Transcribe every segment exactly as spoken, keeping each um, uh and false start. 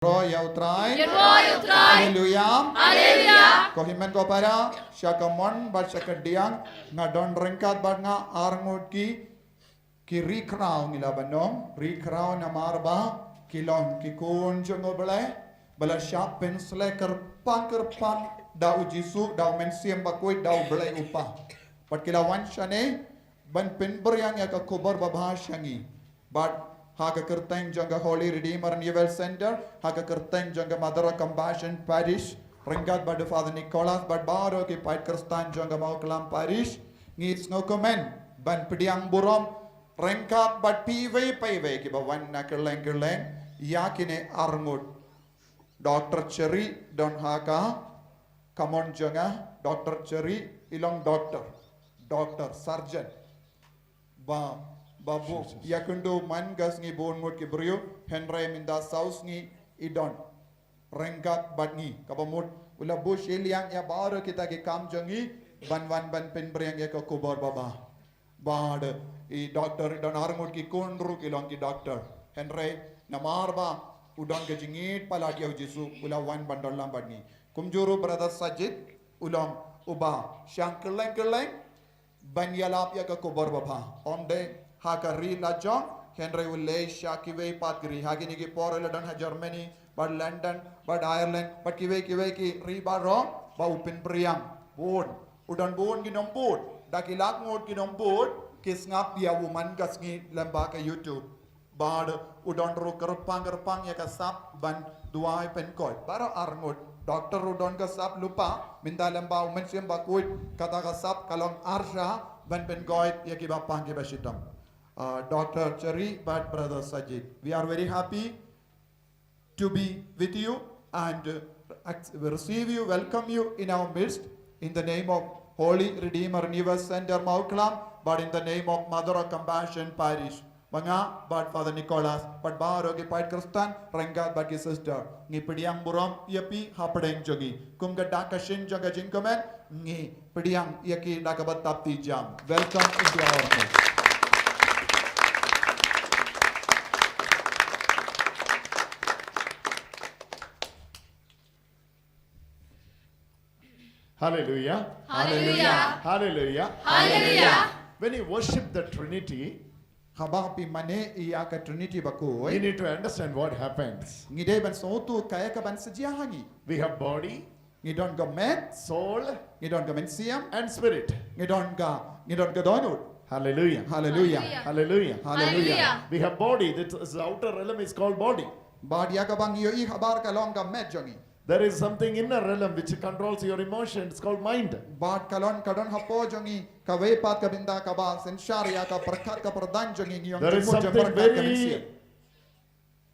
Ïaroh ïa U Trai. Ïaroh ïa U Trai. Haleluya. Haleluya. Ko hynmen ko para, sha ka mon bad sha ka diang, nga don ryngkat bad nga ar ngut ki, ki ri khraw ngi lah ban ong, ri khraw namar ba ki long ki khun jong U Blei, ba la shah pynsleh kyrpang kyrpang da U Jisu, da U Mynsiem Bakhuid, da U Blei U Kpa. Bad ki la wan shane ban pynphriang ïa ka khubor babha sha ngi. Bad ha ka kyrteng jong ka Holy Redeemer Renewal Center, ha ka kyrteng jong ka Mother of Compassion Parish, ryngkat bad u Father Nicholas bad baroh ki paid Khristan jong ka Mawklam Parish, ngi sngewkmen ban pdiang burom ryngkat bad phi iwei pa iwei kiba wan na kylleng kylleng, ïa kine ar ngut. Doctor Cheri don ha ka kamon jong nga, Doctor Cheri i long doctor, doctor surgeon. Ba, ba bun, ïa kynduh man ka sngi bun ngut ki briew, hynrei mynta saw sngi i don ryngkat bad ngi, kaba mut u la buh shiliang ïa baroh kita ki kam jong ngi, ban wan ban pynphriang ïa ka khubor babha. Bad i doctor i don ar ngut ki khun ruh ki long ki doctor. Hynrei namar ba u don ka jingïeit palat ïa U Jisu, u la wan ban don lang bad ngi. Kumjuh ruh Brother Sajid, u long uba shang kylleng kylleng ban ïalap ïa ka khubor babha. Ym dei ha ka ri la jong, hynrei u leit sha kiwei pat ki ri. Ha kine ki por u la don ha Germany, bad London, bad Ireland, bad kiwei kiwei ki ri baroh, ba u pynphriang. Bun, u don bun ki nongbud, da ki lak ngut ki nongbud ki sngap ïa u man ka sngi lyngba ka YouTube. Bad u don ruh kyrpang kyrpang ïa ka sap ban duwai pynkoit. Baroh ar ngut. Doctor u don ka sap lypa, mynta lyngba U Mynsiem Bakhuid, kata ka sap ka long arsap ban pynkoit ïa kiba pang kiba shitom. Uh, Doctor Cheri bad Brother Sajid, we are very happy to be with you and, uh, ac-, receive you, welcome you in our midst, in the name of Holy Redeemer Renewal Center Mawklam, but in the name of Mother of Compassion Parish. Ba nga bad Father Nicholas bad baroh ki paid Khristan ryngkat bad ki sister, ngi pdiang burom ïa phi hapdeng jong ngi. Kum ka dak ka shin jong ka jingkmen, ngi pdiang ïa ki da kaba tap ti jam. Welcome into our midst. Hallelujah. Hallelujah. Hallelujah. Hallelujah. When you worship the Trinity, haba phi mane ïa ka Trinity Bakhuid, you need to understand what happens. Ngi dei ban sngewthuh kaei kaban sa jia ha ngi. We have body, ngi don ka met, soul, ngi don ka mynsiem, and spirit. Ngi don ka, ngi don ka dohnud. Hallelujah. Hallelujah. Hallelujah. Hallelujah. Hallelujah. We have body, that is the outer realm is called body. Bad ïa kaba ngi ïohi habar ka long ka met jong ngi. There is something inner realm which controls your emotions, it's called mind. Bad ka long, ka don hapoh jong ngi kawei pat ka bynta kaba synshar ïa ka pyrkhat ka pyrdan jong ngi, ngi ong. There is jingmut jong something pyrkhat ka very, mynsiem,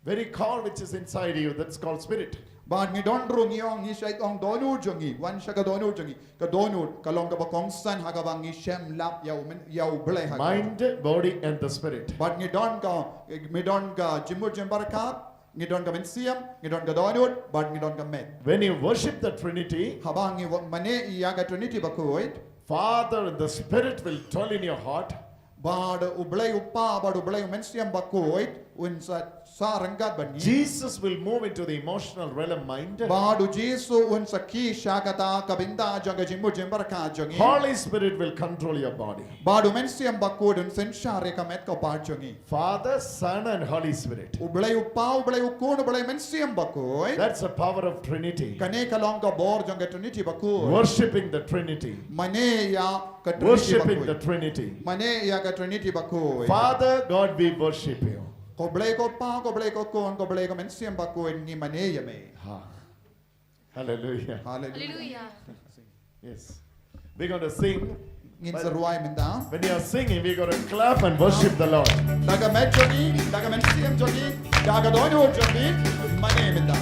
very core which is inside you, that's called spirit. Bad ngi don ruh ngi ong, ngi shait ong dohnud jong ngi, wan sha ka dohnud jong ngi. Ka dohnud ka long kaba kongsan ha kaba ngi shem lap ïa U Myn-, ïa U Blei ha ka. Mind, body and the spirit. Bad ngi don ka, ngi don ka jingmut jingpyrkhat, ngi don ka mynsiem, ngi don ka dohnud, bad ngi don ka met. When you worship the Trinity, haba ngi wa-, mane ïa ka Trinity Bakhuid, Father and the Spirit will dwell in your heart. Bad U Blei U Kpa, bad U Blei U Mynsiem Bakhuid un sa, sa ryngkat bad ngi. Jesus will move into the emotional realm, mind. Bad U Jisu un sa khie sha kata ka bynta jong ka jingmut jingpyrkhat jong ngi. Holy Spirit will control your body. Bad U Mynsiem Bakhuid un synshar ïa ka met ka phad jong ngi. Father, Son and Holy Spirit. U Blei U Kpa, U Blei U Khun, U Blei U Mynsiem Bakhuid. That's the power of Trinity. Kane ka long ka bor jong ka Trinity Bakhuid. Worshipping the Trinity. Mane ïa ka Trinity Bakhuid. Worshipping the Trinity. Mane ïa ka Trinity Bakhuid. Father God, we worship you. Ko Blei ko Pa, ko Blei ko Khun, ko Blei ko Mynsiem Bakhuid, ngi mane ïa me. Ha. Hallelujah. Hallelujah. Hallelujah. Yes. We're going to sing. Ngin sa rwai mynta. When you are singing, we're going to clap and worship the Lord. Da ka met jong ngi, da ka mynsiem jong ngi, da ka dohnud jong ngi, mane mynta.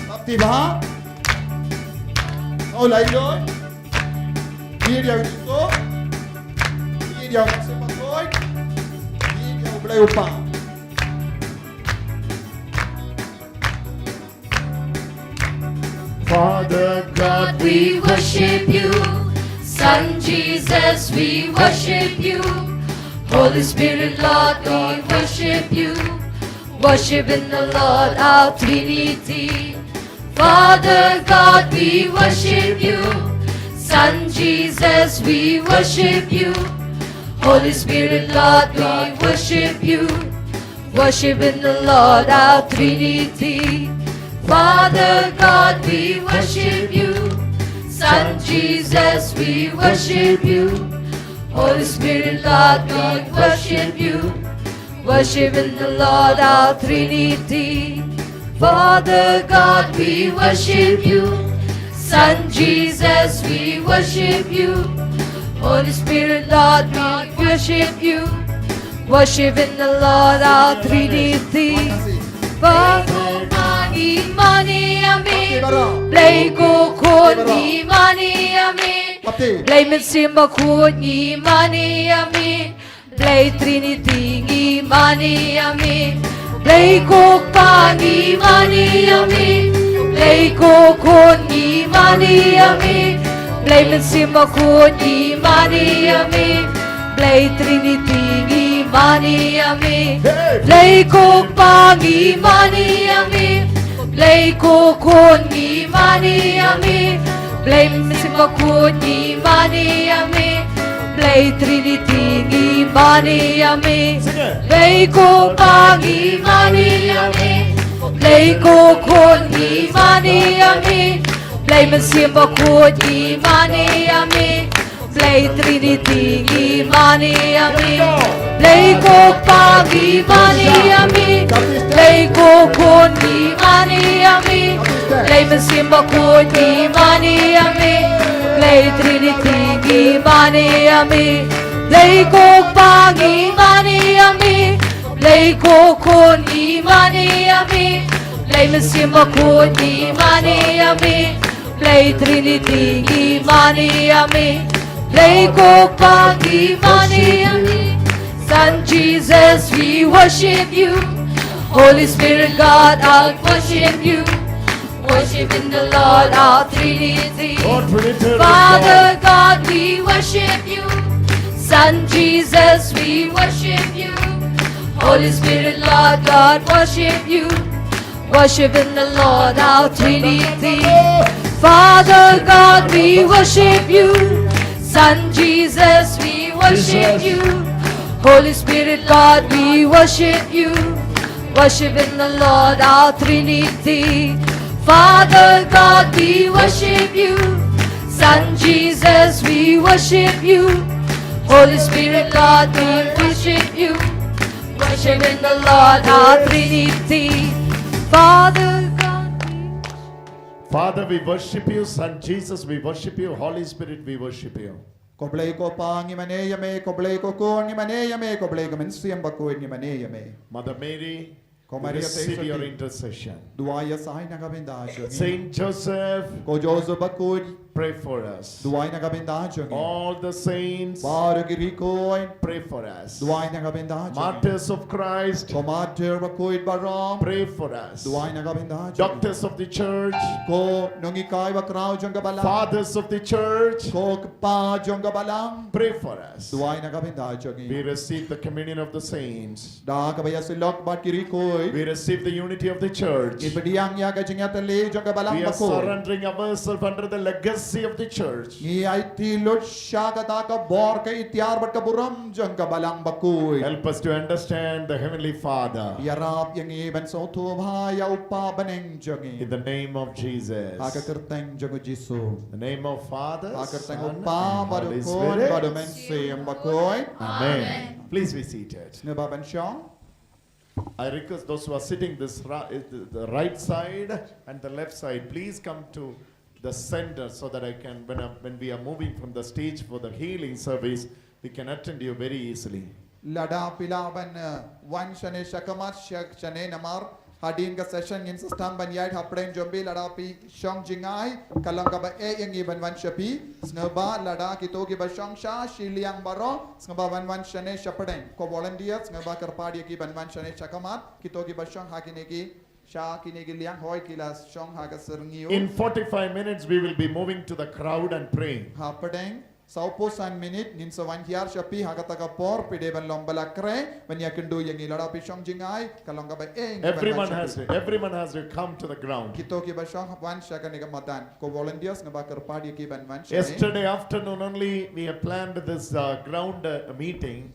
Bapti ba. Oh, lai lo. Ngin ïa u Jisu. Ngin ïa u Mynsiem Bakhuid. Ngin ïa u Blei U Kpa. Father God, we worship you. Son Jesus, we worship you. Holy Spirit, Lord, we worship you. Worship in the Lord, our Trinity. Father God, we worship you. Son Jesus, we worship you. Holy Spirit, Lord, we worship you. Worship in the Lord, our Trinity. Father God, we worship you. Son Jesus, we worship you. Holy Spirit, Lord, we worship you. Worship in the Lord, our Trinity. Father God, we worship you. Son Jesus, we worship you. Holy Spirit, Lord, we worship you. Worship in the Lord, our Trinity. Father, ngi mane ïa me. Blei ko khun, ngi mane ïa me. Blei Mynsiem Bakhuid, ngi mane ïa me. Blei Trinity, ngi mane ïa me. Blei ko Kpa, ngi mane ïa me. Blei ko Khun, ngi mane ïa me. Blei Mynsiem Bakhuid, ngi mane ïa me. Blei Trinity, ngi mane ïa me. Blei ko Kpa, ngi mane ïa me. Blei ko Khun, ngi mane ïa me. Blei Mynsiem Bakhuid, ngi mane ïa me. Blei Trinity, ngi mane ïa me. Blei ko Kpa, ngi mane ïa me. Blei ko Khun, ngi mane ïa me. Blei Mynsiem Bakhuid, ngi mane ïa me. Blei Trinity, ngi mane ïa me. Blei ko Kpa, ngi mane ïa me. Blei ko Khun, ngi mane ïa me. Blei Mynsiem Bakhuid, ngi mane ïa me. Blei Trinity, ngi mane ïa me. Blei ko Kpa, ngi mane ïa me. Blei ko Khun, ngi mane ïa me. Blei Mynsiem Bakhuid, ngi mane ïa me. Blei Trinity, ngi mane ïa me. Blei ko Kpa, ngi mane ïa me. Son Jesus, we worship you. Holy Spirit, God, I worship you. Worship in the Lord, our Trinity. Father God, we worship you. Son Jesus, we worship you. Holy Spirit, Lord God, worship you. Worship in the Lord, our Trinity. Father God, we worship you. Son Jesus, we worship you. Holy Spirit, God, we worship you. Worship in the Lord, our Trinity. Father God, we worship you. Son Jesus, we worship you. Holy Spirit, Lord, we worship you. Worship in the Lord, our Trinity. Father God, we Father, we worship you. Son Jesus, we worship you. Holy Spirit, we worship you. Ko Blei ko Pa, ngi mane ïa me. Ko Blei ko Khun, ngi mane ïa me. Ko Blei ko Mynsiem Bakhuid, ngi mane ïa me. Mother Mary, ko Maria, we receive your intercession. Duwai ïa sa na ka bynta jong ngi. Saint Joseph, ko Joseph Bakhuid, pray for us. Duwai na ka bynta jong ngi. All the saints, baroh ki riew khuid, pray for us. Duwai na ka bynta jong ngi. Martyrs of Christ, ko martyr bakhuid baroh, pray for us. Duwai na ka bynta jong ngi. Doctors of the church, ko nonghikai bakhraw jong ka balang. Fathers of the church, ko kpa jong ka balang, pray for us. Duwai na ka bynta jong ngi. We receive the communion of the saints. Da kaba ïasyllok bad ki riew khuid, we receive the unity of the church. Ngi pdiang ïa ka jingïatylli jong ka balang bakhuid. We are surrendering ourselves under the legacy of the church. Ngi aiti lut sha kata ka bor, ka iktiar bad ka burom jong ka balang bakhuid. Help us to understand the Heavenly Father. Ïarap ïa ngi ban sngewthuh bha ïa u Kpa bneng jong ngi. In the name of Jesus. Ha ka kyrteng jong u Jisu. The name of Father, Son, and Holy Spirit. Ha ka kyrteng u Kpa bad u Khun bad u Mynsiem Bakhuid. Amen. Please be seated. Sngewbha ban shong. I request those who are sitting this ri-, the, the right side and the left side, please come to the center so that I can, when I, when we are moving from the stage for the healing service, we can attend you very easily. Lada phi lah ban, eh, wan shane shakhmat, sha-, shane namar hadien ka session ngin sa sdang ban ïaid hapdeng jong phi. Lada phi shong jngai, ka long kaba eh ïa ngi ban wan sha phi. Sngewbha lada kito kiba shong sha shiliang baroh, sngewbha ban wan shane shapdeng. Ko volunteer, sngewbha kyrpad ïa ki ban wan shane shakhmat. Kito kiba shong ha kine ki, sha kine ki liang, hooid, ki la shong ha ka syrngiew. In forty-five minutes, we will be moving to the crowd and praying. Hapdeng Sawphew san minit, ngin sa wan hiar sha phi ha kata ka por, phi dei ban long ba la khreh ban ïakynduh ïa ngi. Lada phi shong jngai, ka long kaba ïeng ban wan sha phi. Everyone has to, everyone has to come to the ground. Kito kiba shong wan sha kane ka madan. Ko volunteers nga ba kyrpad ïa ki ban wan sha phi. Yesterday afternoon only, we have planned this uh, ground uh, meeting.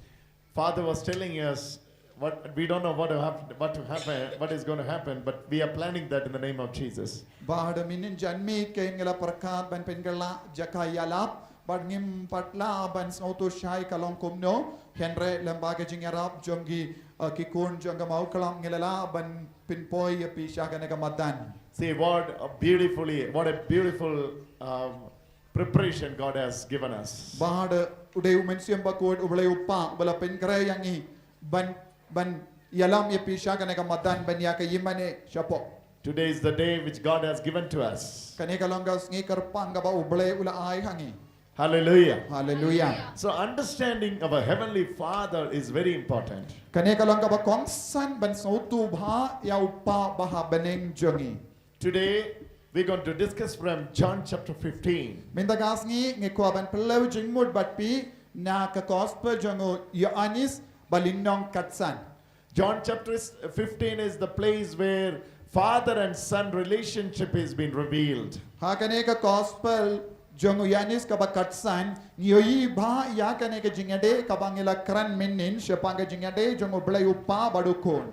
Father was telling us, what, we don't know what, have, what, to happen, what is going to happen, but we are planning that in the name of Jesus. Bad mynhynnin janmiet kein ngi la pyrkhat ban pynkylla jaka ïalap, bad ngim pat lah ban sngewthuh shai ka long kumno. Hynrei lyngba ka jingïarap jong ki, uh, ki khun jong ka Mawklam ngi la lah ban pynpoi ïa phi sha kane ka madan. See what a beautifully, what a beautiful um, preparation God has given us. Bad u dei u Mynsiem Bakhuid, U Blei U Kpa ba la pynkhreh ïa ngi ban, ban ïalam ïa phi sha kane ka madan ban ïa ka ïingmane shapoh. Today is the day which God has given to us. Kane ka long ka sngi kyrpang kaba U Blei u la ai ha ngi. Hallelujah. Hallelujah. So understanding of a heavenly Father is very important. Kane ka long kaba kongsan ban sngewthuh bha ïa U Kpa ba ha bneng jong ngi. Today, we're going to discuss from John chapter fifteen. Mynta ka sngi ngi kwah ban pynlong jingmut bad phi na ka Gospel jong u Ïoannis ba lynnong khatsan. John chapter fifteen is the place where father and son relationship has been revealed. Ha kane ka Gospel jong u Ïoannis kaba khatsan, ngi ïohi bha ïa kane ka jingïadei kaba ngi la kren mynhynnin shaphang ka jingïadei jong U Blei U Kpa bad u Khun.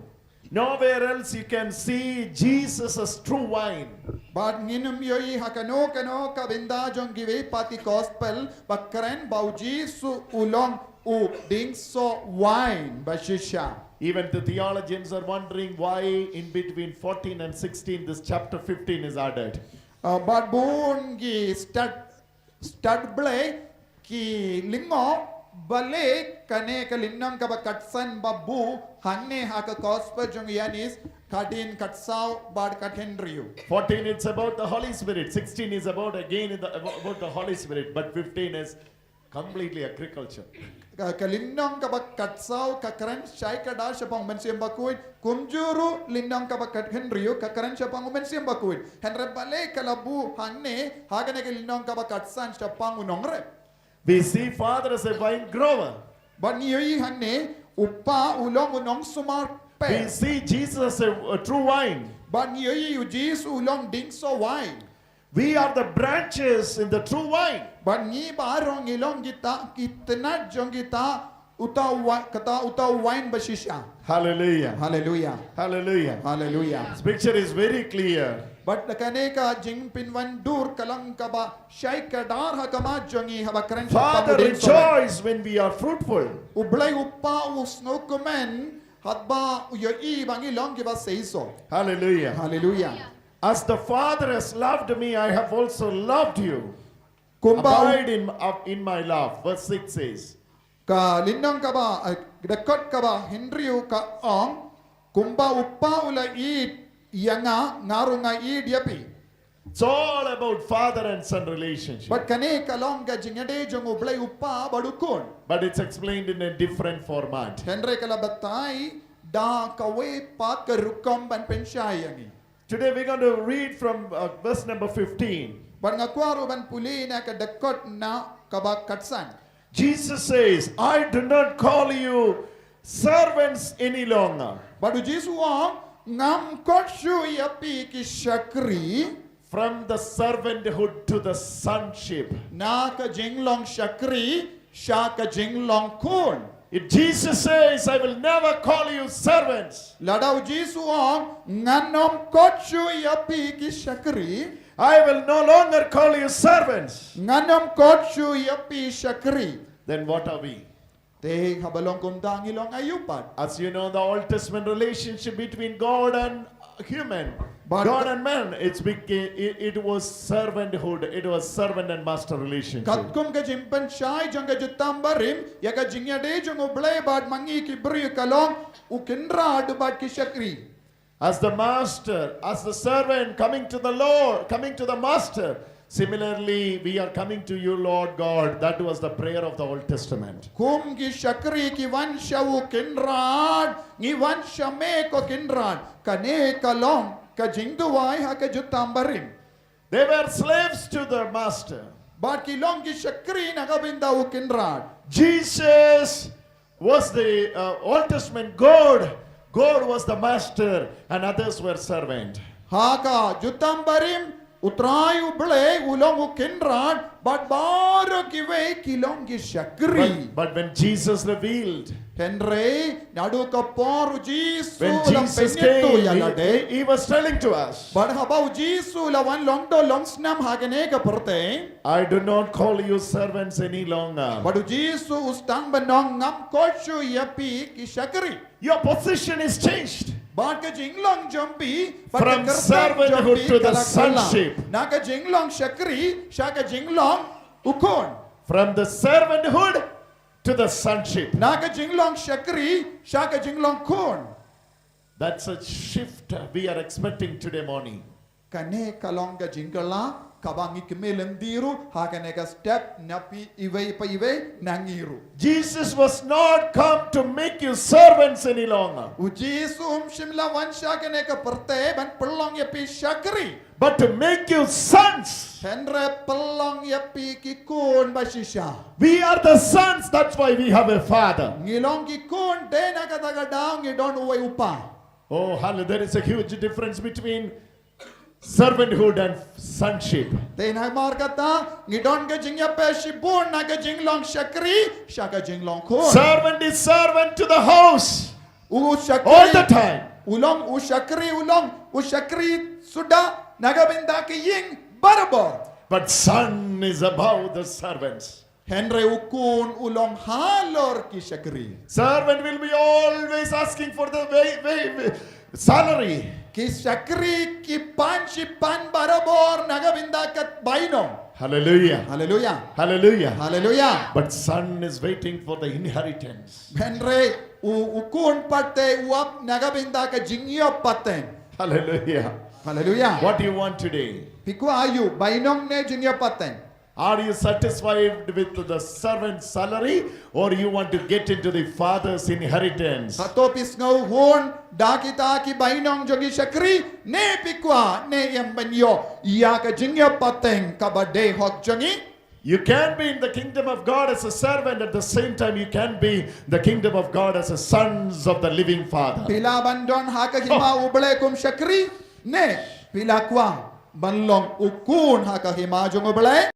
Nowhere else you can see Jesus as true wine. Bad ngim ïohi ha kano kano ka bynta jong kiwei pat ki Gospel ba kren ba u Jisu u long u dieng soh wine ba shisha. Even the theologians are wondering why in between fourteen and sixteen this chapter fifteen is added. Uh, bad bun ki stad, stad Blei ki lyngngoh balei kane ka lynnong kaba khatsan ba buh hangne ha ka Gospel jong u Ïoannis, khadien khatsaw bad khathynriew. Fourteen, it's about the Holy Spirit. Sixteen is about again in the, about the Holy Spirit. But fifteen is completely agriculture. Ka, ka lynnong kaba khatsaw ka kren shai kdar shaphang u Mynsiem Bakhuid, kumjuh ruh lynnong kaba khathynriew ka kren shaphang u Mynsiem Bakhuid. Hynrei balei ka la buh hangne ha kane ka lynnong kaba khatsan shaphang u nongrep? We see Father as a vine grower. Bad ngi ïohi hangne u Kpa u long u nongsumar pep. We see Jesus as a, a true vine. Bad ngi ïohi u Jisu u long dieng soh wine. We are the branches in the true vine. Bad ngi baroh ngi long kita ki tnat jong kita uta u wa-, kata uta u wine ba shisha. Hallelujah. Hallelujah. Hallelujah. Hallelujah. This picture is very clear. Bad kane ka jingpynwandur ka long kaba shai kdar ha khmat jong ngi haba kren shaphang u dieng soh wine. Rejoice when we are fruitful. U Blei U Kpa u sngewkmen haba u ïohi ba ngi long kiba seisoh. Hallelujah. Hallelujah. As the Father has loved me, I have also loved you. Kumba u- Abide in, up in my love. Verse six says, Ka lynnong kaba, eh, dkhot kaba hynriew ka ong, kumba u Kpa u la ïeit ïa nga, nga ruh nga ïeit ïa phi. It's all about father and son relationship. Bad kane ka long ka jingïadei jong U Blei U Kpa bad u Khun. But it's explained in a different format. Hynrei ka la batai da kawei pat ka rukom ban pynshai ïa ngi. Today we're going to read from uh, verse number fifteen. Bad nga kwah ruh ban pule na ka dkhot na kaba khatsan. Jesus says, I do not call you servants any longer. Bad u Jisu u ong, ngam khot shuh ïa phi ki shakri. From the servanthood to the sonship. Na ka jinglong shakri sha ka jinglong khun. If Jesus says, I will never call you servants. Lada u Jisu u ong, ngan ym khot shuh ïa phi ki shakri. I will no longer call you servants. Ngan ym khot shuh ïa phi shakri. Then what are we? Te haba long kumta ngi long aïu pat? As you know, the Old Testament relationship between God and human, But God and man, it's beca- it, it was servanthood, it was servant and master relationship. Katkum ka jingpynshai jong ka Jutang Barim ïa ka jingïadei jong U Blei bad ma ngi ki briew ka long u kynrad bad ki shakri. As the master, as the servant coming to the Lord, coming to the master, similarly, we are coming to you, Lord God. That was the prayer of the Old Testament. Kum ki shakri ki wan sha u kynrad, ngi wan sha me ko kynrad. Kane ka long ka jingduwai ha ka Jutang Barim. They were slaves to the master. Bad ki long ki shakri na ka bynta u Kynrad. Jesus was the uh, Old Testament God. God was the master and others were servant. Ha ka Jutang Barim, U Trai U Blei u long u Kynrad, bad baroh kiwei ki long ki shakri. But, but when Jesus revealed, Hynrei naduh ka por u Jisu, when la Jesus pynïathuh came, ïa lade, he, he was telling to us, bad haba u Jisu la wan long doh long snam ha kane ka pyrthei, I do not call you servants any longer. Bad u Jisu u sdang ban ong, ngam koit shuh ïa phi ki shakri. Your position is changed. Bad ka jinglong jong phi, bad ka kyrteng jong phi, from servanthood to the sonship. Na ka jinglong shakri sha ka jinglong u khun. From the servanthood to the sonship. Na ka jinglong shakri sha ka jinglong khun. That's a shift we are expecting today morning. Kane ka long ka jingkylla kaba ngi kmie lynti ruh ha kane ka step, na phi iwei pa iwei na ngi ruh. Jesus was not come to make you servants any longer. U Jisu um shym la wan sha kane ka pyrthei ban pynlong ïa phi shakri. But to make you sons. Hynrei pynlong ïa phi ki khun ba shisha. We are the sons, that's why we have a father. Ngi long ki khun, dei na kata ka daw ngi don uwei u kpa. Oh, hallelujah. There is a huge difference between servanthood and sonship. Te namar kata, ngi don ka jingïapher shibun na ka jinglong shakri sha ka jinglong khun. Servant is servant to the house. U shakri, all the time. U long u shakri, u long u shakri suda na ka bynta ka ïing barabor. But son is above the servants. Hynrei u khun u long halor ki shakri. Servant will be always asking for the way, way, way, salary. Ki shakri ki pan shi pan barabor na ka bynta ka bainong. Hallelujah. Hallelujah. Hallelujah. Hallelujah. But son is waiting for the inheritance. Hynrei u, u khun pat te u ap na ka bynta ka jingïoh pateng. Hallelujah. Hallelujah. What do you want today? Phi kwah aïu, bainong ne jingïoh pateng? Are you satisfied with the servant's salary, or you want to get into the father's inheritance? Hato phi sngewhun da kita ki bainong jong ki shakri, ne phi kwah ne em ban ïoh ïa ka jingïoh pateng kaba dei hok jong ngi? You can be in the kingdom of God as a servant, at the same time you can be the kingdom of God as a sons of the living Father. Phi lah ban don ha ka hima u Blei kum shakri, ne phi lah kwah ban long u khun ha ka hima jong u Blei.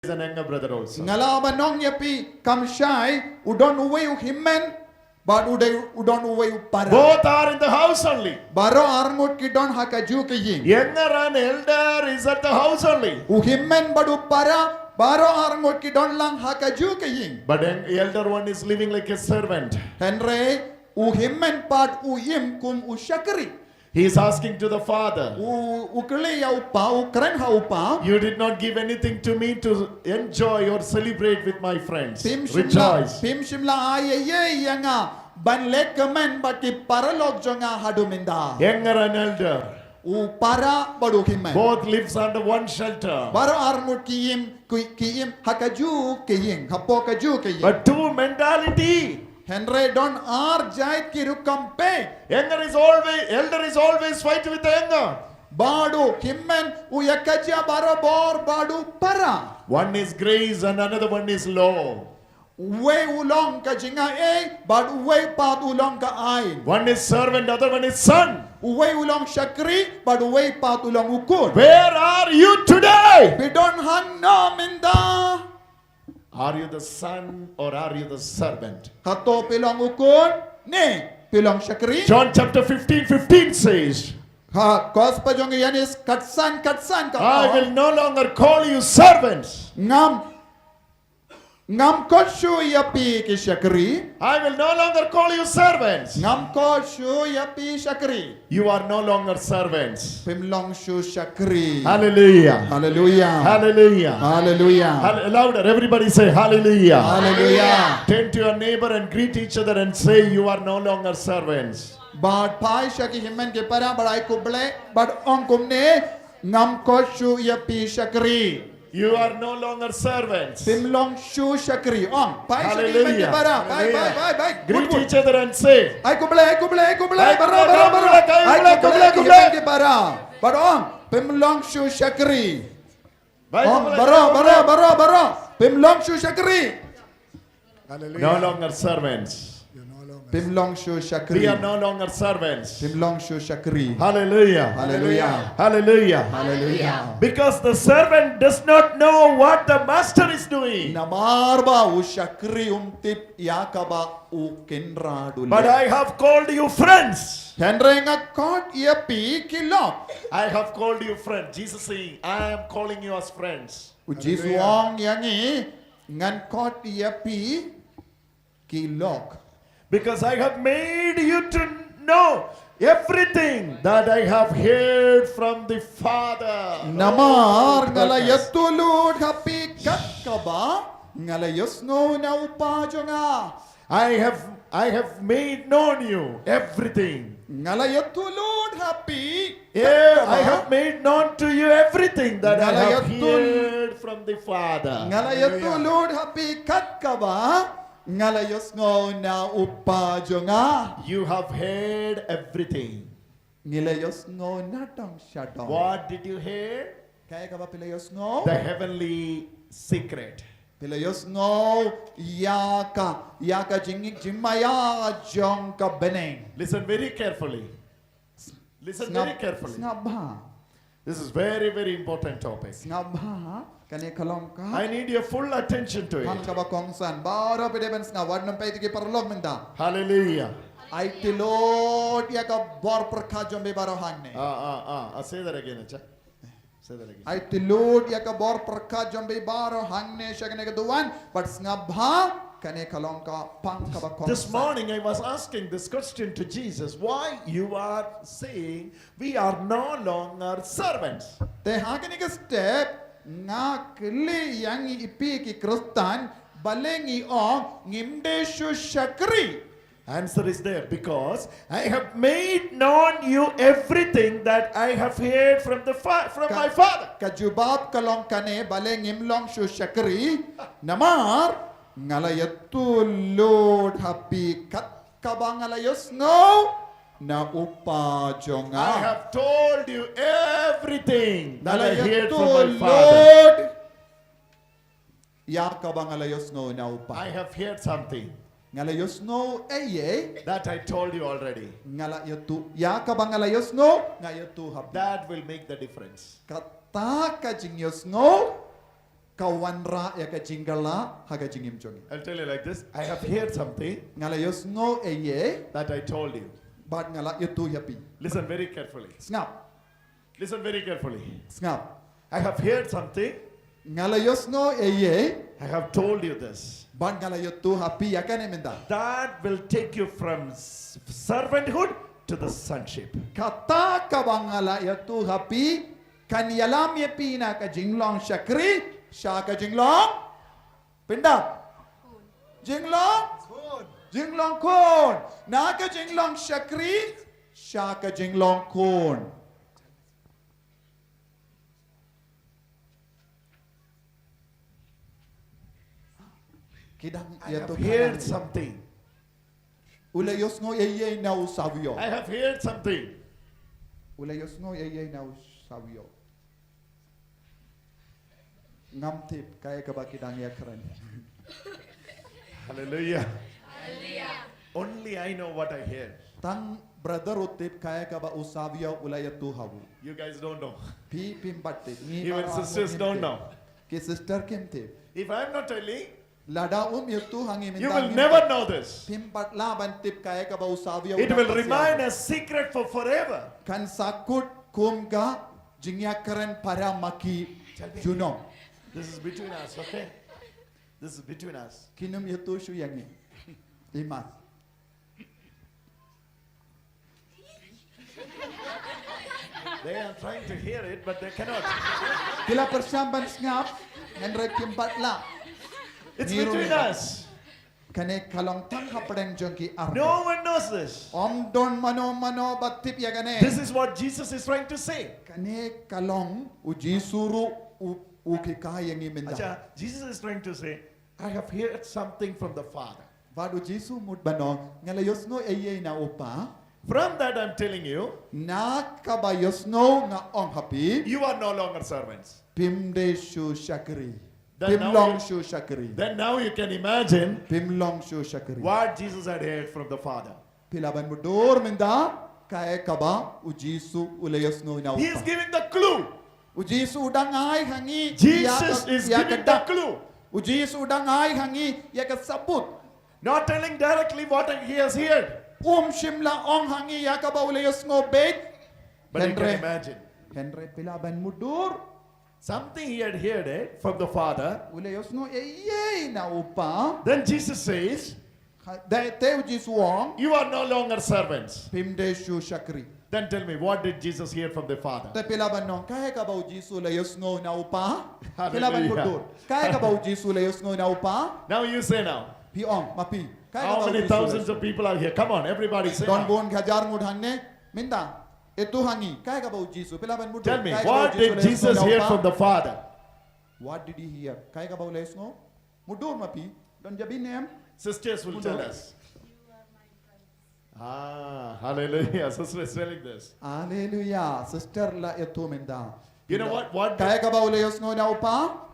Is an younger brother also. Nga lah ban ong ïa phi, kam shai, u don uwei u hynmen, bad u dei u don uwei u para. Both are in the house only. Baroh arngut ki don ha kajuh ka ïing. Younger and elder is at the house only. U hynmen bad u para, baroh arngut ki don lang ha kajuh ka ïing. But an elder one is living like a servant. Hynrei u hynmen pat u im kum u shakri. He is asking to the father, u, u kylli ïa u kpa, u kren ha u kpa. You did not give anything to me to enjoy or celebrate with my friends. Phim shym la, rejoice. Phim shym la ai ei ei ïa nga ban leh kmen bad ki paralok jong nga haduh mynta. Younger and elder. U para bad u hynmen. Both lives under one shelter. Baroh arngut ki im, ki, ki im ha kajuh ka ïing, hapoh kajuh ka ïing. But two mentality. Hynrei don ar jait ki rukom peit. Younger is always, elder is always fight with the younger. Bad u hynmen u ïa kajia barabor bad u para. One is grace and another one is law. Uwei u long ka jingai, bad uwei pat u long ka aiñ. One is servant, other one is son. Uwei u long shakri, bad uwei pat u long u khun. Where are you today? Phi don hangno mynta? Are you the son or are you the servant? Hato phi long u khun ne phi long shakri? John chapter fifteen fifteen says, ha Gospel jong Ïoannis khatsan khatsan ka ong, I will no longer call you servants. Ngam Ngam koit shuh ïa phi ki shakri. I will no longer call you servants. Ngam koit shuh ïa phi shakri. You are no longer servants. Phim long shuh shakri. Hallelujah. Hallelujah. Hallelujah. Hallelujah. Hall- louder. Everybody say hallelujah. Hallelujah. Turn to your neighbor and greet each other and say, "You are no longer servants." Bad phai sha ki hynmen ki para bad ai khublei bad ong kumne, ngam koit shuh ïa phi shakri. You are no longer servants. Phim long shuh shakri. Ong, phai sha ki hynmen ki para. Phai, phai, phai, phai. Greet each other and say. Ai khublei, ai khublei, ai khublei. Bara, bara, bara. Ai khublei, ai khublei, ai khublei. Ki para. Bad ong, phim long shuh shakri. Ong, bara, bara, bara, bara. Phim long shuh shakri. Hallelujah. No longer servants. Phim long shuh shakri. We are no longer servants. Phim long shuh shakri. Hallelujah. Hallelujah. Hallelujah. Hallelujah. Because the servant does not know what the master is doing. Namar ba u shakri um tip ïa kaba u kynrad u leh. But I have called you friends. Hynrei nga koit ïa phi ki lok. I have called you friends. Jesus saying, "I am calling you as friends." U Jisu u ong ïa ngi, ngan koit ïa phi ki lok. Because I have made you to know everything that I have heard from the Father. Namar nga la ïathuh lut ha phi kat kaba nga la ïohsngew na u Kpa jong nga. I have I have made known you everything. Nga la ïathuh lut ha phi. Yeah, I have made known to you everything that I have heard from the Father. Nga la ïathuh lut ha phi kat kaba nga la ïohsngew na u Kpa jong nga. You have heard everything. Ngi la ïohsngew na dong sha dong. What did you hear? Kaei kaba phi la ïohsngew? The heavenly secret. Phi la ïohsngew ïa ka, ïa ka jing, jingmaïa jong ka bneng. Listen very carefully. Listen very carefully. Sngap bha. This is very, very important topic. Sngap bha. Kane ka long ka. I need your full attention to it. Pang kaba kongsan. Baroh phi dei ban sngap. Wat nym peit ki paralok mynta. Hallelujah. Ai tied lut ïa ka bor pyrkhat jong phi baroh hangne. Ah, ah, ah. I'll say that again, acha. Say that again. Ai tied lut ïa ka bor pyrkhat jong phi baroh hangne sha kane ka duwan. Bad sngap bha. Kane ka long ka pang kaba kongsan. This morning I was asking this question to Jesus, why you are saying we are no longer servants. Te ha kane ka step nga kylli ïa ngi ïa phi ki Khristan, balei ngi ong ngim dei shuh shakri. Answer is there, because I have made known you everything that I have heard from the fa- from my Father. Ka jubab ka long kane, balei ngim long shuh shakri. Namar nga la ïathuh lut ha phi kat kaba nga la ïohsngew na u Kpa jong nga. I have told you everything that I heard from my Father. Ïa kaba nga la ïohsngew na u Kpa. I have heard something. Nga la ïohsngew eiei. That I told you already. Nga la ïathuh. Ïa kaba nga la ïohsngew nga ïathuh ha phi. That will make the difference. Kata ka jingïohsngew ka wanrah ïa ka jingkylla ha ka jingim jong ngi. I'll tell you like this. I have heard something. Nga la ïohsngew eiei. That I told you. Bad nga la ïathuh ïa phi. Listen very carefully. Sngap. Listen very carefully. Sngap. I have heard something. Nga la ïohsngew eiei. I have told you this. Bad nga la ïathuh ha phi ïa kane mynta. That will take you from s- servanthood to the sonship. Kata kaba nga la ïathuh ha phi kan ïalam ïa phi na ka jinglong shakri sha ka jinglong pyndap. Jinglong? Jinglong khun. Na ka jinglong shakri sha ka jinglong khun. Ki dang ïathuh. I have heard something. U la ïohsngew eiei na u Savio. I have heard something. U la ïohsngew eiei na u Savio. Ngam tip kaei kaba ki dang ïakren. Hallelujah. Only I know what I hear. Tang brother u tip kaei kaba u Savio u la ïathuh ha u. You guys don't know. Phi phim pat tip. Even sisters don't know. Ki sister kim tip. If I'm not telling, lada um ïathuh ha ngi mynta, you will never know this. Phim pat lah ban tip kaei kaba u Savio u la ïathuh. It will remain a secret for forever. Kan sa kut kum ka jingïakren para ma ki junom. This is between us, okay? This is between us. Kim nym ïathuh shuh ïa ngi. Imat. They are trying to hear it, but they cannot. Ki la pyrshang ban sngap, hynrei kim pat lah. It's between us. Kane ka long tang hapdeng jong ki arngut. No one knows this. Ym don mano mano ba tip ïa kane. This is what Jesus is trying to say. Kane ka long u Jisu ruh u, u hikai ïa ngi mynta. Acha, Jesus is trying to say, I have heard something from the Father. Bad u Jisu mut ban ong, nga la ïohsngew ei ei na u Kpa. From that I'm telling you, na kaba ïohsngew nga ong ha phi, you are no longer servants. Phim dei shuh shakri. Then phim long shuh shakri. Then now you can imagine, phim long shuh shakri, what Jesus had heard from the Father. Phi lah ban mutdur mynta kaei kaba u Jisu u la ïohsngew na u Kpa. He is giving the clue. U Jisu u dang ai ha ngi. Jesus is giving the clue. U Jisu u dang ai ha ngi ïa ka sabut. Not telling directly what he has heard. Um shym la ong ha ngi ïa kaba u la ïohsngew beit. But you can imagine. Hynrei phi lah ban mutdur. Something he had heard, eh, from the Father. U la ïohsngew ei ei na u Kpa. Then Jesus says, ha, te, te u Jisu u ong, you are no longer servants. Phim dei shuh shakri. Then tell me, what did Jesus hear from the Father? Te phi lah ban ong, kaei kaba u Jisu u la ïohsngew na u Kpa? Phi lah ban mutdur. Hallelujah. Kaei kaba u Jisu u la ïohsngew na u Kpa? Now you say now. Phi ong, ma phi. Kaei kaba u Jisu u la ïohsngew? How many thousands of people are here? Come on, everybody say now. Don bun hajar ngut hangne. Mynta, ïathuh ha ngi, kaei kaba u Jisu, phi lah ban mutdur. Tell me, what did Jesus hear from the Father? What did he hear? Kaei kaba u la ïohsngew? Mutdur ma phi, don jabiah ne em? Sisters will tell us. Ah, hallelujah. Sister is telling this. Hallelujah. Sister la ïathuh mynta. You know what, what did, kaei kaba u la ïohsngew na u Kpa?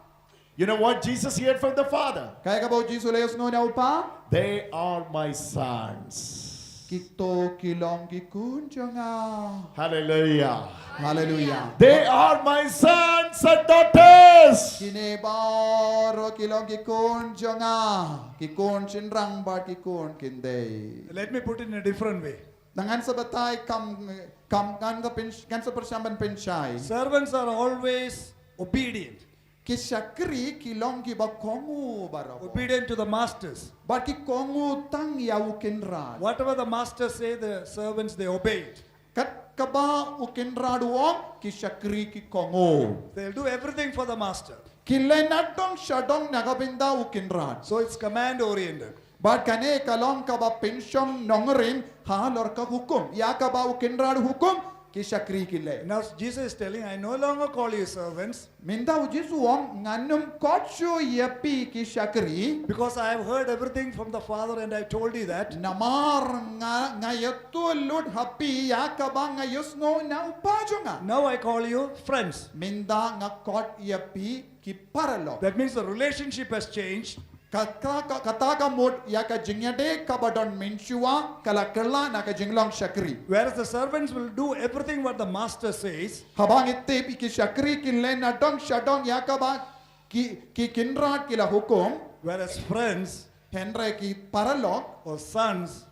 You know what Jesus heard from the Father? Kaei kaba u Jisu u la ïohsngew na u Kpa? They are my sons. Kito ki long ki khun jong nga. Hallelujah. Hallelujah. They are my sons and daughters. Kine baroh ki long ki khun jong nga. Ki khun shynrang bad ki khun kynthei. Let me put it in a different way. Ngan sa batai kam, kam, ngan sa pyn-, ngan sa pyrshang ban pynshai. Servants are always obedient. Ki shakri ki long kiba kohnguh baroh. Obedient to the masters. Bad ki kohnguh tang ïa u kynrad. Whatever the masters say, the servants, they obey it. Kat kaba u kynrad u ong, ki shakri ki kohnguh. They'll do everything for the master. Ki leh nadong shadong na ka bynta u kynrad. So it's command oriented. Bad kane ka long kaba pynshong nongrim halor ka hukum. Ïa kaba u kynrad u hukum, ki shakri ki leh. Now Jesus is telling, I no longer call you servants. Mynta u Jisu u ong, ngan ym khot shuh ïa phi ki shakri. Because I have heard everything from the Father and I told you that. Namar nga, nga ïathuh lut ha phi ïa kaba nga ïohsngew na u Kpa jong nga. Now I call you friends. Mynta nga khot ïa phi ki paralok. That means the relationship has changed. Ka, ka, ka, kata ka mut ïa ka jingïadei kaba don mynshuwa ka la kylla na ka jinglong shakri. Whereas the servants will do everything what the master says. Haba ngi tip ki shakri kin leh nadong shadong ïa kaba ki, ki kynrad ki la hukum. Whereas friends, hynrei ki paralok, or sons,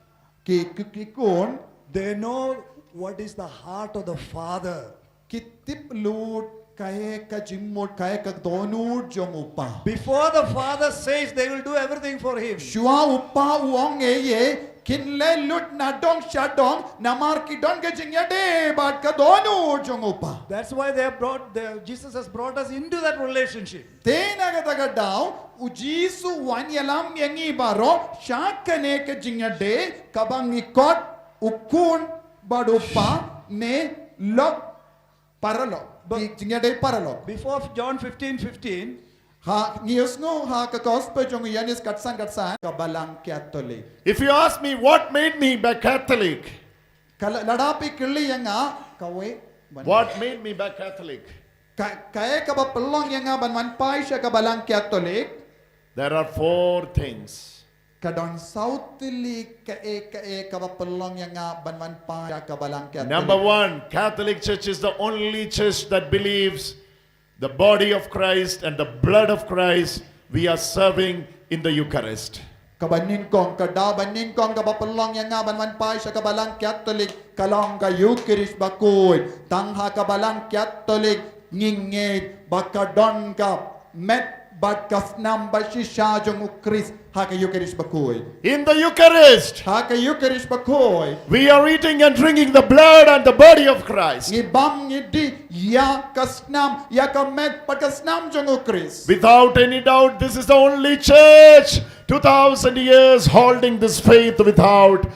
ki, ki, ki khun, they know what is the heart of the father. Ki tip lut kaei ka jingmut, kaei ka dohnud jong u Kpa. Before the father says they will do everything for him. Shuwa u Kpa u ong ei ei, kin leh lut nadong shadong, namar ki don ka jingïadei bad ka dohnud jong u Kpa. That's why they have brought, the, Jesus has brought us into that relationship. Te na kata ka daw, u Jisu u wan ïalam ïa ngi baroh sha kane ka jingïadei kaba ngi khot u khun bad u kpa ne lok paralok. But ki jingïadei paralok. Before John fifteen fifteen, ha, ngi ïohsngew ha ka gospel jong u Ïoannis khatsan khatsan, ka balang Katholik. If you ask me what made me be Catholic, ka la-, lada phi kylli ïa nga, kawei, ban, what made me be Catholic? Ka, kaei kaba pynlong ïa nga ban wan phai sha ka balang Katholik? There are four things. Ka don saw tylli kaei kaei kaba pynlong ïa nga ban wan phai sha ka balang Katholik. Number one, Catholic Church is the only church that believes the body of Christ and the blood of Christ we are serving in the Eucharist. Kaba nyngkong, ka daw ba nyngkong kaba pynlong ïa nga ban wan phai sha ka balang Katholik ka long ka Eucharist bakhuid. Tang ha ka balang Katholik ngi ngeit ba ka don ka met bad ka snam bashisha jong u Khrist ha ka Eucharist bakhuid. In the Eucharist, Ha ka Eucharist bakhuid. We are eating and drinking the blood and the body of Christ. Ngi bam ngi dih ïa ka snam, ïa ka met bad ka snam jong u Khrist. Without any doubt, this is the only church two thousand years holding this faith without.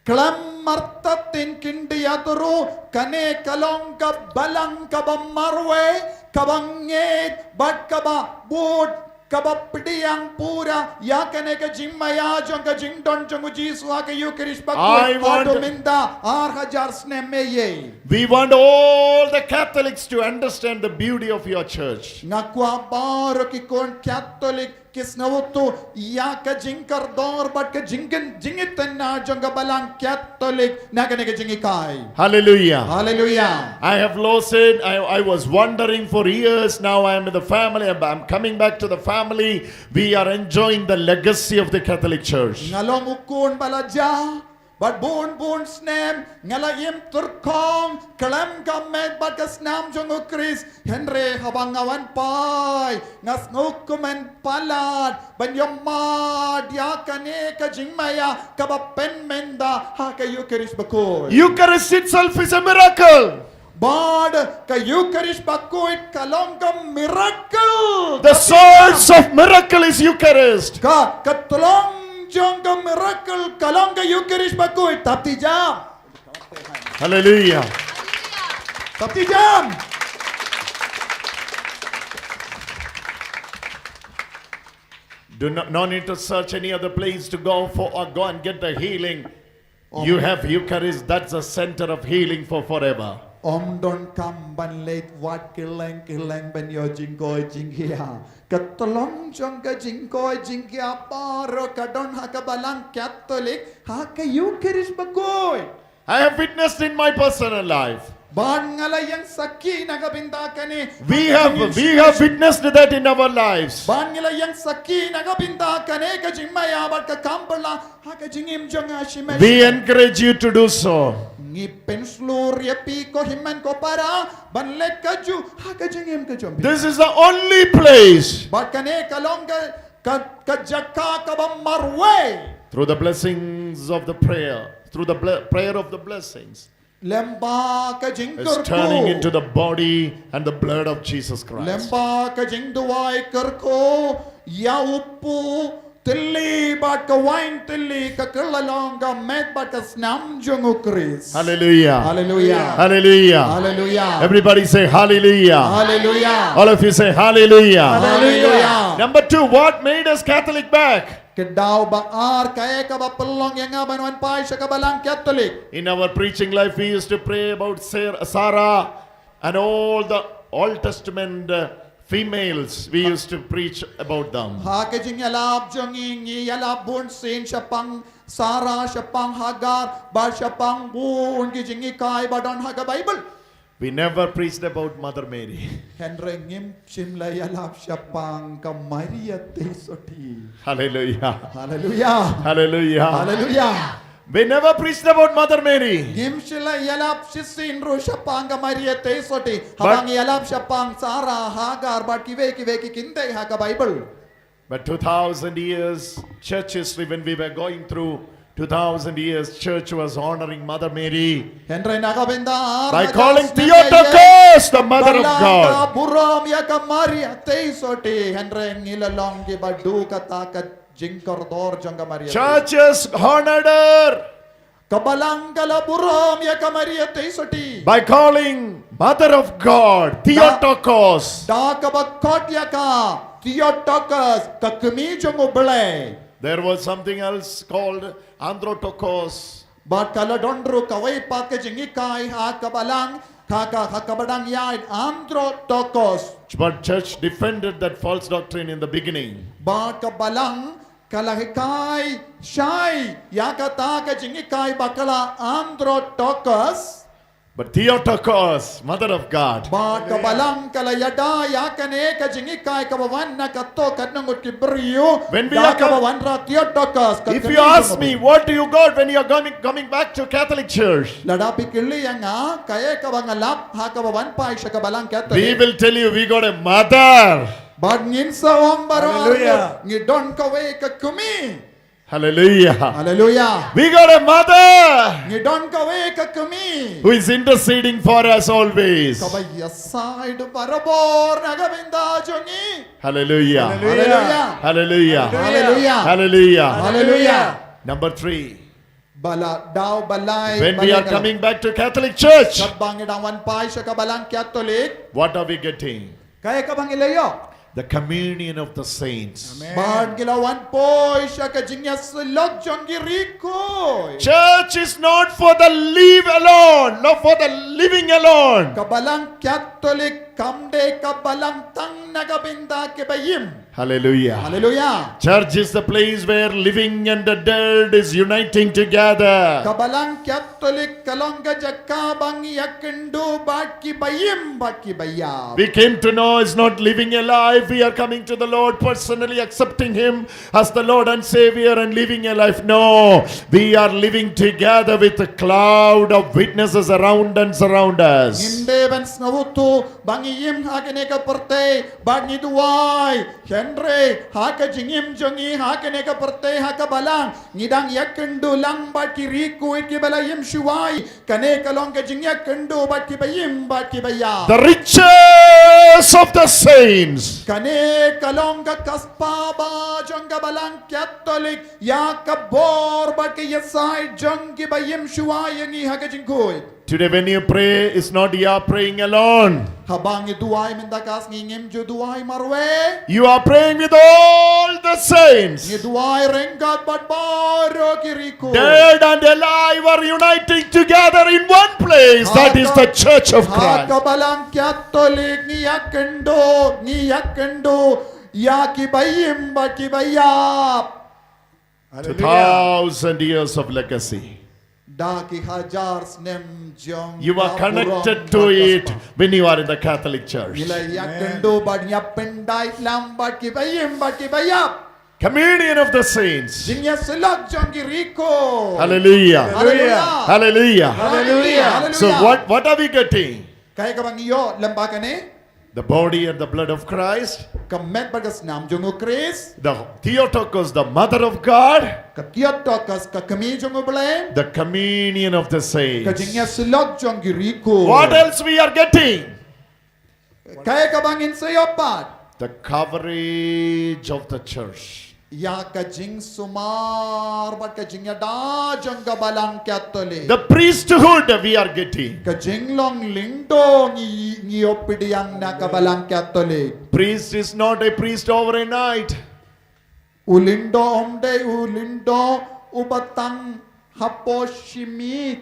Khlem martatin khyndiat ruh, kane ka long ka balang kaba marwei, kaba ngeit bad kaba bud, kaba pdiang pura ïa kane ka jingmaïa jong ka jingdon jong u Jisu ha ka Eucharist bakhuid. Haduh mynta ar hajar snem ei ei. We want all the Catholics to understand the beauty of your church. Nga kwah baroh ki khun Catholic ki sngewthuh ïa ka jingkordor bad ka jingkynjingitynnad jong ka balang Catholic na kane ka jinghikai. Hallelujah. Hallelujah. I have lost it. I, I was wandering for years. Now I am with the family. I'm, I'm coming back to the family. We are enjoying the legacy of the Catholic Church. Nga long u khun ba la jah bad bun bun snem nga la im tyrkhong khlem ka met bad ka snam jong u Khrist. Hynrei haba nga wan phai nga sngewkmen palat ban ïohmad ïa kane ka jingmaïa kaba pynmynta ha ka Eucharist bakhuid. Eucharist itself is a miracle. Bad ka Eucharist bakhuid ka long ka miracle. The source of miracle is Eucharist. Ka, ka tlong jong ka miracle ka long ka Eucharist bakhuid. Thap ti jam. Hallelujah. Thap ti jam. Do not, no need to search any other place to go for or go and get the healing. You have Eucharist, that's the center of healing for forever. Ym donkam ban leit wad kylleng kylleng ban ïoh jingkoit jingkhiah. Ka tlong jong ka jingkoit jingkhiah baroh ka don ha ka balang Catholic ha ka Eucharist bakhuid. I have witnessed in my personal life. Bad nga la ïeng sakhi na ka bynta kane. We have, we have witnessed that in our lives. Bad nga la ïeng sakhi na ka bynta kane ka jingmaïa bad ka kam pyrshah ha ka jingim jong nga shimet. We encourage you to do so. Ngi pynshlur ïa phi ko hynmen ko para ban leh kajuh ha ka jingim ka jong phi. This is the only place. Bad kane ka long ka, ka, ka jaka kaba marwei. Through the blessings of the prayer, through the ble- prayer of the blessings, Lyngba ka is turning into jingkyrkhu. The body and the blood of Jesus Christ. Lyngba ka jingduwai kyrkhu ïa u pu tylli bad ka wain tylli ka kylla long ka met bad ka snam jong u Khrist. Hallelujah. Hallelujah. Hallelujah. Hallelujah. Everybody say hallelujah. Hallelujah. All of you say hallelujah. Hallelujah. Number two, what made us Catholic back? Ka daw ba ar kaei kaba pynlong ïa nga ban wan phai sha ka balang Catholic. In our preaching life, we used to pray about Sar- Sarah and all the Old Testament uh, females. We used to preach about them. Ha ka jingïalap jong ngi ngi ïalap bun sien shaphang Sarah, shaphang Hagar bad shaphang bun ki jinghikai ba don ha ka Baibl. We never preached about Mother Mary. Hynrei ngim shym la ïalap shaphang ka Maria Theisotti. Hallelujah. Hallelujah. Hallelujah. Hallelujah. We never preached about Mother Mary. Ngim shym la ïalap shisien ruh shaphang ka Maria Theisotti. Haba ngi ïalap shaphang Sarah, Hagar bad kiwei kiwei ki kyntien ha ka Baibl. But two thousand years church history, when we were going through two thousand years, church was honoring Mother Mary. Hynrei na ka bynta ar By hajar calling snem ïa Theotokos the mother of balang God. Ka burom ïa ka Maria Theisotti. Hynrei ngi la long kiba duh kata ka jingkordor jong ka Maria. Churches honored her. Ka balang ka la burom ïa ka Maria Theisotti. By calling Mother of God, Theotokos. Da kaba khot ïa ka Theotokos, ka kmie jong U Blei. There was something else called Androtokos. Bad ka la don ruh kawei pat ka jinghikai ha ka balang, ka, ka, ha kaba dang ïaid Androtokos. But church defended that false doctrine in the beginning. Bad ka balang ka la hikai shai ïa kata ka jinghikai bakla Androtokos. But Theotokos, Mother of God. Bad ka balang ka la ïada ïa kane ka jinghikai kaba wan na kato katno ngut ki briew. When we Da are kaba com- wanrah Theotokos, ka If kmie you ask jong U Blei. me, what do you got when you are coming, coming back to Catholic Church? Lada phi kylli ïa nga kaei kaba nga lap ha kaba wan phai sha ka balang Katholik. We will tell you, we got a mother. Bad ngin sa ong baroh, Hallelujah. Ngi don kawei ka kmie. Hallelujah. Hallelujah. We got a mother Ngi don kawei ka kmie. Who is interceding for us always. Kaba ïasaid barabor na ka bynta jong ngi. Hallelujah. Hallelujah. Hallelujah. Hallelujah. Hallelujah. Hallelujah. Number three. Bala daw balai. When we are coming back to Catholic Church, Katba ngi dang wan phai sha ka balang Catholic. What are we getting? Kaei kaba ngi la ïoh. The communion of the saints. Bad ngi la wan poi sha ka jingïasyllok jong ki riew khuid. Church is not for the live alone, not for the living alone. Ka balang Catholic kam dei ka balang tang na ka bynta kiba im. Hallelujah. Hallelujah. Church is the place where living and the dead is uniting together. Ka balang Catholic ka long ka jaka ba ngi ïakynduh bad kiba im bad kiba ïap. We came to know it's not living a life. We are coming to the Lord personally, accepting Him as the Lord and Savior and living a life. No, we are living together with a cloud of witnesses around and surround us. Ngim dei ban sngewthuh ba ngi im ha kane ka pyrthei bad ngi duwai. Hynrei ha ka jingim jong ngi ha kane ka pyrthei, ha ka balang, ngi dang ïakynduh lang bad ki riew khuid kiba la im shuwa. Kane ka long ka jingïakynduh bad kiba im bad kiba ïap. The riches of the saints. Kane ka long ka kaspah ba jong ka balang Catholic ïa ka bor bad ka ïasaid jong kiba im shuwa ïa ngi ha ka jingkhuid. Today, when you pray, it's not you are praying alone. Haba ngi duwai mynta ka sngi ngim ju duwai marwei. You are praying with all the saints. Ngi duwai ryngkat bad baroh ki riew khuid. Dead and alive are uniting together in one place. That is the Church of Ha ka Christ. balang Catholic ngi ïakynduh, ngi ïakynduh ïa kiba im bad kiba ïap. Two thousand years of legacy. Da ki hajar snem jong You are ka connected burom to bad it kaspah. When you are in the Catholic Church. Ngi la ïakynduh bad ngi ïapyndait lang bad kiba im bad kiba ïap. Communion of the saints. Jingïasyllok jong ki riew khuid. Hallelujah. Hallelujah. Hallelujah. Hallelujah. So what, what are we getting? Kaei kaba ngi ïoh lyngba kane? The body and the blood of Christ. Ka met bad ka snam jong u Khrist. The Theotokos, the mother of God. Ka Theotokos, ka kmie jong u Blei. The communion of the saints. Ka jingïasyllok jong ki riew khuid. What else we are getting? Kaei kaba ngin sa ïoh pat? The coverage of the church. Ïa ka jingsumar bad ka jingïada jong ka balang Catholic. The priesthood we are getting. Ka jinglong lyngdoh ngi, ngi ïoh pdiang na ka balang Catholic. Priest is not a priest overnight. U lyngdoh um dei u lyngdoh uba tang hapoh shi miet.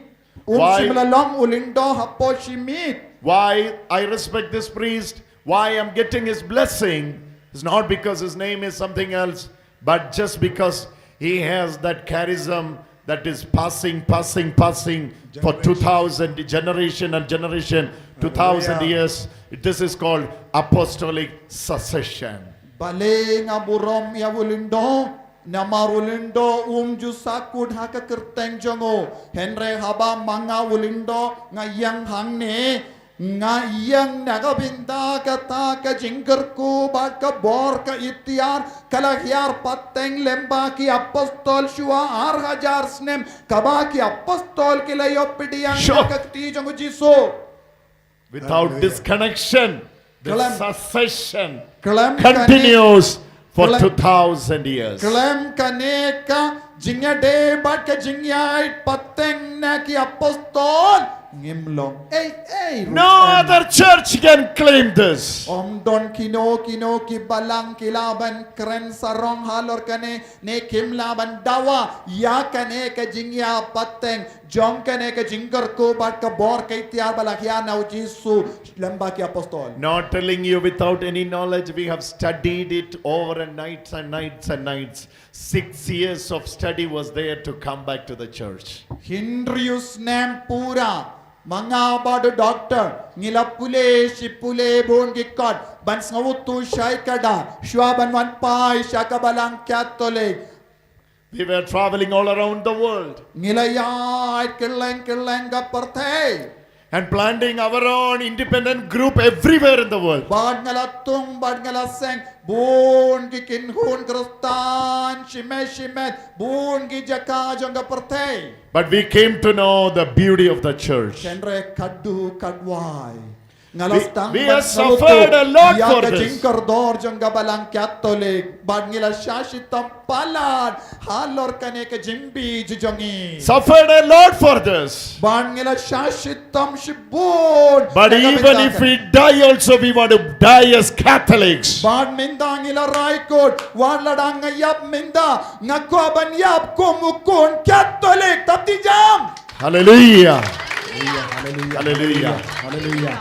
Um Why? shym la long u lyngdoh hapoh shi miet. Why I respect this priest, why I'm getting his blessing, is not because his name is something else, but just because he has that charism that is passing, passing, passing for two thousand generation and generation, two thousand Hallelujah. Years. This is called apostolic succession. Balei nga burom ïa u lyngdoh? Namar u lyngdoh um ju sahkut ha ka kyrteng jong u. Hynrei haba ma nga u lyngdoh nga ïeng hangne, nga ïeng na ka bynta kata ka jingkyrkhu bad ka bor ka iktiar ka la hiar pateng lyngba ki apostol shuwa ar hajar snem, kaba ki apostol ki la ïoh pdiang ïa ka kti jong u Jisu. Without disconnection, the Khlem- succession Khlem kane- continues for khlem- two thousand years. Khlem kane ka jingïadei bad ka jingïaid pateng na ki apostol, ngim long ei ei ruh. No other church can claim this. Ym don kino kino ki balang ki lah ban kren sarong halor kane, ne kim lah ban dawa ïa kane ka jingïapateng jong kane ka jingkyrkhu bad ka bor ka iktiar ba la hiar na u Jisu lyngba ki apostol. Not telling you without any knowledge, we have studied it over and nights and nights and nights. Six years of study was there to come back to the church. Hynriew snem pura, ma nga bad u doktor ngi la pule shi pule bun ki kot ban sngewthuh shai kada shuwa ban wan phai sha ka balang Katholik. We were traveling all around the world. Ngi la ïaid kylleng kylleng ka pyrthei. and planting our own independent group everywhere in the world. Bad nga la tung, bad nga la seng bun ki kynhun Khristan shimet shimet, bun ki jaka jong ka pyrthei. But we came to know the beauty of the church. Hynrei katto katwai nga la We- sdang we ban have suffered a lot ïa for ka this. Jingkordor jong ka Balang Katholik, bad ngi la shah shitom palat halor kane ka jingbijli jong ngi. Suffered a lot for this. Bad ngi la shah shitom shibun. But Na ka even bynta if kane. we die also, we want to die as Catholics. Bad mynta ngi la rai kut, wat lada nga ïap mynta, nga kwah ban ïap kum u khun Katholik. Tap ti jam. Hallelujah. Hallelujah. Hallelujah. Hallelujah.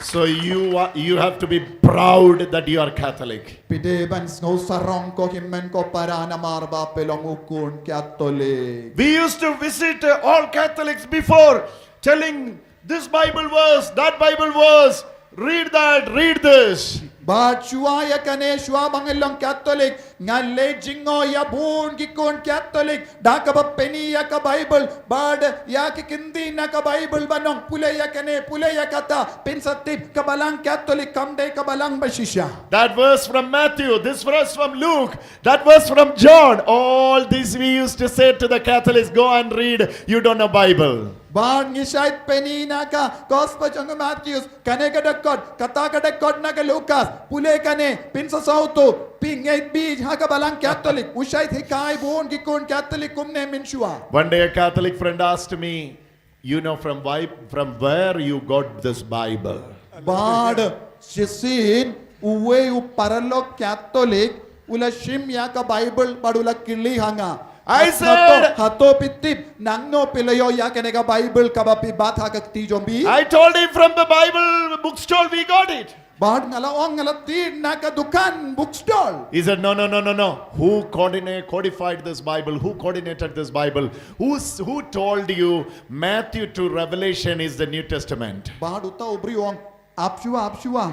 So you are, you have to be proud that you are Catholic. Phi dei ban sngew sarong ko hynmen ko para namar ba phi long u khun Katholik. We used to visit uh, all Catholics before, telling, "This Bible verse, that Bible verse, read that, read this." Bad shuwa ïa kane, shuwa ba ngi long Katholik, nga leit jngoh ïa bun ki khun Katholik da kaba pyni ïa ka Bible, bad ïa ki kyntien na ka Bible ban ong, pule ïa kane, pule ïa kata, phin sa tip ka Balang Katholik kam dei ka Balang ba shisha. That verse from Matthew, this verse from Luke, that verse from John. All these we used to say to the Catholics, "Go and read, you don't know Bible." Bad ngi shait pyni na ka Gospel jong ka Matthew, kane ka dkhot, kata ka dkhot na ka Lukas, pule kane, phin sa sngewthuh, phi ngeit beit ha ka Balang Katholik. U shait hikai bun ki khun Katholik kumne mynshuwa. One day a Catholic friend asked me, "You know from, why, from where you got this Bible?" Bad shisien uwei u paralok Katholik u la shim ïa ka Bible bad u la kylli ha nga, I "Hato, said, hato phi tip nangno phi la ïoh ïa kane ka Bible kaba phi bat ha ka kti jong phi?" I told him, "From the Bible bookstall we got it." Bad nga la ong, "Nga la thied na ka dukan bookstall." He said, "No, no, no, no, no. Who coordinate, codified this Bible? Who coordinated this Bible? Who's, who told you Matthew to Revelation is the New Testament?" Bad uta u briew u ong, "Ap shuwa, ap shuwa,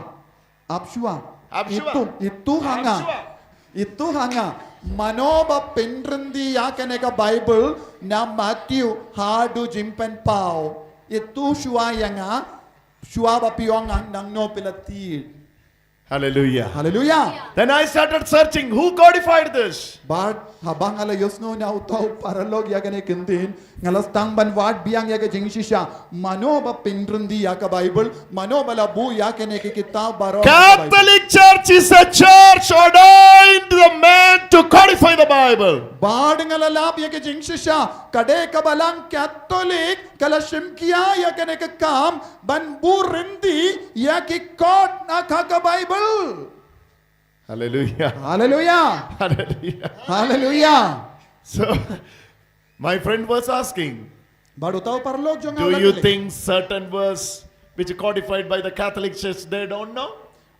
ap shuwa. Ap shuwa. Ïathuh, ïathuh ha nga. Ap shuwa. Ïathuh ha nga. Mano ba pynryndi ïa kane ka Bible na Matthew haduh Jingpynpaw. Ïathuh shuwa ïa nga. Shuwa ba phi ong nga nangno phi la thied." Hallelujah. Hallelujah. Then I started searching, "Who codified this?" Bad haba nga la ïohsngew na uta u paralok ïa kane ka ktien, nga la sdang ban wad biang ïa ka jingshisha. Mano ba pynryndi ïa ka Bible, mano ba la buh ïa kane ka kitab baroh. Catholic Church is a church ordained the man to codify the Bible. Bad nga la lap ïa ka jingshisha, ka dei ka Balang Katholik ka la shimkhia ïa kane ka kam ban buh ryndi ïa ki kot na ka, ka Bible. Hallelujah. Hallelujah. Hallelujah. Hallelujah. So, my friend was asking, Bad uta u paralok jong nga u "Do la you kylli, think certain verse which codified by the Catholic Church they don't know?"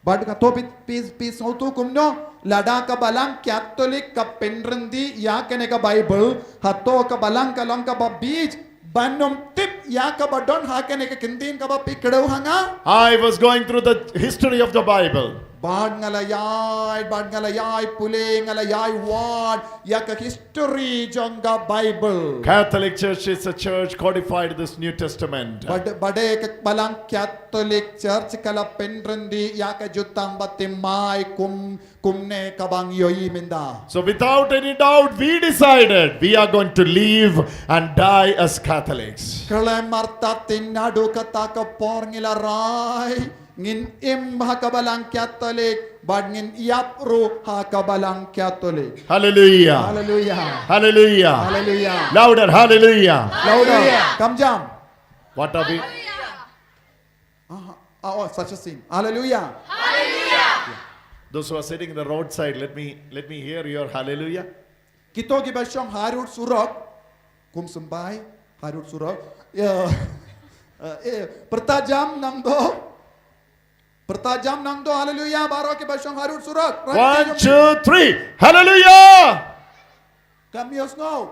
Bad kato phi, phi, phi sngewthuh kumno, lada ka Balang Katholik ka pynryndi ïa kane ka Bible, hato ka Balang ka long kaba bieit ban ym tip ïa kaba don ha kane ka ktien kaba phi kdew ha nga? I was going through the history of the Bible. Bad nga la ïai, bad nga la ïai pule, nga la ïai wad ïa ka history jong ka Bible. Catholic Church is a church codified this New Testament. Bad, bad ka Balang Katholik Church ka la pynryndi ïa ka Jutang Baptismai kum, kumne kaba ngi ïohi mynta. So without any doubt, we decided we are going to live and die as Catholics. Khlem artatien naduh kata ka por ngi la rai, ngin im ha ka Balang Katholik, bad ngin ïap ruh ha ka Balang Katholik. Hallelujah. Hallelujah. Hallelujah. Hallelujah. Louder, hallelujah. Louder. Kam jam. What are we? Ah, ah, oh, such a scene. Hallelujah. Those who are sitting in the roadside, let me, let me hear your hallelujah. Kito kiba shong harud surok. Kum symbai harud surok. Ya. Eh, eh, pyrta jam nangto. Pyrta jam nangto, hallelujah, baroh kiba shong harud surok. Right, One, jam. Two, three. Hallelujah. Kam ïohsngew.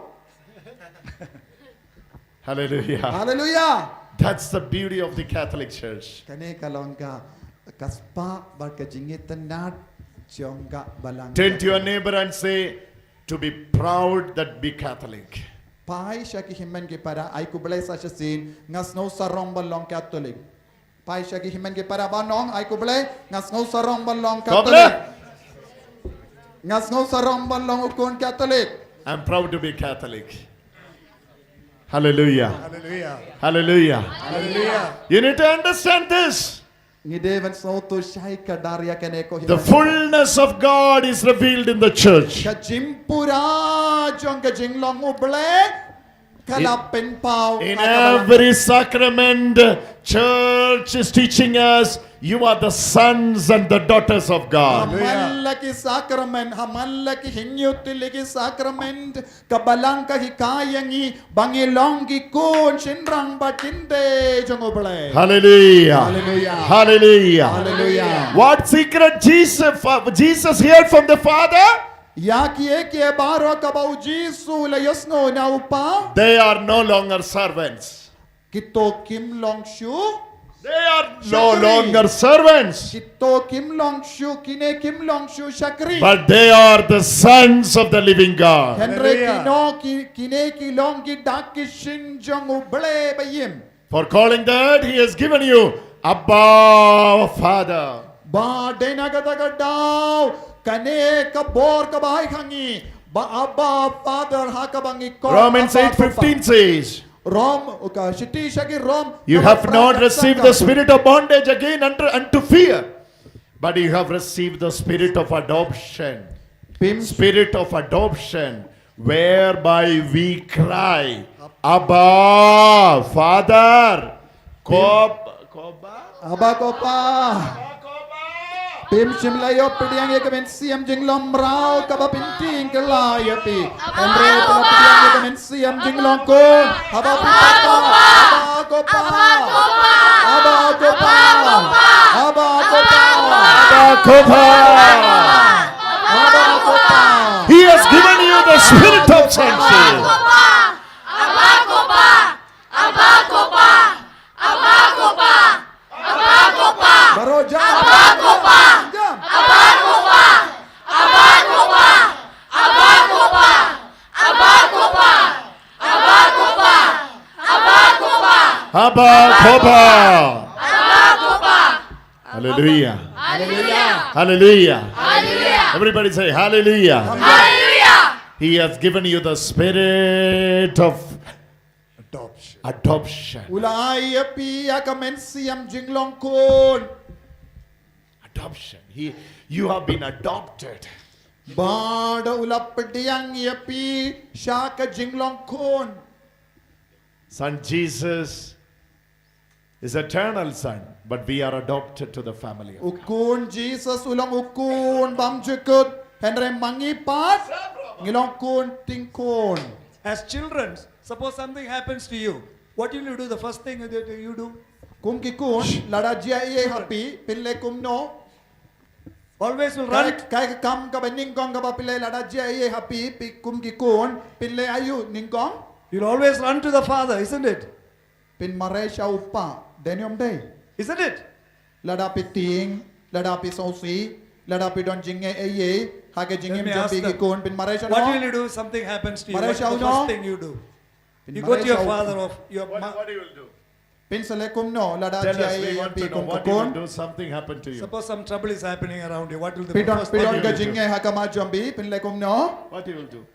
Hallelujah. Hallelujah. That's the beauty of the Catholic Church. Kane ka long ka, ka spah bad ka jingitynnad jong ka Balang. Turn to your neighbor and say, "To be proud that be Catholic." Phai sha ki hynmen ki para, ai khublei sa shisien, nga sngew sarong ban long Katholik. Phai sha ki hynmen ki para ban ong, ai khublei, nga sngew sarong ban long Khublei. Katholik. Nga sngew sarong ban long u khun Katholik. I'm proud to be Catholic. Hallelujah. Hallelujah. Hallelujah. Hallelujah. You need to understand this. Ngi dei ban sngewthuh shai kdar ïa kane ko. The fullness of God is revealed in the church. Ka jingpura jong ka jinglong U Blei ka la pynpaw. In every sacrament, church is teaching us, you are the sons and the daughters of God. Haman la ki sacrament, haman la ki hynñiew tylli ki sacrament, ka balang ka hikai ïa ngi ba ngi long ki khun shynrang ba kynthei jong U Blei. Hallelujah. Hallelujah. Hallelujah. Hallelujah. What secret Jesus, uh, Jesus heard from the Father? Ïa kiei kiei baroh kaba U Jisu u la ïohsngew na U Kpa. They are no longer servants. Kito kim long shuh. They are no longer servants. Kito kim long shuh, kine kim long shuh shakri. But they are the sons of the living God. Hynrei Hallelujah. kino ki, kine ki long ki dak ki shin jong U Blei ba im. For calling that, he has given you Abba Father. Ba dei na kata ka daw, kane ka bor kaba ai ha ngi ba Abba Father ha kaba ngi khot Romans Abba eight fifteen Papa. Says, Rom, ka Shithi sha ki Rom. you Kaba have not phra received ka the spirit of bondage again unto, unto fear, but you have received the spirit of adoption. Pim Spirit of adoption, whereby we cry, Abba, Father. Kob, koba? Abba Kopa. Pim shym la ïoh pdiang ïa ka mynsiem jinglong mraw kaba pynthing kylla ïa phi. Hynrei phi la pdiang ïa ka mynsiem jinglong khun. Abba Papa. Abba Kopa. Abba Kopa. Abba Kopa. Abba Koba. Abba Kopa. He has given you the spirit of sonship. Baroh jam. Jam. Abba Koba. Hallelujah. Hallelujah. Hallelujah. Hallelujah. Everybody say hallelujah. Hallelujah. He has given you the spirit of Adoption. Adoption. U la ai ïa phi ïa ka mynsiem jinglong khun. Adoption. He, you have been adopted. Bad u la pdiang ïa phi sha ka jinglong khun. Son Jesus is eternal son, but we are adopted to the family of U khun Jesus u long u khun bymjukut, hynrei ma ngi pat ngi long khun tyngkhun. As children, suppose something happens to you, what will you do? The first thing that you do? Kum ki khun, lada jia ei ei ha phi, phin leh kumno? Always will Kai, run. kai ka kam kaba nyngkong kaba phin leh, lada jia ei ei ha phi, phi kum ki khun, phin leh aïu nyngkong? You'll always run to the Father, isn't it? Phin mareh sha u kpa, dei ne ym dei? Isn't it? Lada phi tieng, lada phi sngewsih, lada phi don jingeh ei ei ha ka jingim jong phi ki khun, phin mareh sha uno? What will you do if something happens to you? Mareh sha uno? What's the first thing you do? You go to your father or your mother. What do you will do? Phin sa leh kumno lada Tell jia us, ei we ei ha want phi to know kum ka what you khun? Will do. Something happened to you. Suppose some trouble is happening around you. What will the Phi don, first phi thing don you ka do? Jingeh ha ka ma jong phi, phin leh kumno? What you will do?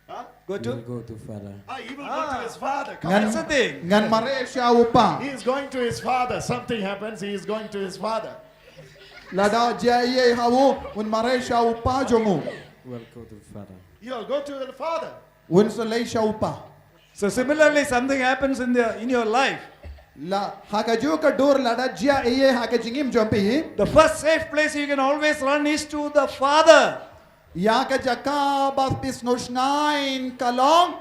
Huh? Go to? We'll go to Father. Ah, he will go to his father. Come Ngan, on. That's the thing. ngan mareh sha u kpa. He is going to his father. Something happens, he is going to his father. Lada jia ei ei ha u, un mareh sha u kpa jong u. We'll go to Father. You'll go to the father. Un sa leit sha u kpa. So similarly, something happens in the in your life. La, ha kajuh ka dur lada jia ei ei ha ka jingim jong phi, The first safe place you can always run is to the Father. ïa ka jaka ba phi sngewsngaiñ ka long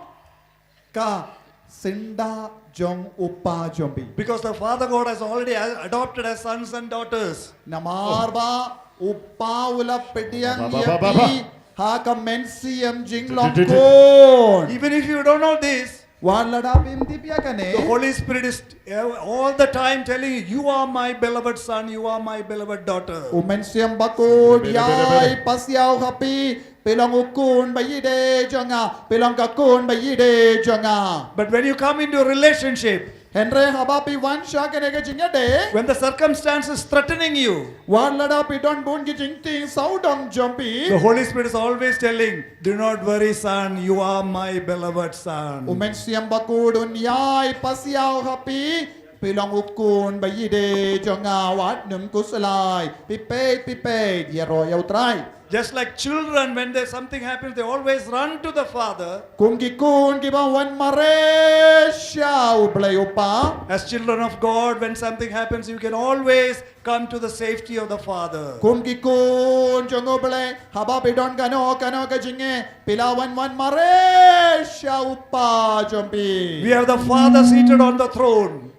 ka syndah jong u kpa jong phi. Because the Father God has already adopted as sons and daughters. Namar ba u kpa u la pdiang ïa phi ha ka mynsiem jinglong khun. Even if you don't know this, Wat lada phim tip ïa kane, the Holy Spirit is uh, all the time telling you, "You are my beloved son, you are my beloved daughter." U Mynsiem Bakhuid u ïai pasiaw ha phi Phi long u khun ba ïadei jong nga, phi long ka khun ba ïadei jong nga. But when you come into a relationship, Hynrei haba phi wan sha kane ka jingïadei, when the circumstance is threatening you, wat lada phi don bun ki jingtieng sawdong jong phi, the Holy Spirit is always telling, "Do not worry, son, you are my beloved son." U Mynsiem Bakhuid un ïai pasiaw ha phi, phi long u khun ba ïadei jong nga, wat nym khuslai, phi peit, phi peit ïaroh ïa U Trai. Just like children, when there's something happens, they always run to the Father. Kum ki khun kiba wan mareh sha U Blei U Kpa. As children of God, when something happens, you can always come to the safety of the Father. Kum ki khun jong U Blei, haba phi don kano kano ka jingeh, phi lah ban wan mareh sha U Kpa jong phi. We have the Father seated on the throne.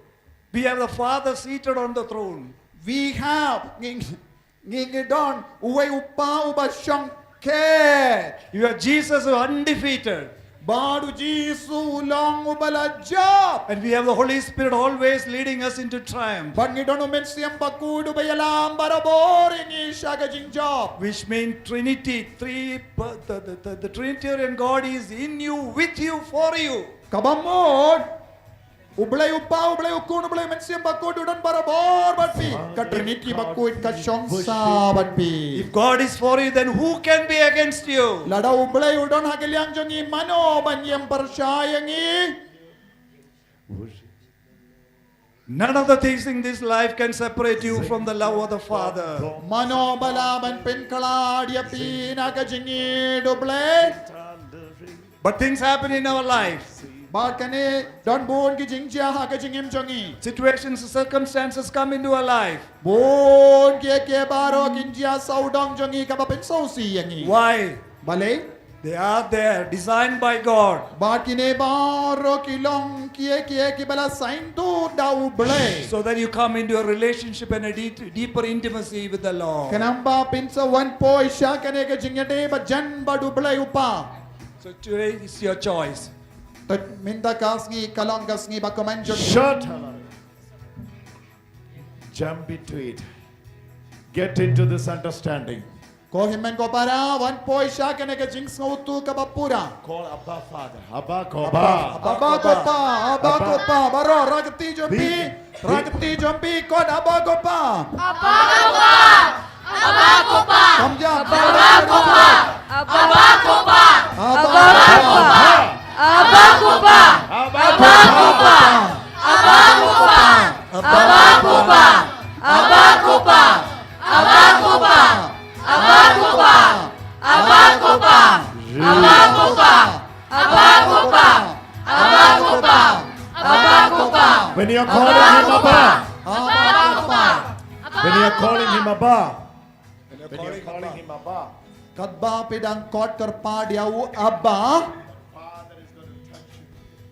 We have the Father seated on the throne. We have, ngi, ngi, ngi don uwei U Kpa uba shong khet. You have Jesus who is undefeated. Bad U Jisu u long uba la jop. And we have the Holy Spirit always leading us into triumph. Bad ngi don U Mynsiem Bakhuid uba ïalam barabor ïa ngi sha ka jingjop. Which means Trinity, three, the, the, the, the Trinitarian God is in you, with you, for you. Kaba mut, U Blei U Kpa, U Blei U Khun, U Blei Mynsiem Bakhuid u don barabor bad phi. Ka Trinity Bakhuid ka shong sa bad phi. If God is for you, then who can be against you? Lada U Blei u don ha ka liang jong ngi, mano ban ïeng pyrshah ïa ngi? None of the things in this life can separate you from the love of the Father. Mano ba lah ban pynkhlad ïa phi na ka jingïeit U Blei? But things happen in our life. Bad kane don bun ki jingjia ha ka jingim jong ngi. Situations, circumstances come into our life. Bun kiei kiei baroh kin jia sawdong jong ngi kaba pynsngewsih ïa ngi. Why? Balei? They are there, designed by God. Bad kine baroh ki long kiei kiei kiba la saiñdur da U Blei. So that you come into a relationship and a deep, deeper intimacy with the Lord. Khnang ba phin sa wan poi sha kane ka jingïadei ba jan bad U Blei U Kpa. So today is your choice. Te mynta ka sngi ka long ka sngi bakmen jong ngi. Shut up. Jump into it. Get into this understanding. Ko hynmen ko para, wan poi sha kane ka jingsngewthuh kaba pura. Call Abba Father. Abba ko Abba. Abba ko Pa, Abba ko Pa. Baroh, rakti jong phi, rakti jong phi, khot Abba ko Pa. Abba ko Pa. Abba ko Pa. Kam ja. Abba ko Pa. Abba ko Pa. Abba ko Pa. Abba ko Pa. Abba ko Pa. Abba ko Pa. Abba ko Pa. Abba ko Pa. Abba ko Pa. Abba ko Pa. Abba ko Pa. Abba ko Pa. Abba ko Pa. Abba ko Pa. Abba ko Pa. When you are calling him Abba. Abba ko Pa. When you are calling him Abba. When you are calling him Abba. Katba phi dang khot kyrpad ïa u Abba.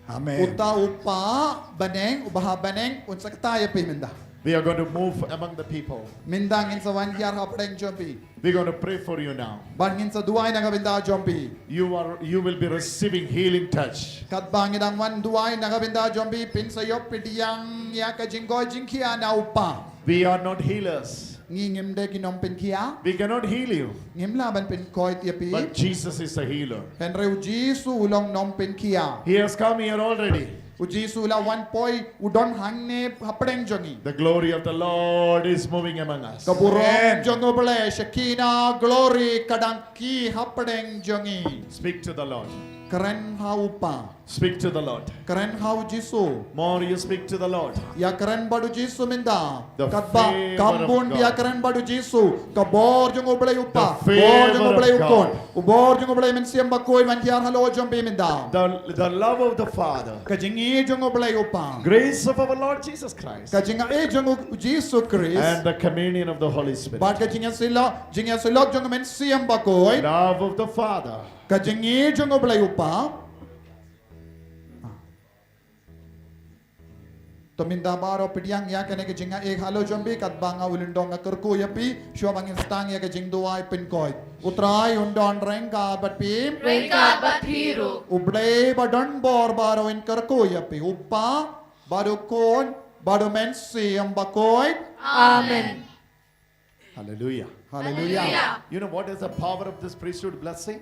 Amen. Uta u Pa bneng, uba ha bneng, un sa ktah ïa phi mynta. We are going to move among the people. Mynta ngin sa wan hiar hapdeng jong phi. We're going to pray for you now. Bad ngin sa duwai na ka bynta jong phi. You are, you will be receiving healing touch. Katba ngi dang wan duwai na ka bynta jong phi, phin sa ïoh pdiang ïa ka jingkoit jingkhiah na u Pa. We are not healers. Ngi ngim dei ki nongpynkhiah. We cannot heal you. Ngim lah ban pynkoit ïa phi. But Jesus is a healer. Hynrei U Jisu u long nongpynkhiah. He has come here already. U Jisu u la wan poi, u don hangne hapdeng jong ngi. The glory of the Lord is moving among us. Ka burom jong U Blei, Shekinah glory, ka dang kiew hapdeng jong ngi. Speak to the Lord. Kren ha u Pa. Speak to the Lord. Kren ha U Jisu. More you speak to the Lord. Ïa kren bad U Jisu mynta. The favor of God. Katba kam bun ïa kren bad U Jisu, ka bor jong U Blei u Pa, ka bor jong U Blei u Khun, u bor jong U Blei Mynsiem Bakhuid un hiar halor jong phi mynta. The, the love of the Father. Ka jingïeit jong U Blei u Pa. Grace of our Lord Jesus Christ. Ka jingïeit jong U Jisu Khrist. And the communion of the Holy Spirit. Bad ka jingïasyllok, jingïasyllok jong U Mynsiem Bakhuid. Love of the Father. Ka jingïeit jong U Blei u Pa. To mynta baroh pdiang ïa kane ka jingïaid halor jong phi katba nga u lyngdoh nga kyrkhu ïa phi, shuwa ba ngin sdang ïa ka jingduwai pynkoit. U Trai un don ryngkat bad phi. Ryngkat bad phi ruh. U Blei ba don bor baroh un kyrkhu ïa phi. U Pa, bad u Khun, bad U Mynsiem Bakhuid. Amen. Haleluia. Hallelujah. You know what is the power of this priesthood blessing?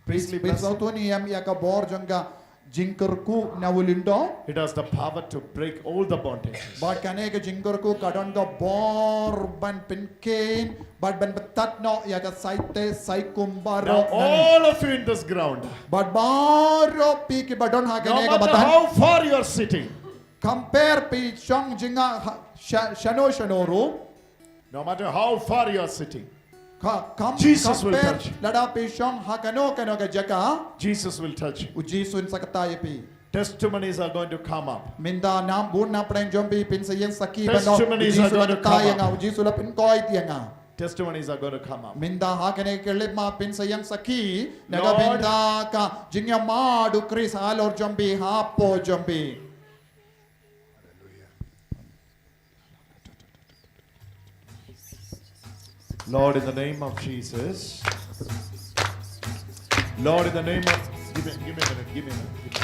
Priestly blessing. Pisa tuni em ïa ka bor jong ka jingkyrkhu na u lyngdoh. It has the power to break all the bondages. Bad kane ka jingkyrkhu ka don ka bor ban pynkheiñ bad ban btad noh ïa ka saite saikum baroh. Now all of you in this ground. Bad baroh phi kiba don ha kane ka madan. No matter how far you are sitting. Compare phi shong jngai shano shano ruh. No matter how far you are sitting, ka kam Jesus will touch you. Lada phi shong ha kano kano ka jaka, Jesus will touch you. U Jisu un sa kata ïa phi. Testimonies are going to come up. Mynta nam bun na pdeng jong phi phin sa ïeng sakhi ban ong, testimonies are going to come up. U Jisu la kata ïa nga, u Jisu la pynkoit ïa nga. Testimonies are going to come up. Mynta ha kane ka lip ma phin sa ïeng sakhi na ka bynta ka jingïamad u Khrist halor jong phi hapoh jong phi. Lord, in the name of Jesus. Lord, in the name of, give me, give me a minute, give me a minute.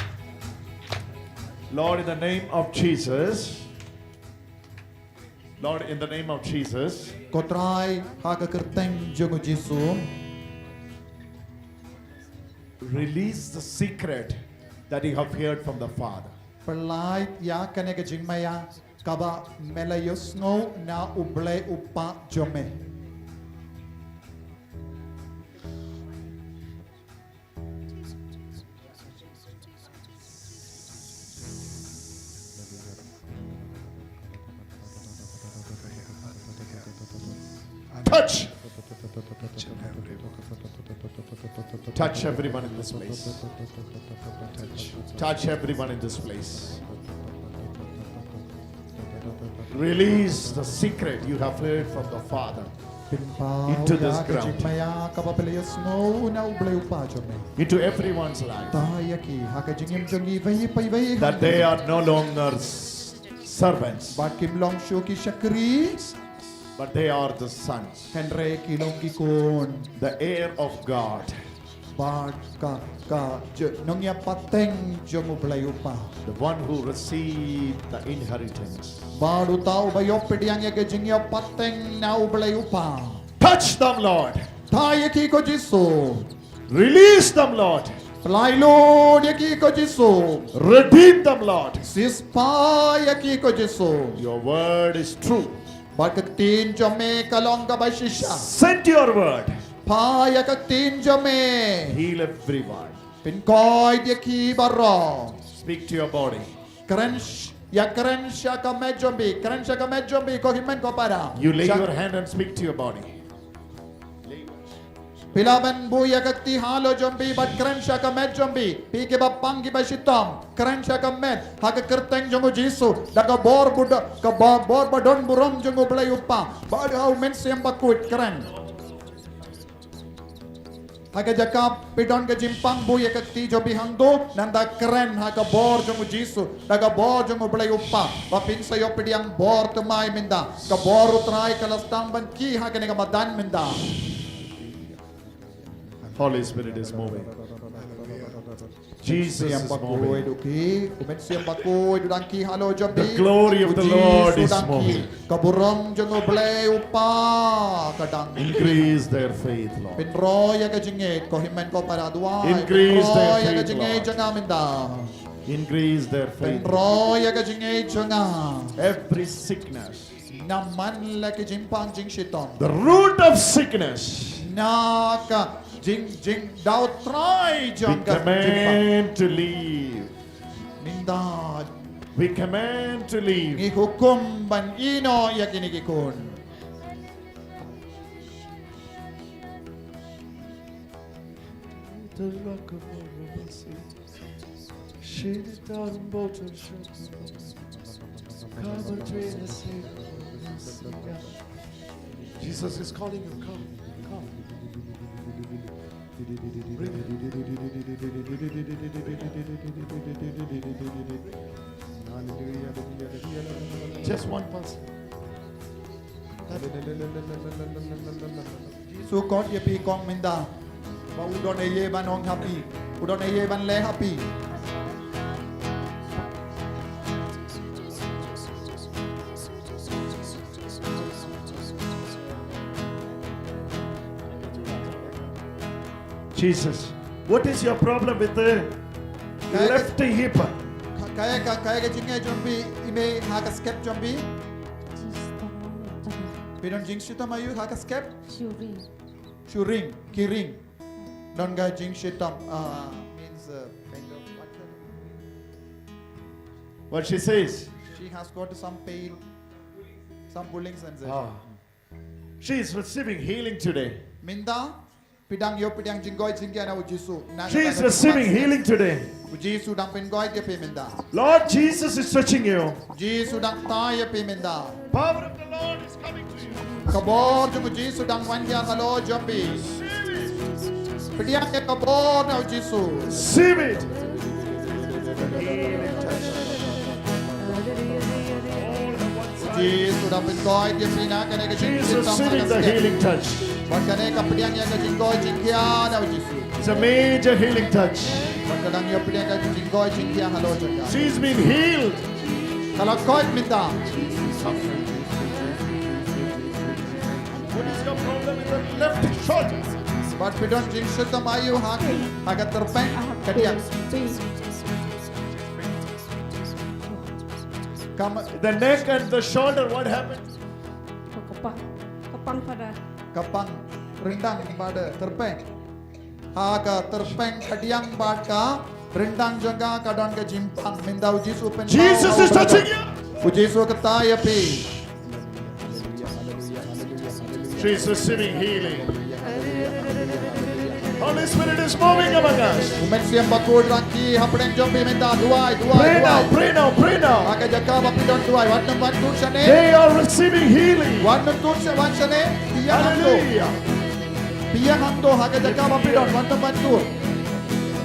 Lord, in the name of Jesus. Lord, in the name of Jesus. Ko Trai, ha ka kyrteng jong u Jisu. Release the secret that you have heard from the Father. Pynlait ïa kane ka jingmaïa kaba me la ïohsngew na U Blei U Kpa jong me. Touch. Touch everyone in this place. Touch everyone in this place. Release the secret you have heard from the Father into this ground, into everyone's life, that they are no longer s-, servants, bad kim long shuh ki shakri, but they are the sons, hynrei ki long ki khun, the heir of God, bad ka, ka, nongïapateng jong U Blei U Kpa. The one who received the inheritance. Bad uta uba ïoh pdiang ïa ka jingïapateng na U Blei U Kpa. Touch them, Lord. Kta ïa ki ko Jisu. Release them, Lord. Pynlait lut ïa ki ko Jisu. Redeem them, Lord. Siewspah ïa ki ko Jisu. Your word is true. Bad ka ktien jong me ka long kaba shisha. Send your word. Phah ïa ka ktien jong me. Heal everyone. Pynkoit ïa ki baroh. Speak to your body. Kren sh-, ïa kren sha ka met jong phi, kren sha ka met jong phi, ko hynmen ko para. You lay your hand and speak to your body. Phi lah ban buh ïa ka kti halor jong phi bad kren sha ka met jong phi. Phi kiba pang kiba shitom, kren sha ka met ha ka kyrteng jong u Jisu. Da ka bor buda, ka bo-, bor ba don burom jong U Blei U Kpa bad ha U Mynsiem Bakhuid, kren. Ha ka jaka phi don ka jingpang, buh ïa ka kti jong phi hangto, nangta kren ha ka bor jong u Jisu, da ka bor jong U Blei U Kpa, ba phin sa ïoh pdiang bor thymmai mynta. Ka bor U Trai ka la sdang ban kiew ha kane ka madan mynta. Holy Spirit is moving. Jesus is moving. U Mynsiem Bakhuid u dang kiew halor jong phi. The glory of the Lord is moving. Ka burom jong U Blei U Kpa ka dang. Increase their faith, Lord. Pynroi ïa ka jingngeit, ko hynmen ko para, duwai. Increase their faith, Lord. Pynroi ïa ka jingngeit jong nga mynta. Increase their faith. Pynroi ïa ka jingngeit jong nga. Every sickness. Na man la ki jingpang jingshitom. The root of sickness. Na ka jing, jing, da U Trai jong ka jingpang. We command to leave. Mynta. We command to leave. Ngi hukum ban ïehnoh ïa kine ki khun. Jesus is calling you. Come, come. Bring it. Just one person. Jisu kot ïa phi kong mynta. Ba u don ei ei ban ong ha phi. U don ei ei ban leh ha phi. Jesus. What is your problem with the left hip? Kaei ka, kaei ka jingeh jong phi i mei ha ka skep jong phi? Phi don jingshitom aïu ha ka skep? Shu ring. Shu ring, ki ring. Don ka jingshitom, ah, means, uh, kind of what? What she says? She has got some pain, some pulling sensation. Ah. She is receiving healing today. Mynta phi dang ïoh pdiang jingkoit jingkhiah na u Jisu. Na She is receiving healing today. U Jisu dang pynkoit ïa phi mynta. Lord Jesus is touching you. Jisu dang tai ïa phi mynta. Power of the Lord is coming to you. Ka bor jong u Jisu dang wan ïa halor jong phi. Pdiang ïa ka bor na u Jisu. Receive it. U Jisu dang pynkoit ïa phi na kane ka Jesus jingshitom receiving the healing touch. Bad kane ka pdiang ïa ka jingkoit jingkhiah na u Jisu. It's a major healing touch. Bad ka dang ïoh pdiang ka jingkoit jingkhiah halor jong ka. She's been healed. Ka la koit mynta. What is your problem with the left shoulder? Bad phi don jingshitom aïu ha ka, ha ka tyrpeng kadiang. Kam The neck and the shoulder, what happened? Ka pang, ka pang pada. Ka pang ryndang bad tyrpeng. Ha ka tyrpeng kadiang bad ka ryndang jong ka ka don ka jingpang mynta u Jisu pyn. Jesus is touching you. U Jisu ka tai ïa phi. She's receiving healing. Holy Spirit is moving among us. U Mynsiem Bakhuid u dang kyrkieh hapdeng jong phi mynta, duwai, duwai, Pray now, duwai. Pray now, pray now. Ha ka jaka ba phi don, duwai. Wat nym wan tur shane. They are receiving healing. Wat nym tur shane, wan shane. Phi ïeng hangto. Hallelujah. Phi ïeng hangto ha ka jaka ba phi don, wat nym wan tur.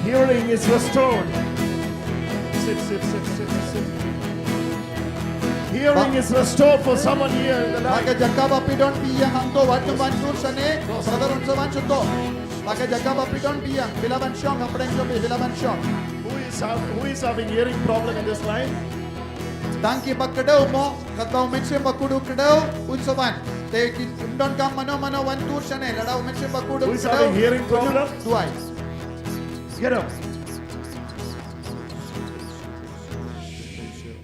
Healing is restored. Sit, sit, sit, sit, sit. Healing is restored for someone here in the Ha ka night. jaka ba phi don, phi ïeng hangto, wat nym wan tur shane. Brother, un sa wan shane to. Ha ka jaka ba phi don, phi ïeng. Phi lah ban shong hapdeng jong phi, phi lah ban shong. Who is, have, who is having hearing problem in this line? Tang kiba kdew mo, kata u Mynsiem Bakhuid u kdew, un sa wan. Te kim donkam mano mano wan tur shane, lada u Mynsiem Bakhuid u kdew. Who is having hearing problem? Duwai. Get up.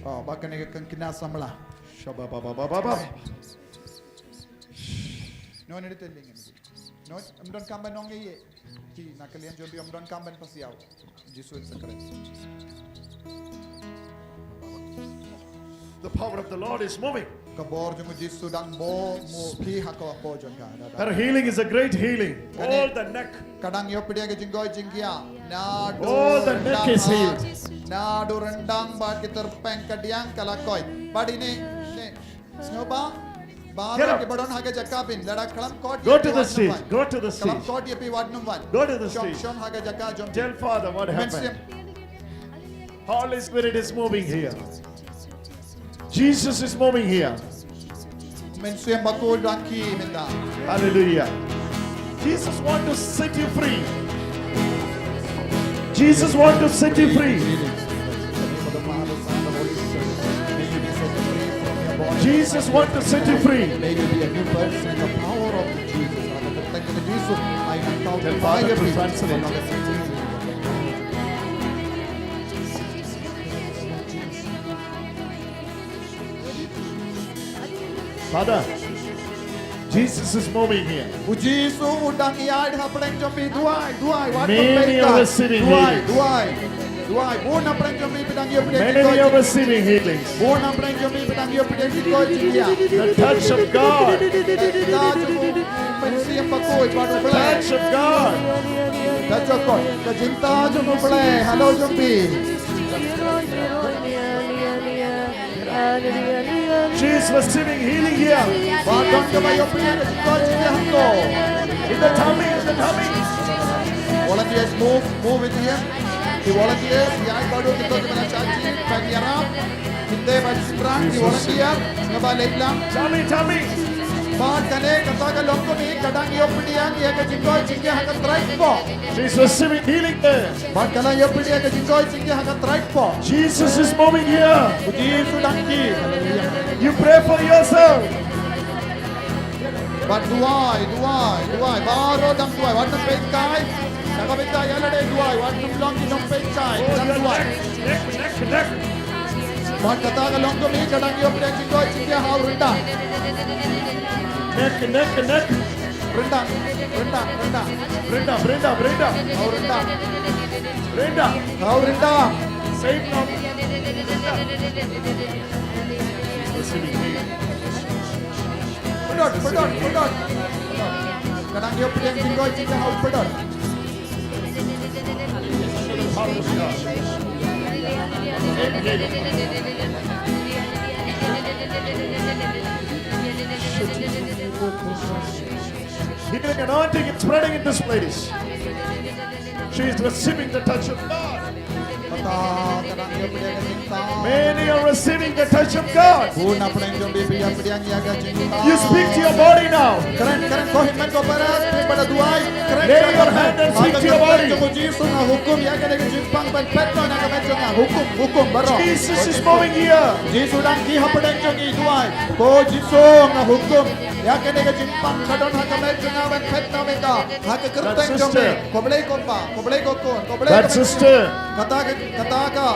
Oh, ba kane ka kynnoh samla. Shabba-ba-ba-ba-ba-ba. No, ne te ling. No, ym donkam ban ong ei ei. Te na ka liang jong phi ym donkam ban pasiaw. Jisu in sa kren. The power of the Lord is moving. Ka bor jong u Jisu dang bor mo phi ha ka bor jong ka. Her healing is a great healing. All the neck. Ka dang ïoh pdiang ka jingkoit jingkhiah. Naduh All the neck is healed. Naduh ryndang bad ki tyrpeng kadiang ka la koit. Bad ine, ne, sngewbha. Ba kiba don ha ka jaka phin, lada khlem koit. Go to the stage. Go to the stage. Khlem koit ïa phi, wat nym wan. Go to the Shong, stage. shong ha ka jaka jong phi. Tell Father what happened. Holy Spirit is moving here. Jesus is moving here. Mynsiem Bakhuid u dang kyrkieh mynta. Hallelujah. Jesus want to set you free. Jesus want to set you free. Jesus want to set you free. May you be a new person in the power of Jesus. Thank you, Jesus. I am Tell Father to translate. Father, Jesus is moving here. U Jisu u dang ïaid hapdeng jong phi, duwai, duwai. Wat nym peit kai. Duwai, duwai. Duwai, bun hapdeng jong phi ba dang ïoh pdiang jingkoit. Many are receiving healings. Bun hapdeng jong phi ba dang ïoh pdiang jingkoit jingkhiah. The touch of God. Ka jingtah jong u Mynsiem Bakhuid bad U Blei. Touch of God. Ka jingtah jong u Blei halor jong phi. She is receiving healing here. Ba don kaba ïoh pdiang jingkoit jingkhiah hangto. In the tummy, in the tummy. Volunteers, move, move with him. Ki volunteers, ïaid bad u, kito kiba la shah jied, ban ïarap. Kito ba shynrang, ki volunteer, kiba leit lang. Tummy, tummy. Bad kane kata ka longkmie ka dang ïoh pdiang ïa ka jingkoit jingkhiah ha ka trai kpoh. She is receiving healing there. Bad ka la ïoh pdiang ïa ka jingkoit jingkhiah ha ka trai kpoh. Jesus is moving here. U Jisu u dang kyrkieh. You pray for yourself. Bad duwai, duwai, duwai. Baroh dang duwai. Wat nym peit kai. Ka bynta ïa lade duwai, wat nym long ki nongpeit shai, ki dang duwai. Connect, connect, connect. Bad kata ka longkmie ka dang ïoh pdiang jingkoit jingkhiah ha u Rynda. Connect, connect, connect. Rynda, Rynda, Rynda. Brenda, Brenda, Brenda. Ha u Rynda. Rynda. Ha u Rynda. Save now. Rynda. Perdon, perdon, perdon. Ka dang ïoh pdiang jingkoit jingkhiah ha u Perdon. Healing anointing is spreading in this place. She is receiving the touch of God. Kata ka dang ïoh pdiang jingkhiah. Many are receiving the touch of God. Bun na pdeng jong phi phi ïa pdiang ïa ka jingkhiah. You speak to your body now. Kren, kren, ko hynmen ko para, phi para duwai. Kren, lay your hand and speak to your body. Ko Jisu nga hukum ïa kane ka jingpang ban phet noh na ka met jong nga. Hukum, hukum baroh. Jesus is moving here. Jisu dang kiew ha pdeng jong ngi, duwai. Ko Jisu nga hukum ïa kane ka jingpang ka don ha ka met jong nga ban phet noh mynta. Ha ka kyrteng jong me. Ko Blei ko Pa, ko Blei ko Khun, ko Blei ko Mynsiem. Kata ka, kata ka,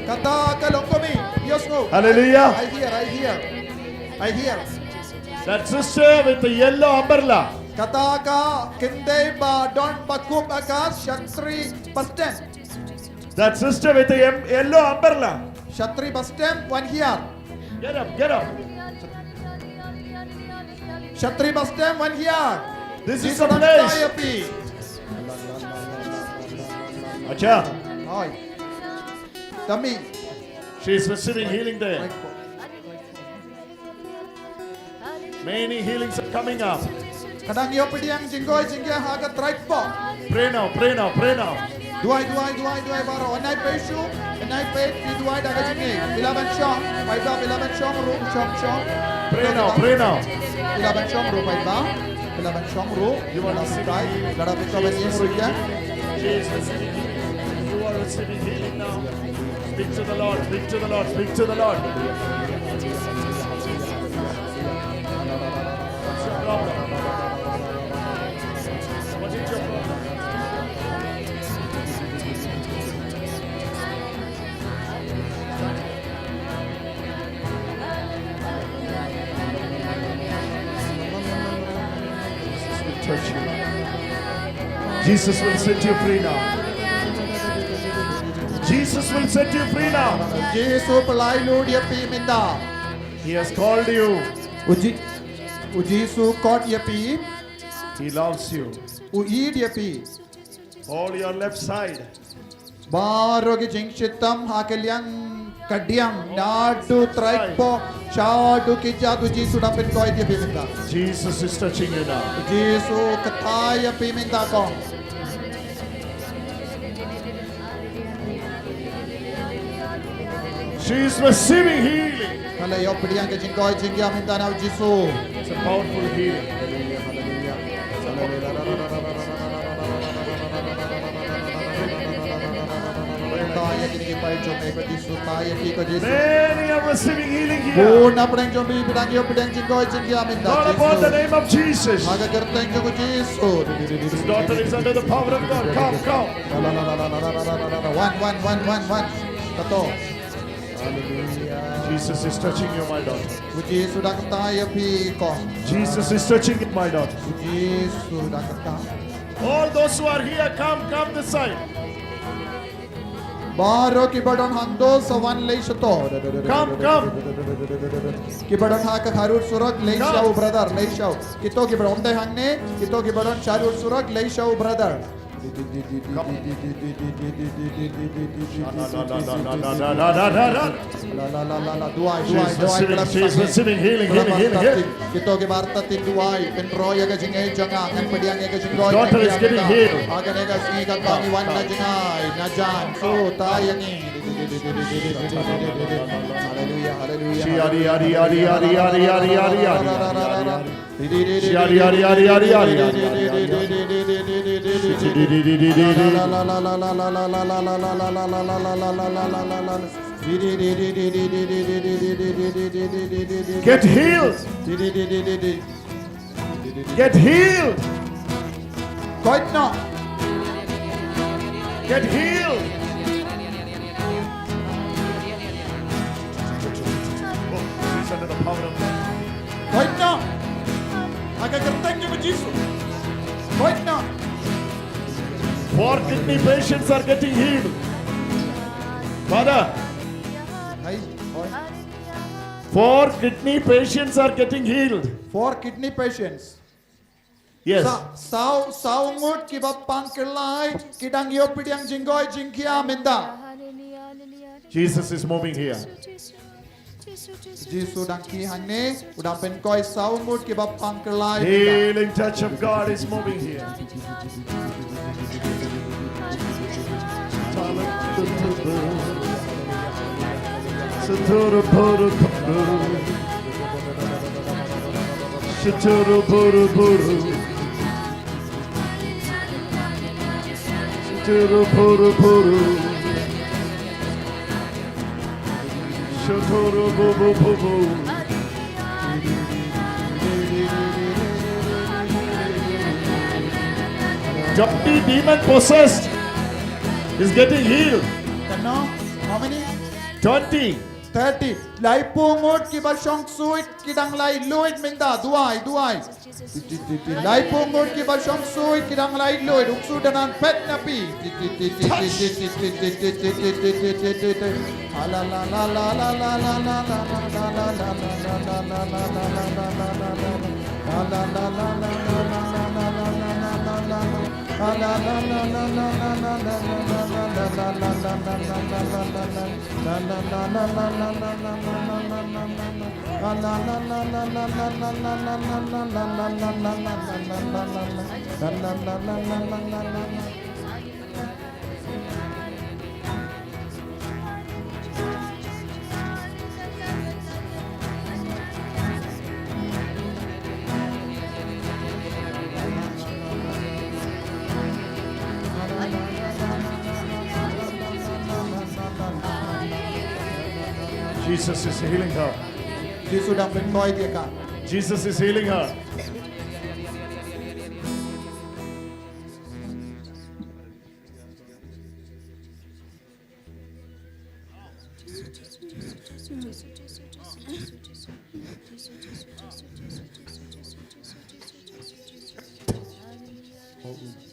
kata ka longkmie. Yes, no. Hallelujah. I hear, I hear. I hear. That sister with the yellow umbrella. Kata ka khyndai ba don ba kup ha ka, shatri ba stem. That sister with the em-, yellow umbrella. Shatri ba stem, wan hiar. Get up, get up. Shatri ba stem, wan hiar. This is the place. Acha. Oi. Tami. She is receiving healing there. Many healings are coming up. Ka dang ïoh pdiang jingkoit jingkhiah ha ka Traikpoh. Pray now, pray now, pray now. Duwai, duwai, duwai, duwai baroh. Nai pei shu, nai pei, phi duwai da ka jingngeit. Phi lah ban shong, paidbah, phi lah ban shong ruh, shong, shong. Pray now, pray now. Phi lah ban shong ruh, paidbah. Phi lah ban shong ruh. You are receiving healing. Lada phi kwah ban ïeng ruh ïa. Jesus. You are receiving healing now. Speak to the Lord, speak to the Lord, speak to the Lord. What's your problem? What is your problem? Jesus will set you free now. Jesus will set you free now. Jisu pyllait lut ïa phi mynta. He has called you. U Ji-, U Jisu khot ïa phi. He loves you. U ïeit ïa phi. All your left side. Baroh ki jingshitom ha ka liang kadiang, naduh Traikpoh shaduh Khynjat, U Jisu da pynkoit ïa phi mynta. Jesus is touching you now. U Jisu kata ïa phi mynta kong. She is receiving healing. Ka la ïoh pdiang ka jingkoit jingkhiah mynta na U Jisu. It's a powerful healing. Hallelujah, hallelujah. Many are receiving healing here. Bun na pdeng jong phi phi dang ïoh pdiang jingkoit jingkhiah mynta. Call upon the name of Jesus. Ha ka kyrteng jong U Jisu. This daughter is under the power of God. Come, come. Wan, wan, wan, wan, wan. Kato. Hallelujah. Jesus is touching you, my daughter. U Jisu da kata ïa phi kong. Jesus is touching you, my daughter. U Jisu da kata. All those who are here, come, come this side. Baroh kiba don hangto sa wan leit shato. Come, come. Kiba don ha ka kharud surok leit sha u brother, leit sha u. Kito kiba don te hangne, kito kiba don sharud surok leit sha u brother. La, la, la, la, la. Duwai, duwai, duwai. She's receiving healing, healing, healing, healing. Kito kiba artatien duwai, pynroi ïa ka jingngeit jong nga, ngan pdiang ïa ka jingkoit. Daughter is getting healed. Ha kane ka sngi katba ngi wan na jngai, na jan, so ta ïa ngi. Hallelujah, hallelujah. Get healed. Get healed. Koit noh. Get healed. Oh, she's under the power of God. Koit noh. Ha ka kyrteng jong u Jisu. Koit noh. Four kidney patients are getting healed. Father. Hai. Four kidney patients are getting healed. Four kidney patients. Yes. Sa-, saw, saw ngut kiba pang kyllai, ki dang ïoh pdiang jingkoit jingkhiah mynta. Jesus is moving here. Jisu dang kiew hangne, u dang pynkhiah saw ngut kiba pang kyllai mynta. Healing touch of God is moving here. Shituru buru buru. Shituru buru buru. Shituru bu bu bu bu. Twenty demon possessed is getting healed. Kano? How many? Twenty. Thirty. Laiphew ngut kiba shong suit ki dang laitluid mynta. Duwai, duwai. Laiphew ngut kiba shong suit ki dang laitluid. Uk suit da nan phet na phi. Jesus is healing her. Jisu dang pynkhiah ïa ka. Jesus is healing her.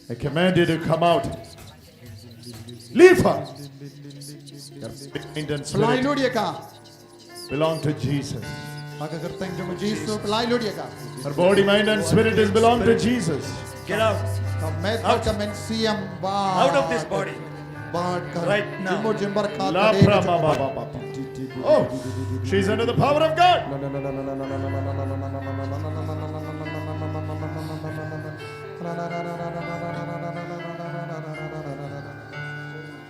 I command you to come out. Leave her. Her mind and spirit belong to Jesus. Ha ka kyrteng jong u Jisu, pynlait lut ïa ka. Her body, mind and spirit is belong to Jesus. Get out. Ka met, out, ka mynsiem, ba. Out of this body. Ba ka, right now. Jingmut jingpyrkhat. La ka dei pra ka ma ba ba ba. Oh, she's under the power of God.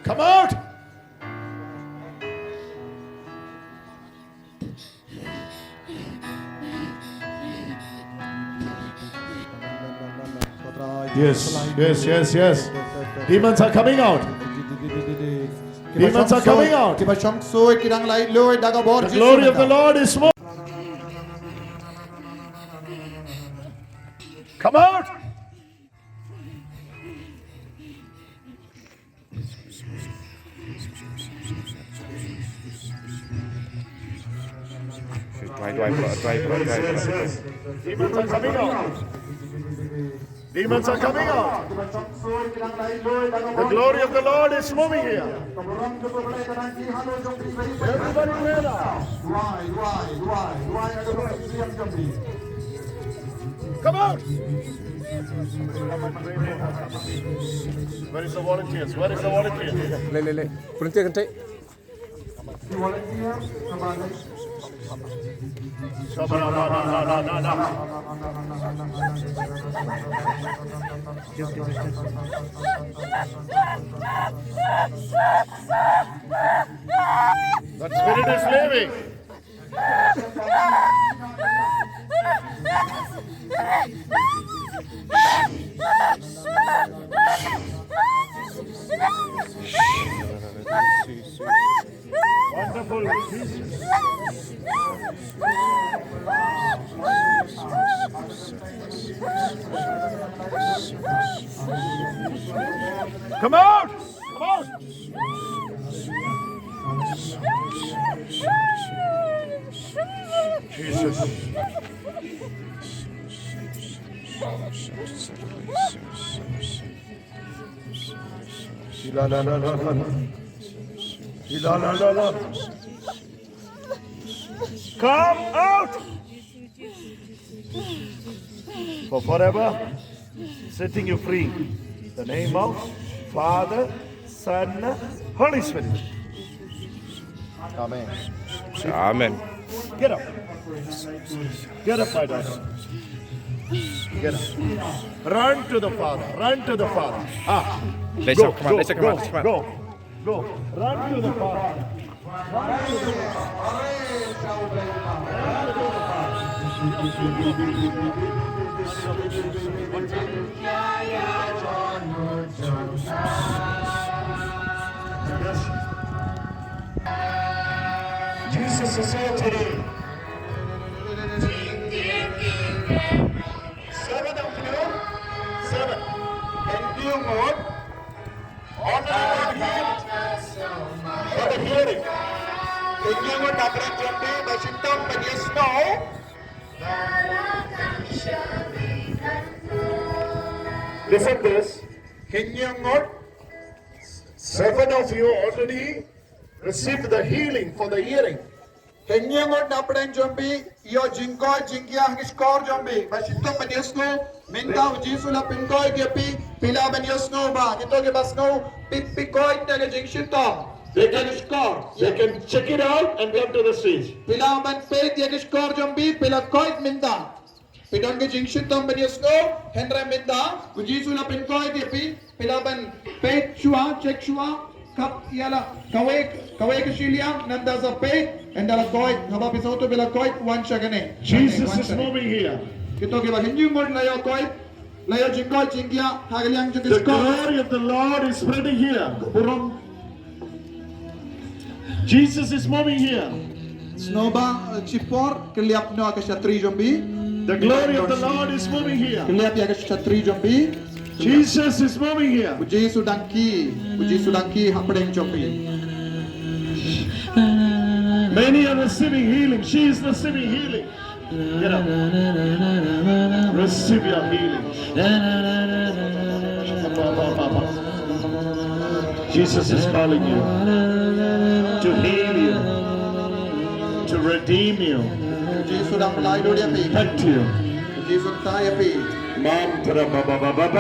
Come out. Yes, yes, yes, yes. Demons are coming out. Demons are coming out. Kiba shong suit ki dang laitluid da ka bor Jisu. The glory of the Lord is moving. Come out. Demons are coming out. Demons are coming out. The glory of the Lord is moving here. Everybody pray now. Come out. Where is the volunteers? Where is the volunteers? Le, le, le. Volunteer kan take. That spirit is leaving. Wonderful. Come out! La, la, la, la, la. La, la, la, la. Come out for forever. Setting you free. The name of Father, Son, Holy Spirit. Amen. Amen. Get up. Get up, my daughter. Get up. Run to the Father. Run to the Father. Ah. Let's go, come on, go, let's go, come on, go, let's come on. Go. Go. Run to the Father. Run to the Father. Jesus is here today. Seven of you, seven. And you, Lord, Only one healed for the hearing. Kynñiang ngut na pdeng jong phi ba shitom ban ïasnoh. Listen this. Kynñiang ngut, seven of you already received the healing for the hearing. Kynñiang ngut na pdeng jong phi ïoh jingkoit jingkhiah ha ki shkor jong phi ba shitom ban ïasnoh. Mynta U Jisu la pynkhiah ïa phi, phi lah ban ïasnoh ba kito kiba sngew phi, phi koit na ka jingshitom. They can, they can check it out and come to the stage. Phi lah ban peit ïa ki shkor jong phi, phi la koit mynta. Phi don ka jingshitom ban ïasnoh, hynrei mynta U Jisu la pynkhiah ïa phi, phi lah ban peit shuwa, check shuwa, kap ïa la kawei, kawei ka shiliang, nanda sa peit, ynda la koit, haba phi sngewthuh phi la koit, wan sha kane. Jesus is moving here. Kito kiba kynñiang ngut la ïoh koit, la ïoh jingkoit jingkhiah ha ka liang jong ki shkor. The glory of the Lord is spreading here. Burom Jesus is moving here. Sngewbha, eh, shipor, kylliap noh ka shatri jong phi. The glory of the Lord is moving here. Kylliap ïa ka shatri jong phi. Jesus is moving here. U Jisu dang ki, U Jisu dang ki hapdeng jong phi. Many are receiving healing. She is receiving healing. Get up. Receive your healing. Jesus is calling you to heal you, to redeem you, Jisu dang lai dur ïa phi. Protect you. Jisu tai ïa phi. Mom, tada, ba, ba, ba.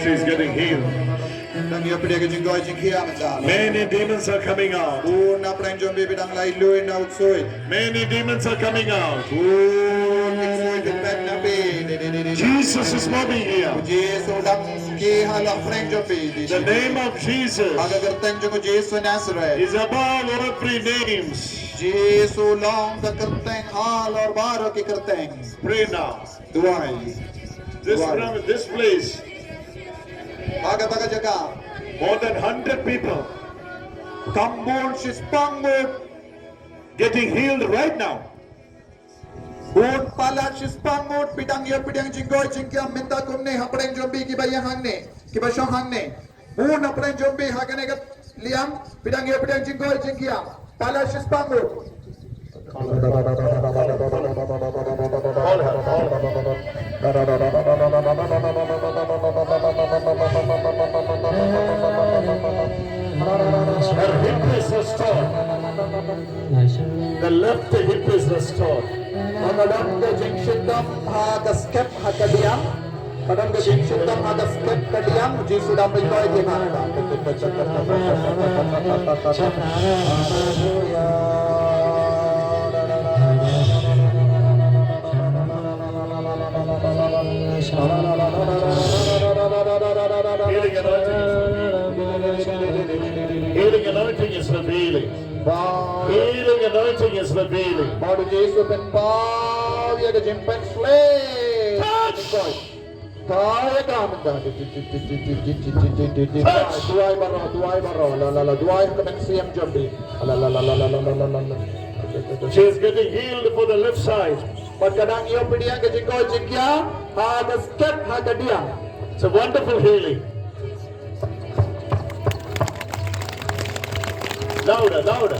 She's getting healed. Dang ïoh pdiang ka jingkoit jingkhiah mynta. Many demons are coming out. Bun na pdeng jong phi ba dang lai lui na u ksuid. Many demons are coming out. Bun ki ksuid ki peit na phi. Jesus is moving here. U Jisu dang ki ha la pdeng jong phi. The name of Jesus. Ha ka kyrteng jong u Jisu Nazareth. Is above every name. Jisu long ka kyrteng halor baroh ki kyrteng. Pray now. Duwai. This, duwai. This place. Ha kata ka jaka. More than hundred people. Kam bun shispang ngut getting healed right now. Bun palat shispang ngut phi dang ïoh pdiang jingkoit jingkhiah mynta kumne hapdeng jong phi kiba ïeng hangne, kiba shong hangne. Bun na pdeng jong phi ha kane ka liang phi dang ïoh pdiang jingkoit jingkhiah. Palat shispang ngut. Her hip is restored. The left hip is restored. Ka don ka jingshitom ha ka skep ha ka diang. Ka don ka jingshitom ha ka skep ka diang. Jisu dang pynkoit ïa ka. Healing anointing is revealing. Healing anointing is revealing. Healing anointing is revealing. Ba u Jisu pynpaw ïa ka jingpynshlur. Touch! Touch! Ka ïa ka mynta. Touch! Duwai baroh, duwai baroh. La, la, la, duwai ha ka mynsiem jong phi. La, la, la. She is getting healed for the left side. Bad ka dang ïoh pdiang ka jingkoit jingkhiah ha ka skep ha ka diang. It's a wonderful healing. Louder, louder.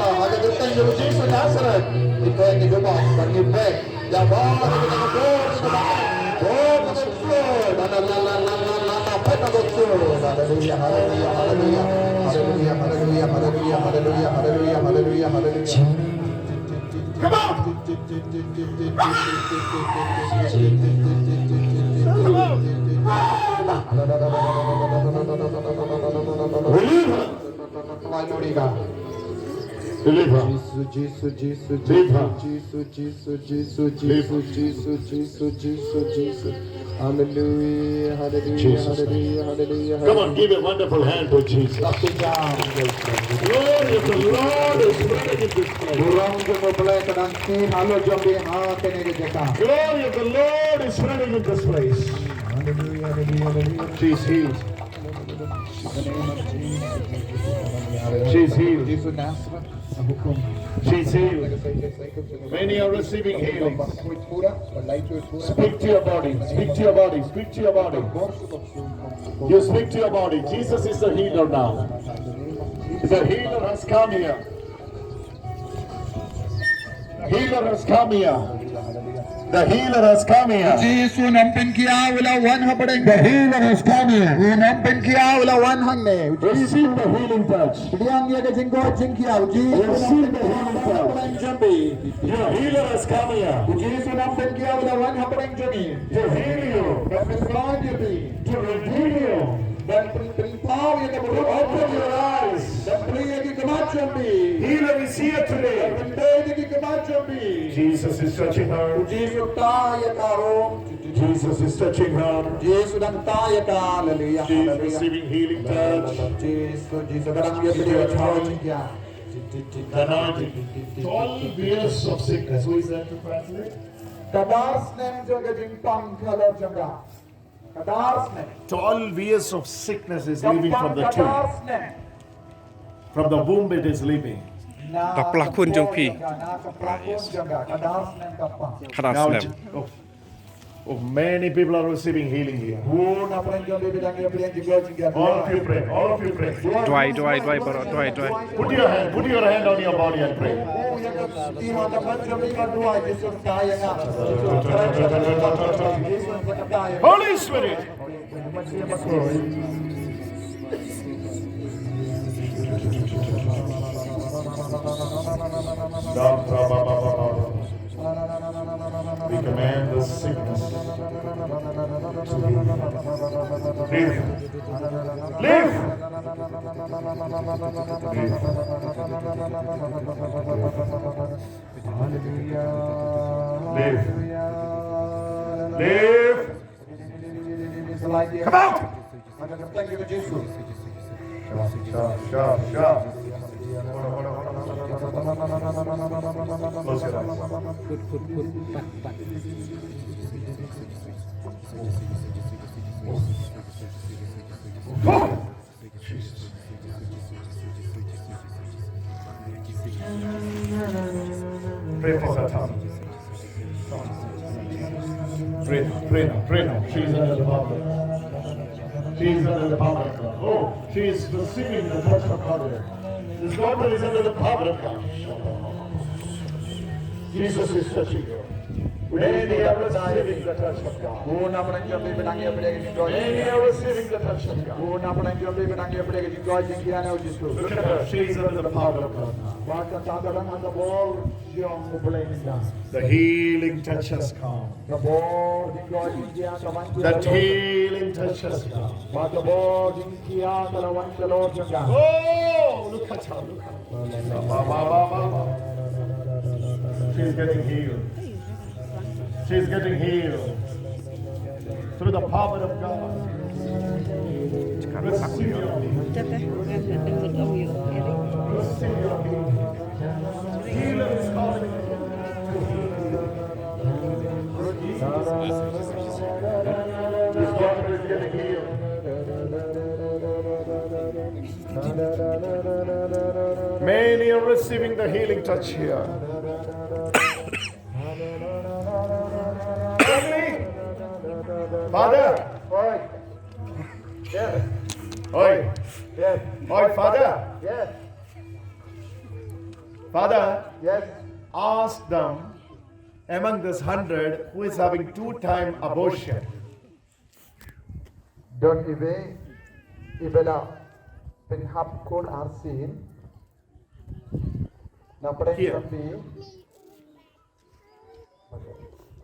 la, ha ka kyrteng jong u Jisu Nasaret. Ngi peit, ngi jubab, bad ngi peit. Ïa ba ka kyrteng ka bor, ka bor, bor ka kyrteng. La, la, la, la, la, la, la, la, peit ka kyrteng. Haleluya, haleluya, haleluya. Haleluya, haleluya, haleluya, haleluya, haleluya, haleluya, haleluya, haleluya. Come on! Come on! Believer. Believer. Jisu, Jisu, Jisu, Believer. Jisu, Jisu, Jisu, Believer. Jisu, Jisu, Jisu, Jisu, Jisu. Hallelujah, hallelujah, Jesus' name. Hallelujah, hallelujah, hallelujah. Come on, give a wonderful hand to Jesus. Glory of the Lord is spreading in this place. Burom jong U Blei ka dang sngewthuh halor jong phi ha kane ka jaka. Glory of the Lord is spreading in this place. Hallelujah, hallelujah, hallelujah. She's healed. She's healed. She's healed. Many are receiving healing. Speak to your body. Speak to your body. Speak to your body. You speak to your body. Jesus is the healer now. The healer has come here. Healer has come here. The healer has come here. Jisu u nongpynkhia u la wan hapdeng. The healer has come here. U nongpynkhia u la wan hangne. Receive the healing touch. Pdiang ïa ka jingkoit jingkhiah. Receive the healing touch. Your healer has come here. Jisu u nongpynkhia u la wan hapdeng jong ngi. To heal you. Ban pynkoit ïa phi. To redeem you. Ban pyn- pynpaw ïa ka burom. Open your eyes. Ban plie ïa ki khmat jong phi. Healer is here today. Ban pynbeit ïa ki khmat jong phi. Jesus is touching her. U Jisu u tah ïa ka ruh. Jesus is touching her. Jisu u dang tah ïa ka. Haleluya. She is receiving healing touch. Jisu, Jisu ka dang ïa plie ïa ka jingkhiah. The anointing. Twelve years of sickness. Who is that to translate? Ka dar snem jong ka jingpang ka la jong ka. Ka dar snem. Twelve years of sickness is leaving from the tomb. Ka dar snem. From the womb it is leaving. Na ka pla khun jong phi. Na ka pla khun jong ka. Ka dar snem ka pang. Ka dar snem. Now, oh, oh, many people are receiving healing here. Bun na pdeng jong phi ba dang ïa pdeng jong ka jingkhiah. All of you pray. All of you pray. Duwai, duwai, duwai, baroh, duwai, duwai. Put your hand, put your hand on your body and pray. Holy Spirit. We command the sickness to leave. Leave. Leave. Leave. Leave. Come out. Sharp, sharp, sharp, sharp. Close your eyes. Jesus. Pray for her tongue. Pray now, pray now, pray now. She's under the power of God. She's under the power of God. Oh, she is receiving the touch of God here. This daughter is under the power of God. Jesus is touching you. Many are receiving the touch of God. Bun na pdeng jong phi ba dang ïa pdiang jingkoit. Many are receiving the touch of God. Bun na pdeng jong phi ba dang ïa pdiang jingkoit jingkhiah na u Jisu. Look at her. She is under the power of God now. Bad kata ka dang ha ka bor jong U Blei mynta. The healing touch has come. Ka bor jingkoit jingkhiah ka wan. That healing touch has come. Bad ka bor jingkhiah ka la wan shalor jong ka. Oh, look at her, look at her. She's getting healed. She's getting healed. Through the power of God. Receive your healing. Receive your healing. Healer is calling. This daughter is getting healed. Many are receiving the healing touch here. Father. Oi. Yes. Oi. Yes. Oi, Father. Yes. Father. Yes. Ask them among this hundred who is having two time abortion. Don iwei iba la pynhap khun arsien. Na pdeng jong phi.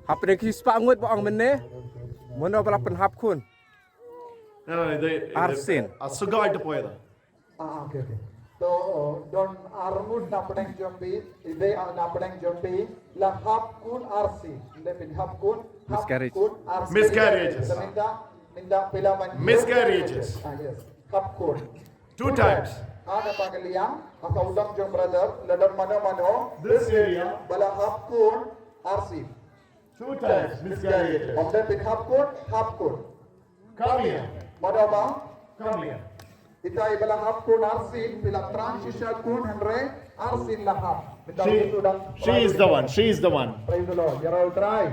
Hapdeng ki spah ngut ba ong mynne. Mano ba la pynhap khun? No, no, they, they, arsien. A sugai to poi da. Ah, okay, okay. To, don arngut na pdeng jong phi, iwei, ah, na pdeng jong phi la hap khun arsien. Ynda pynhap khun, hap khun arsien. Miscarriages. Mynta, mynta phi la ban miscarriages. Ah, yes. Hap khun. Two times. Ha kata ka liang, ha ka utang jong brother, la don mano mano. This area. Ba la hap khun arsien. Two times miscarriages. Ynda pynhap khun, hap khun. Come here. Mano ba? Come here. Ita iba la hap khun arsien, phi la transition khun hynrei arsien la hap. She, she is the one. She is the one. Praise the Lord. Ïaroh ïa U Trai.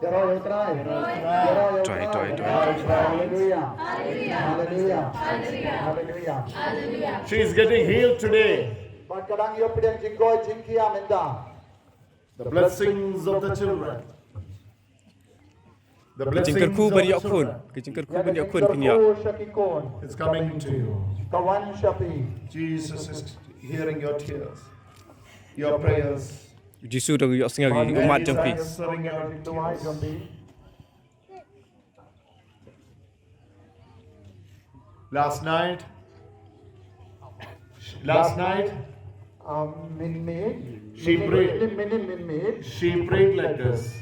Ïaroh ïa U Trai. Ïaroh ïa U Trai. Trai, trai, trai. Hallelujah. Hallelujah. Hallelujah. She is getting healed today. Bad ka dang ïoh pdiang jingkoit jingkhiah mynta. The blessings of the children. The blessings of the children. Ki jingkyrkhu ban ïoh khun. Ki jingkyrkhu ban ïoh khun phin ïoh. Is coming to you. Ka wan sha phi. Jesus is hearing your tears, your prayers. Jisu dang ïohsngew ïa ki ummat jong phi. He is answering your tears. Last night, last night, um, mynmiet, she prayed. Mynmiet, mynmiet, mynmiet. She prayed like this.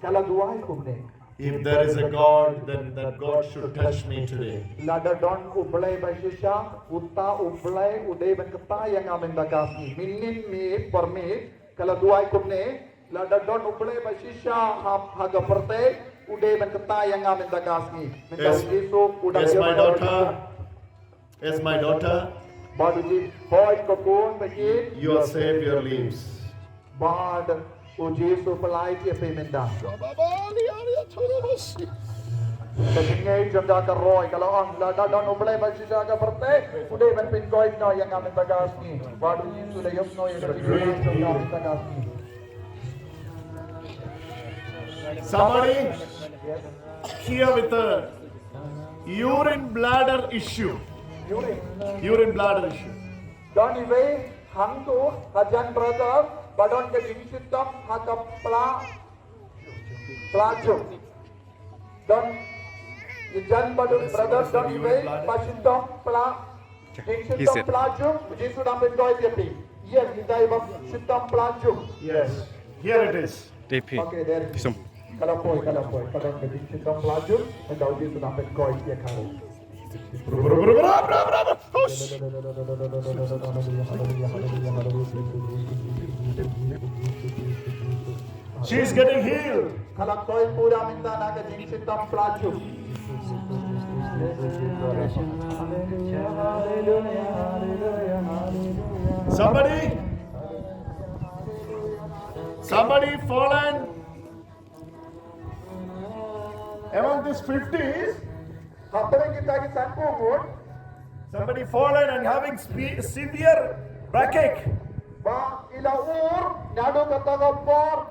Ka la duwai kumne. If there is a God, then that God should touch me today. Lada don U Blei ba shisha, uta U Blei u dei ban kata ïa nga mynta ka sngi. Mynmiet, mynmiet, ka la duwai kumne. Lada don U Blei ba shisha ha, ha ka pyrthei, u dei ban kata ïa nga mynta ka sngi. Mynta u Jisu u dang ïa my daughter. As my daughter, bad u Jisu, hooid ko khun ba ïeit. Your Savior lives. Bad u Jisu u pyllait ïa phi mynta. Ka jingngeit jong ka ka roi, ka la ong, lada don U Blei ba shisha ha ka pyrthei, u dei ban pynkoit noh ïa nga mynta ka sngi. Bad u Jisu u da ïoh noh ïa ka jingngeit jong ka mynta ka sngi. Somebody here with a urine bladder issue. Urine. Urine bladder issue. Don iwei hangtu hajan brother ba don ka jingshitom ha ka pla, pla jong. Don ijan ba don brother don iwei ba shitom pla. Jingshitom pla jong, Jisu dang pynkoit ïa phi. Yes, kita iba shitom pla jong. Yes. Here it is. Te phi. Okay, there it is. Ka la poi, ka la poi. Ka don ka jingshitom pla jong, ka dei Jisu dang pynkoit ïa ka. Bro, bro, bro. Hush. She is getting healed. Ka la koit pura mynta na ka jingshitom pla jong. Somebody, somebody fallen among these fifties. Hapdeng kita ki sanphew ngut. Somebody fallen and having spe-, severe backache. Ba i la ur naduh kata ka por.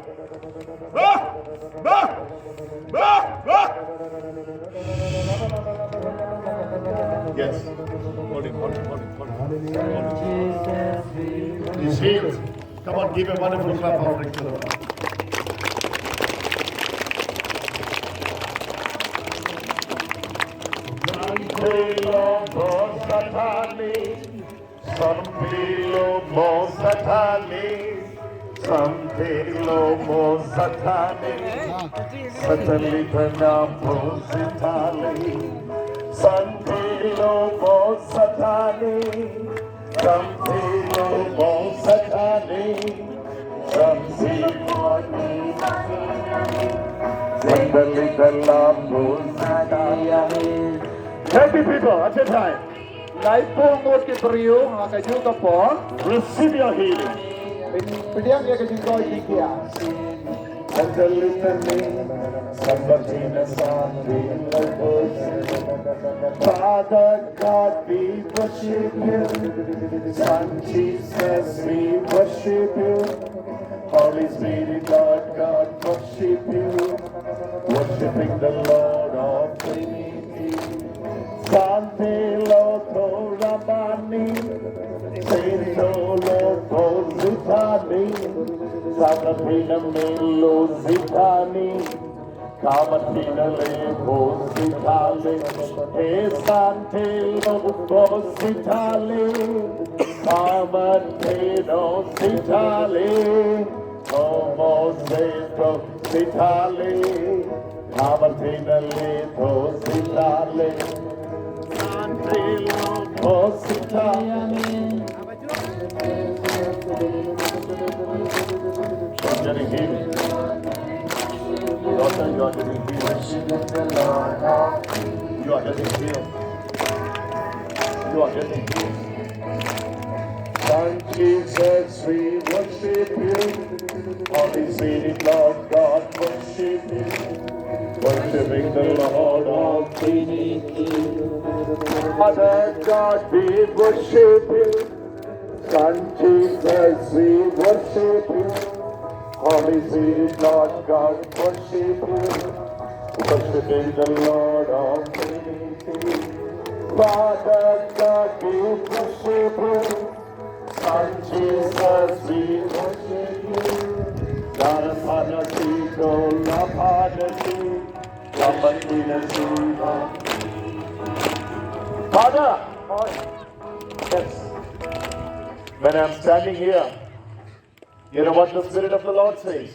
Bah! Bah! Bah! Bah! Yes. Hold it, hold it, hold it, hold it. He's healed. Come on, give a wonderful clap of applause to the Lord. Santilo mo satani, santilo mo satani, santilo mo satani, satali tanam mo satani, santilo mo satani, santilo mo satani, santilo mo satani, santali tanam mo satani. Happy people, at your time. Laiphew ngut ki briew ha kajuh ka por. Receive your healing. Pdiang ïa ka jingkoit jingkhiah. Angelina me, Sambatina Sandi, Father God, we worship you. Son Jesus, we worship you. Holy Spirit, Lord God, worship you. Worshiping the Lord of Trinity. Sante lo to ramani, sento lo to zitani, sabapina milo zitani, kamatina le to zitale, e sante lo to zitale, kamatino zitale, como zeto zitale, kamatino le to zitale. You're getting healed. Daughter, you are getting healed. You are getting healed. You are getting healed. Son Jesus, we worship you. Holy Spirit, Lord God, worship you. Worshiping the Lord of Trinity. Father God, we worship you. Son Jesus, we worship you. Holy Spirit, Lord God, worship you. Worshiping the Lord of Trinity. Father God, we worship you. Son Jesus, we worship you. Dara Father, Tito, La Father, Tito, La Patina, Tito. Father! Yes. When I'm standing here, you know what the Spirit of the Lord says?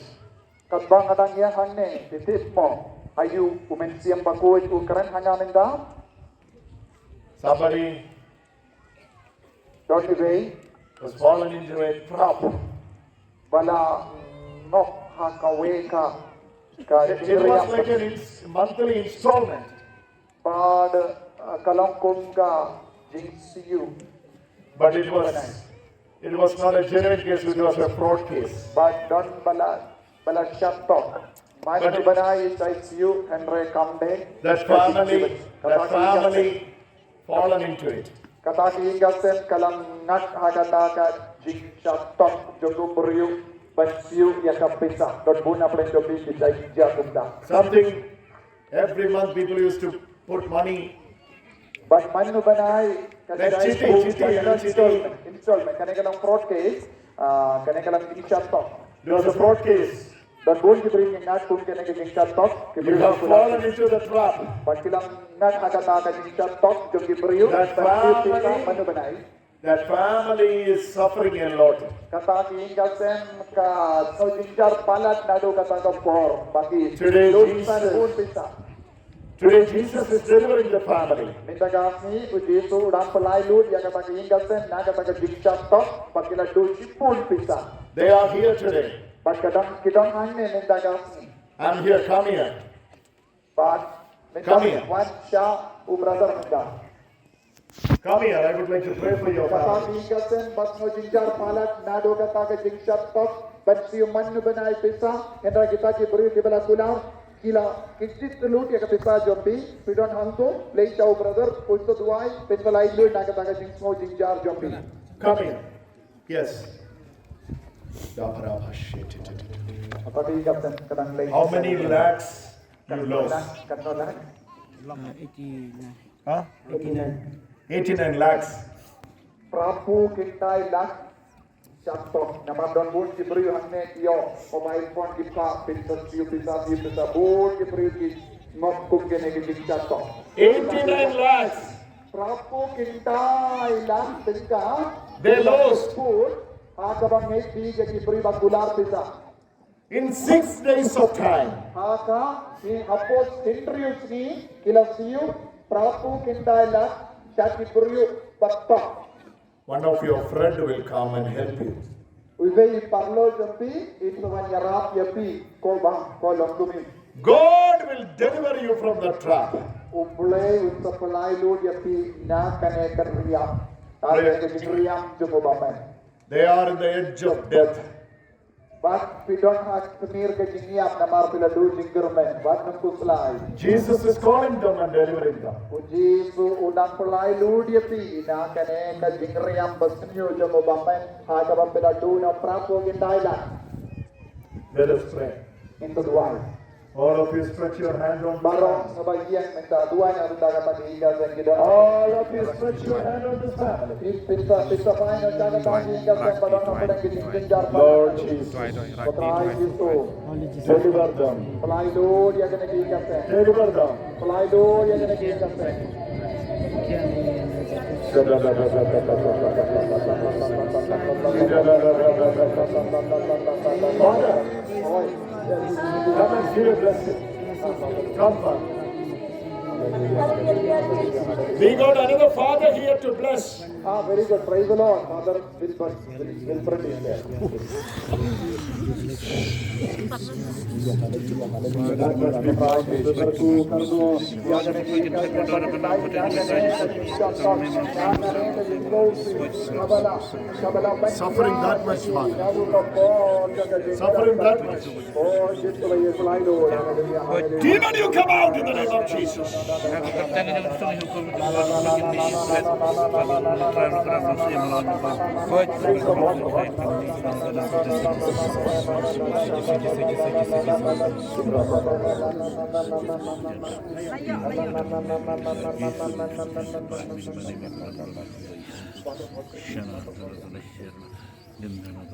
Katba nga dang ïa hangne, te tip mo, aïu u Mynsiem Bakhuid u kren ha nga mynta? Somebody Don Ivei. Was fallen into a trap. Ba la ngop ha kawei ka, ka It, it was jingriam. Like an ins- monthly installment. Bad, uh, ka long kum ka jingsiew. But it was, it was not a genuine case, it was a fraud case. Bad don ba la, ba la shatok. Mano ba nai siew hynrei kam dei. That family, that family fallen into it. Kata ka ïing ka sem ka la ngat ha kata ka jingshatok jong u briew ban siew ïa ka pisa. Don bun na pdeng jong phi ki jait jia kumta. Something, every month people used to put money. Bad mano ba nai ka Like jait chiti, kum chiti, ka chiti. Installment, installment. Kane ka long fraud case, ah, kane ka long jingshatok. It was a fraud case. Don bun ki briew ki ngat kum kane ka jingshatok, ki briew ki la fallen into the trap. Bad ki la ngat ha kata ka jingshatok jong ki briew. That family, mano ba nai. That family is suffering a lot. Kata ka ïing ka sem ka sngew jynjar palat naduh kata ka por ba ki. Today, Jesus, bun pisa. Today, Jesus is delivering the family. Mynta ka sngi, u Jisu u dang pynlait lut ïa kata ka ïing ka sem na kata ka jingshatok, ba ki la duh shibun pisa. They are here today. Bad ka dang, ki dang hangne mynta ka sngi. I'm here, come here. Bad mynta, come here. Wan sha u brother mynta. Come here, I would like to pray for your family. Kata ka ïing ka sem ba sngew jynjar palat naduh kata ka jingshatok, ban siew mano ba nai pisa, hynrei kita ki briew kiba la kular, ki la, ki jied lut ïa ka pisa jong phi, phi don hangto, leit sha u brother, u sa duwai, pynlait lut na kata ka jingsngew jynjar jong phi. Come here. Yes. Kata ka ïing ka sem ka dang leit. How many lakhs you lost? Katno lakh? Huh? Eighty-nine. Eighty-nine lakhs. Phra phew khyndai lak shatok. Namar don bun ki briew hangne ki ïoh mobile phone ki phah pynshong siew pisa, siew pisa, bun ki briew ki ngop kum kine ki jingshatok. Eighty-nine lakhs. Phra phew khyndai lak tyngka. They lost. Bun ha kaba ngi phi ïa ki briew ba kular pisa. In six days of time, ha ka, ha pos hynriew sngi ki la siew phra phew khyndai lak sha ki briew ba tok. One of your friend will come and help you. Uwei i paralok jong phi in sa wan ïarap ïa phi, ko ba, ko long kumne. God will deliver you from the trap. U Blei un sa pynlait lut ïa phi na kane ka riam. Praise. Kane ka riam jong u bymman. They are in the edge of death. Bad phi don ha kmie ka jingïap namar phi la duh jingkyrmen bad nongkhuslai. Jesus is calling them and delivering them. U Jisu u dang pynlait lut ïa phi na kane ka jingriam ba sniew jong u ba meh ha kaba phi la duh na pra phew khyndai lad. Let us pray. Ngin sa duwai. All of you stretch your hand on the Baroh ground. Sngewbha ïeng mynta, duwai na ka bynta ka jingïaseng ki don. All of you stretch your hand on this family. Pynsa, pynsa phai na ka bynta ka jingïaseng ba don hapdeng ki jingjynjar. Lord Jesus. Ko Trai Jisu. Deliver them. Pynlait lut ïa kane ka jingïaseng. Deliver them. Pynlait lut ïa kane ka jingïaseng. Father, come and give a blessing. Come, Father. We got another father here to bless. Ah, very good. Praise the Lord. Father Wilbert, Wil-, Wilfred is there. Suffering that much, Father. Suffering that much. Demon, you come out in the name of Jesus.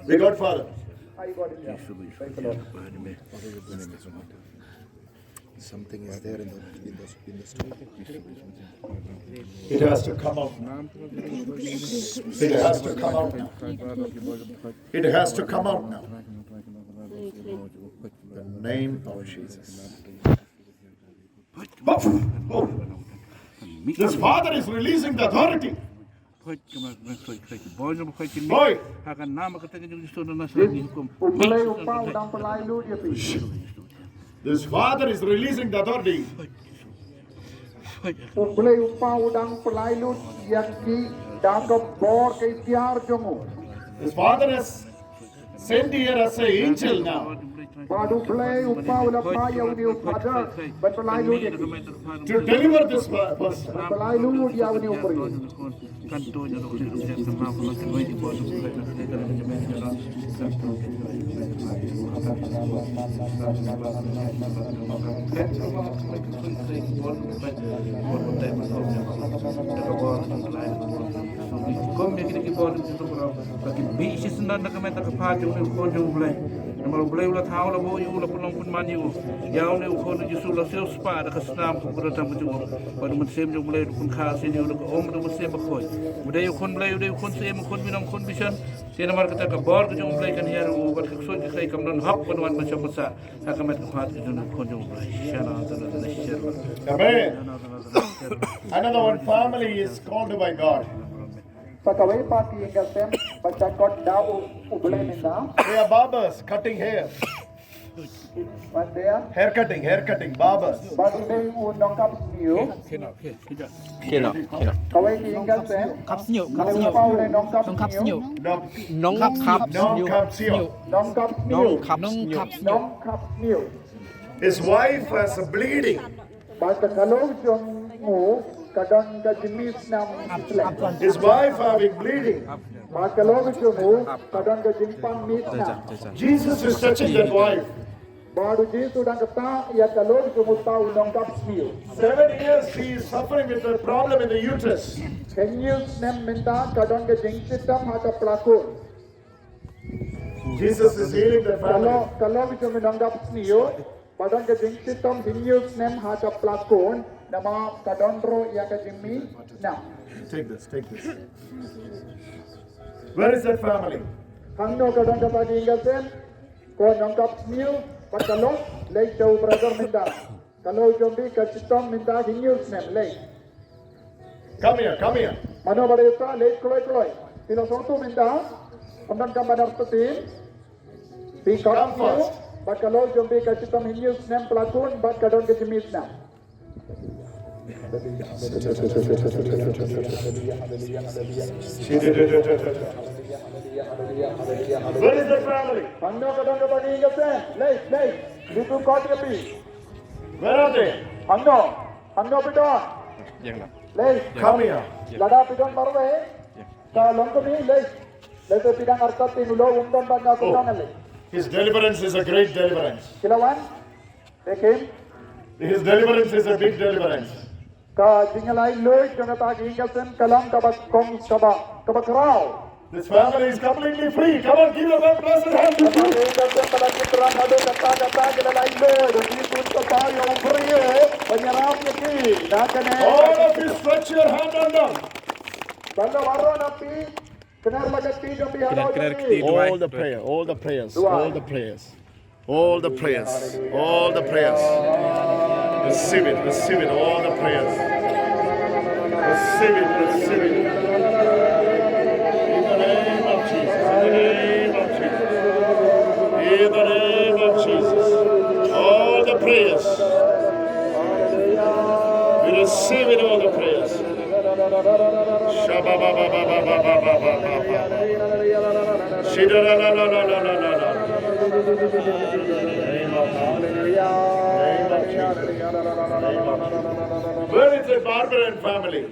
We got Father. Something is there in the, in the, in the stomach. It has to come out now. It has to come out now. It has to come out now. The name of Jesus. Oh, oh. This father is releasing the authority. Boy. This father is releasing the authority. U Blei u pa u dang pynlait lut ïa ki da ka bor ka iktiar jong u. His father has sent here as an angel now. Bad U Blei u pa u la phah ïa une u father ban pynlait lut ïa ki. To deliver this per-, person. Ban pynlait lut ïa une u briew. Kum ïa kine ki bor jong u Trai, ba kin mih shisien na ka met na ka phad jong u khun jong U Blei. Namar U Blei u la thaw, u la buh ïa u, u la pynlong pynman ïa u. Ïa une u khun u Jisu u la siew spah da ka snam kaba kordor tam ka jong u. Bad u Mynsiem jong U Blei u la pynkhie sha ïa u da ka um bad u Mynsiem Bakhuid. U dei u khun Blei, u dei u khun Syiem, u khun Mynnor, u khun Bishar. Te namar kata ka bor ka jong U Blei kan hiar u bad ka ksuid ka khrei kam don hok ban wan ban shong ban sah ha ka met ka phad ka jong u khun jong U Blei. Shana tana tana shana. Amen. Another one family is called by God. Sa kawei pat ki ïing ka sem ba shakot da U, U Blei mynta. They are barbers, cutting hair. Bad dei, hair cutting, hair cutting, barbers. Bad u dei u nongkap sniew. Kino, kino. Kawei ki ïing ka sem. Kap sniew, kap sniew. Nongkap sniew. Nongkap sniew. Nongkap sniew. Nongkap sniew. His wife has a bleeding. Bad ka kalaw jong u ka don ka jingmih snam. His wife having bleeding. Bad ka kalaw jong u ka don ka jingpang mih snam. Jesus is touching that wife. Bad u Jisu u dang ktah ïa ka kalaw jong uta u nongkap sniew. Seven years she is suffering with a problem in the uterus. Hynñiew snem mynta ka don ka jingshitom ha ka plakun. Jesus is healing that family. Ka kalaw, ka kalaw jong u nongkap sniew ba don ka jingshitom hynñiew snem ha ka plakun, namar ka don ruh ïa ka jingmih snam. Take this, take this. Where is that family? Hangno ka don kata ka ïing ka sem? Ko nongkap sniew bad ka kalaw, leit sha u brother mynta. Ka kalaw jong phi ka shitom mynta hynñiew snem, leit. Come here, come here. Mano ba dei sa, leit kloi kloi. Phi la sngewthuh mynta. Ym don kam ba dar shisien. Phi kap sniew bad ka kalaw jong phi ka shitom hynñiew snem plakun bad ka don ka jingmih snam. Where is the family? Hangno ka don kata ka ïing ka sem? Lei, lei. Leit to khot ïa phi. Where are they? Hangno? Hangno phi don? Lei. Come here. Lada phi don marwei, ka long kumne, lei. Lei, to phi dang artatien u lok um don ban ïa kumno ngan leit. His deliverance is a great deliverance. Ki la wan? Te kim? His deliverance is a big deliverance. Ka jingïaleit luid jong kata ka ïing ka sem ka long kaba kong, kaba, kaba khraw. This family is completely free. Come on, give a very blessed hand to Jesus. Ka ïing ka sem ka la kynrang haduh katta katta, ki la leit luid, ki bun ka ba ïa u briew ban ïarap ïa ki. Na kane. All of you stretch your hand on them. Bad la baroh na phi kner la ka kti jong phi halor jong ngi. All the prayer, all the prayers, all the prayers. All the prayers, all the prayers. Receive it, receive it, all the prayers. Receive it, receive it. In the name of Jesus, in the name of Jesus. In the name of Jesus. All the prayers. We receive it, all the prayers. Where is the Barbarian family?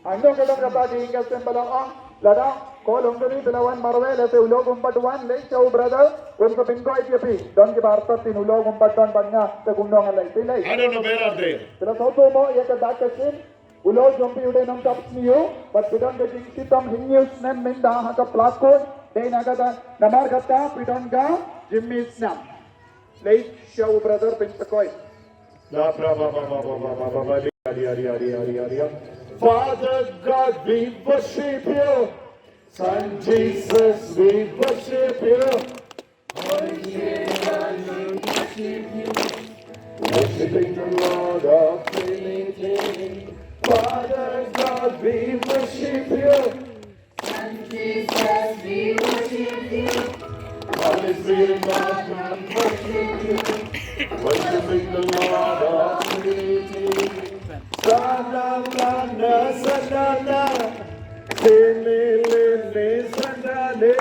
Hangno ka don kata ka ïing ka sem ba la ong, lada ko long kane ba la wan marwei lehse u lok um pat wan, leit sha u brother, un sa pynkoit ïa phi. Don kiba artatien u lok um pat don bad nga, te kumno ngan leit, phi leit. I don't know where are they. Te la sngewthuh mo ïa ka dak ka shin. U lok jong phi u dei nongtap sniew, bad phi don ka jingshitom hynñiew snem mynta ha ka pla kut, dei na kata, namar kata phi don ka jingmih snam. Leit sha u brother pynpakoi. Father God, we worship you. Son Jesus, we worship you. Holy Spirit, we worship you. Worshiping the Lord of Trinity. Father God, we worship you. Son Jesus, we worship you. Holy Spirit, God, we worship you. Worshiping the Lord of Trinity. Sadana, sadana. Sini, lini, sadani.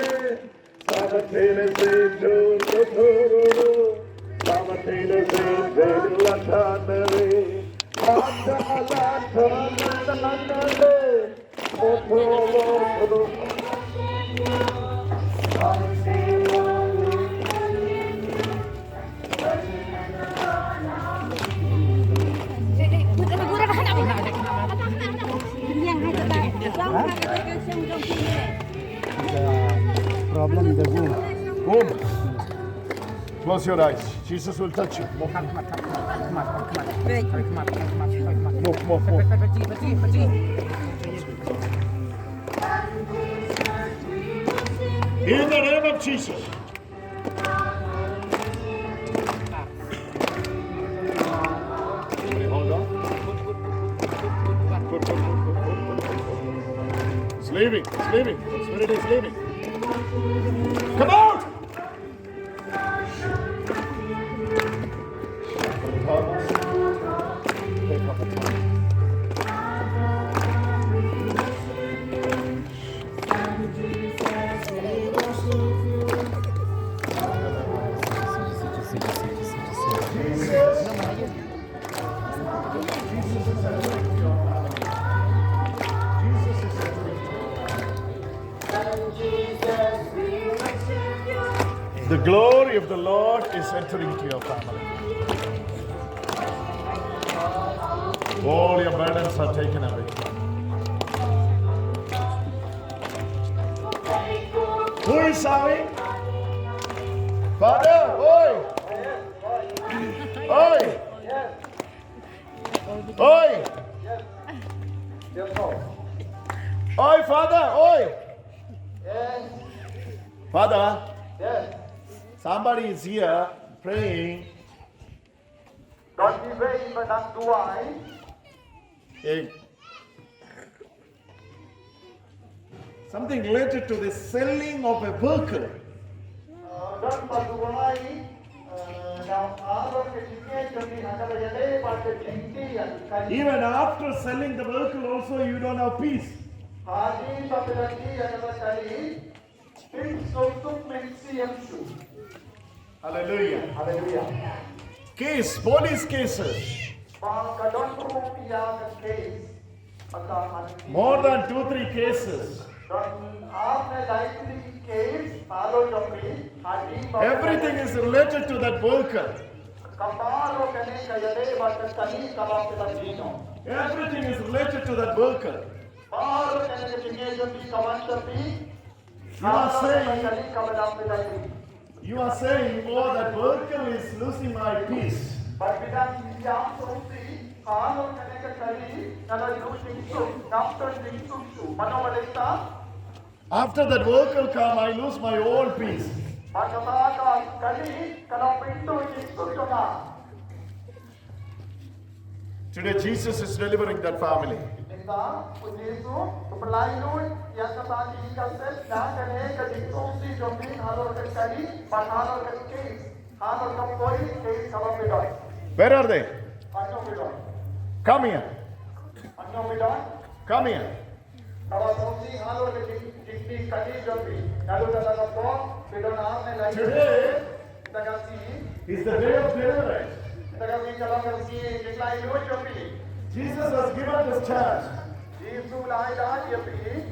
Sabatini, situ, tuturu. Sabatini, situ, latanari. Ada, ada, ada, ada. Problem in the womb. Womb. Close your eyes. Jesus will touch you. Move. Move, move, move. In the name of Jesus. Hold on. It's leaving. It's leaving. The spirit is leaving. Come out! The glory of the Lord is entering into your family. All your burdens are taken away. Who is shouting? Father, oi! Oi! Oi! Oi, Father, oi! Father, somebody is here praying. Don kiwei ba dang duwai. Eh, something related to the selling of a vehicle. Uh, don ba duwai, uh, na, uh, ka jingïeit jong ki ha kaba ïadei bad ka jingdie ïa ki. Even after selling the vehicle also, you don't have peace. Hadien ba phi la kali ïa kata ka kali, phin suk suk mynsiem shuh. Hallelujah. Hallelujah. Case, police cases. Ba ka don ruh ïa ka case. More than two, three cases. Don ar ne lai tylli ki case halor jong phi, hadien ba. Everything is related to that vehicle. Ka baroh kane ka ïadei bad ka kali kaba phi la kali noh. Everything is related to that vehicle. Baroh kane ka jingeh jong phi ka wan sha phi. You are saying, you are saying, "Oh, that vehicle is losing my peace." Bad phi dang ïam sngewsih halor kane ka kali, ka la lose jingsuk, ngam don jingsuk shuh. Mano ba dei ta? After that vehicle come, I lose my whole peace. Bad kata ka kali ka la pynduh jingsuk jong nga. Today, Jesus is delivering that family. Mynta u Jisu u pynlait lut ïa kata ka jingïaseng na kane ka jingsngewsih jong phi halor ka kali bad halor ka case, halor ka poi case kaba phi don. Where are they? Hangno phi don? Come here. Hangno phi don? Come here. Kaba sngewsih halor ka jing, jingkylli jong phi. Naduh kata ka por, phi don ar ne lai. Today, kata ka sngi, is the day of deliverance. Kata ka sngi ka long ka sngi jinglait lut jong phi. Jesus has given this chance. Jisu u la ai lad ïa phi.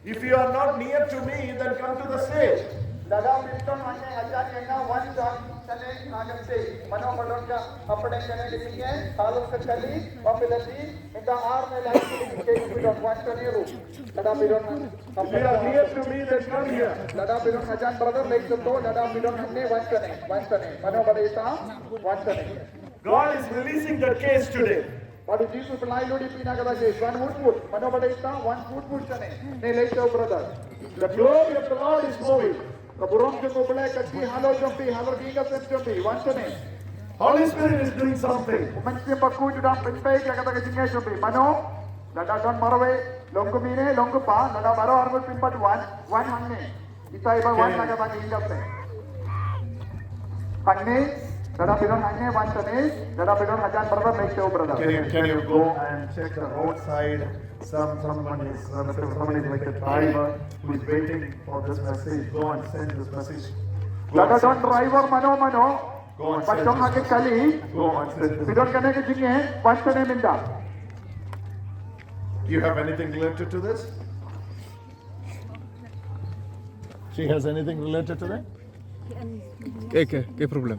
If you are not near to me, then come to the stage. Lada phim don hangne hajan ïa nga, wan shane ha ka stage. Mano ba don ka hapdeng kane ka jingeh halor ka kali ba phi la die, mynta ar ne lai tylli ki case phi don, wan shane ruh. Lada phi don, if you are near to me, then come here. Lada phi don hajan brother, leit shata, lada phi don hangne, wan shane, wan shane. Mano ba dei ta, wan shane. God is releasing the case today. Bad u Jisu u pynlait lut ïa phi na kata ka case. Wan wut wut. Mano ba dei ta, wan wut wut shane. Ne leit shata brother. The glory of the Lord is moving. Ka burom jong U Blei ka die halor jong phi, halor ka jingïaseng jong phi. Wan shane. Holy Spirit is doing something. U Mynsiem Bakhuid u dang pynbeit ïa kata ka jingeh jong phi. Mano? Lada don marwei, long kumne, long kumpa, lada baroh arngut pynban wan, wan hangne. Itai ba wan na kata ka jingïaseng. Hangne, lada phi don hangne, wan shane, lada phi don hajan brother, leit shata brother. Can you, can you go and check the roadside? Some, someone is, some, somebody is like a driver who is waiting for this message. Go and send this message. Go and send this message. Lada don driver mano mano ba shong ha ka kali, go and send this message. Phi don kane ka jingeh, wan shane mynta. You have anything related to this? She has anything related to that? Ke, ke, ke problem?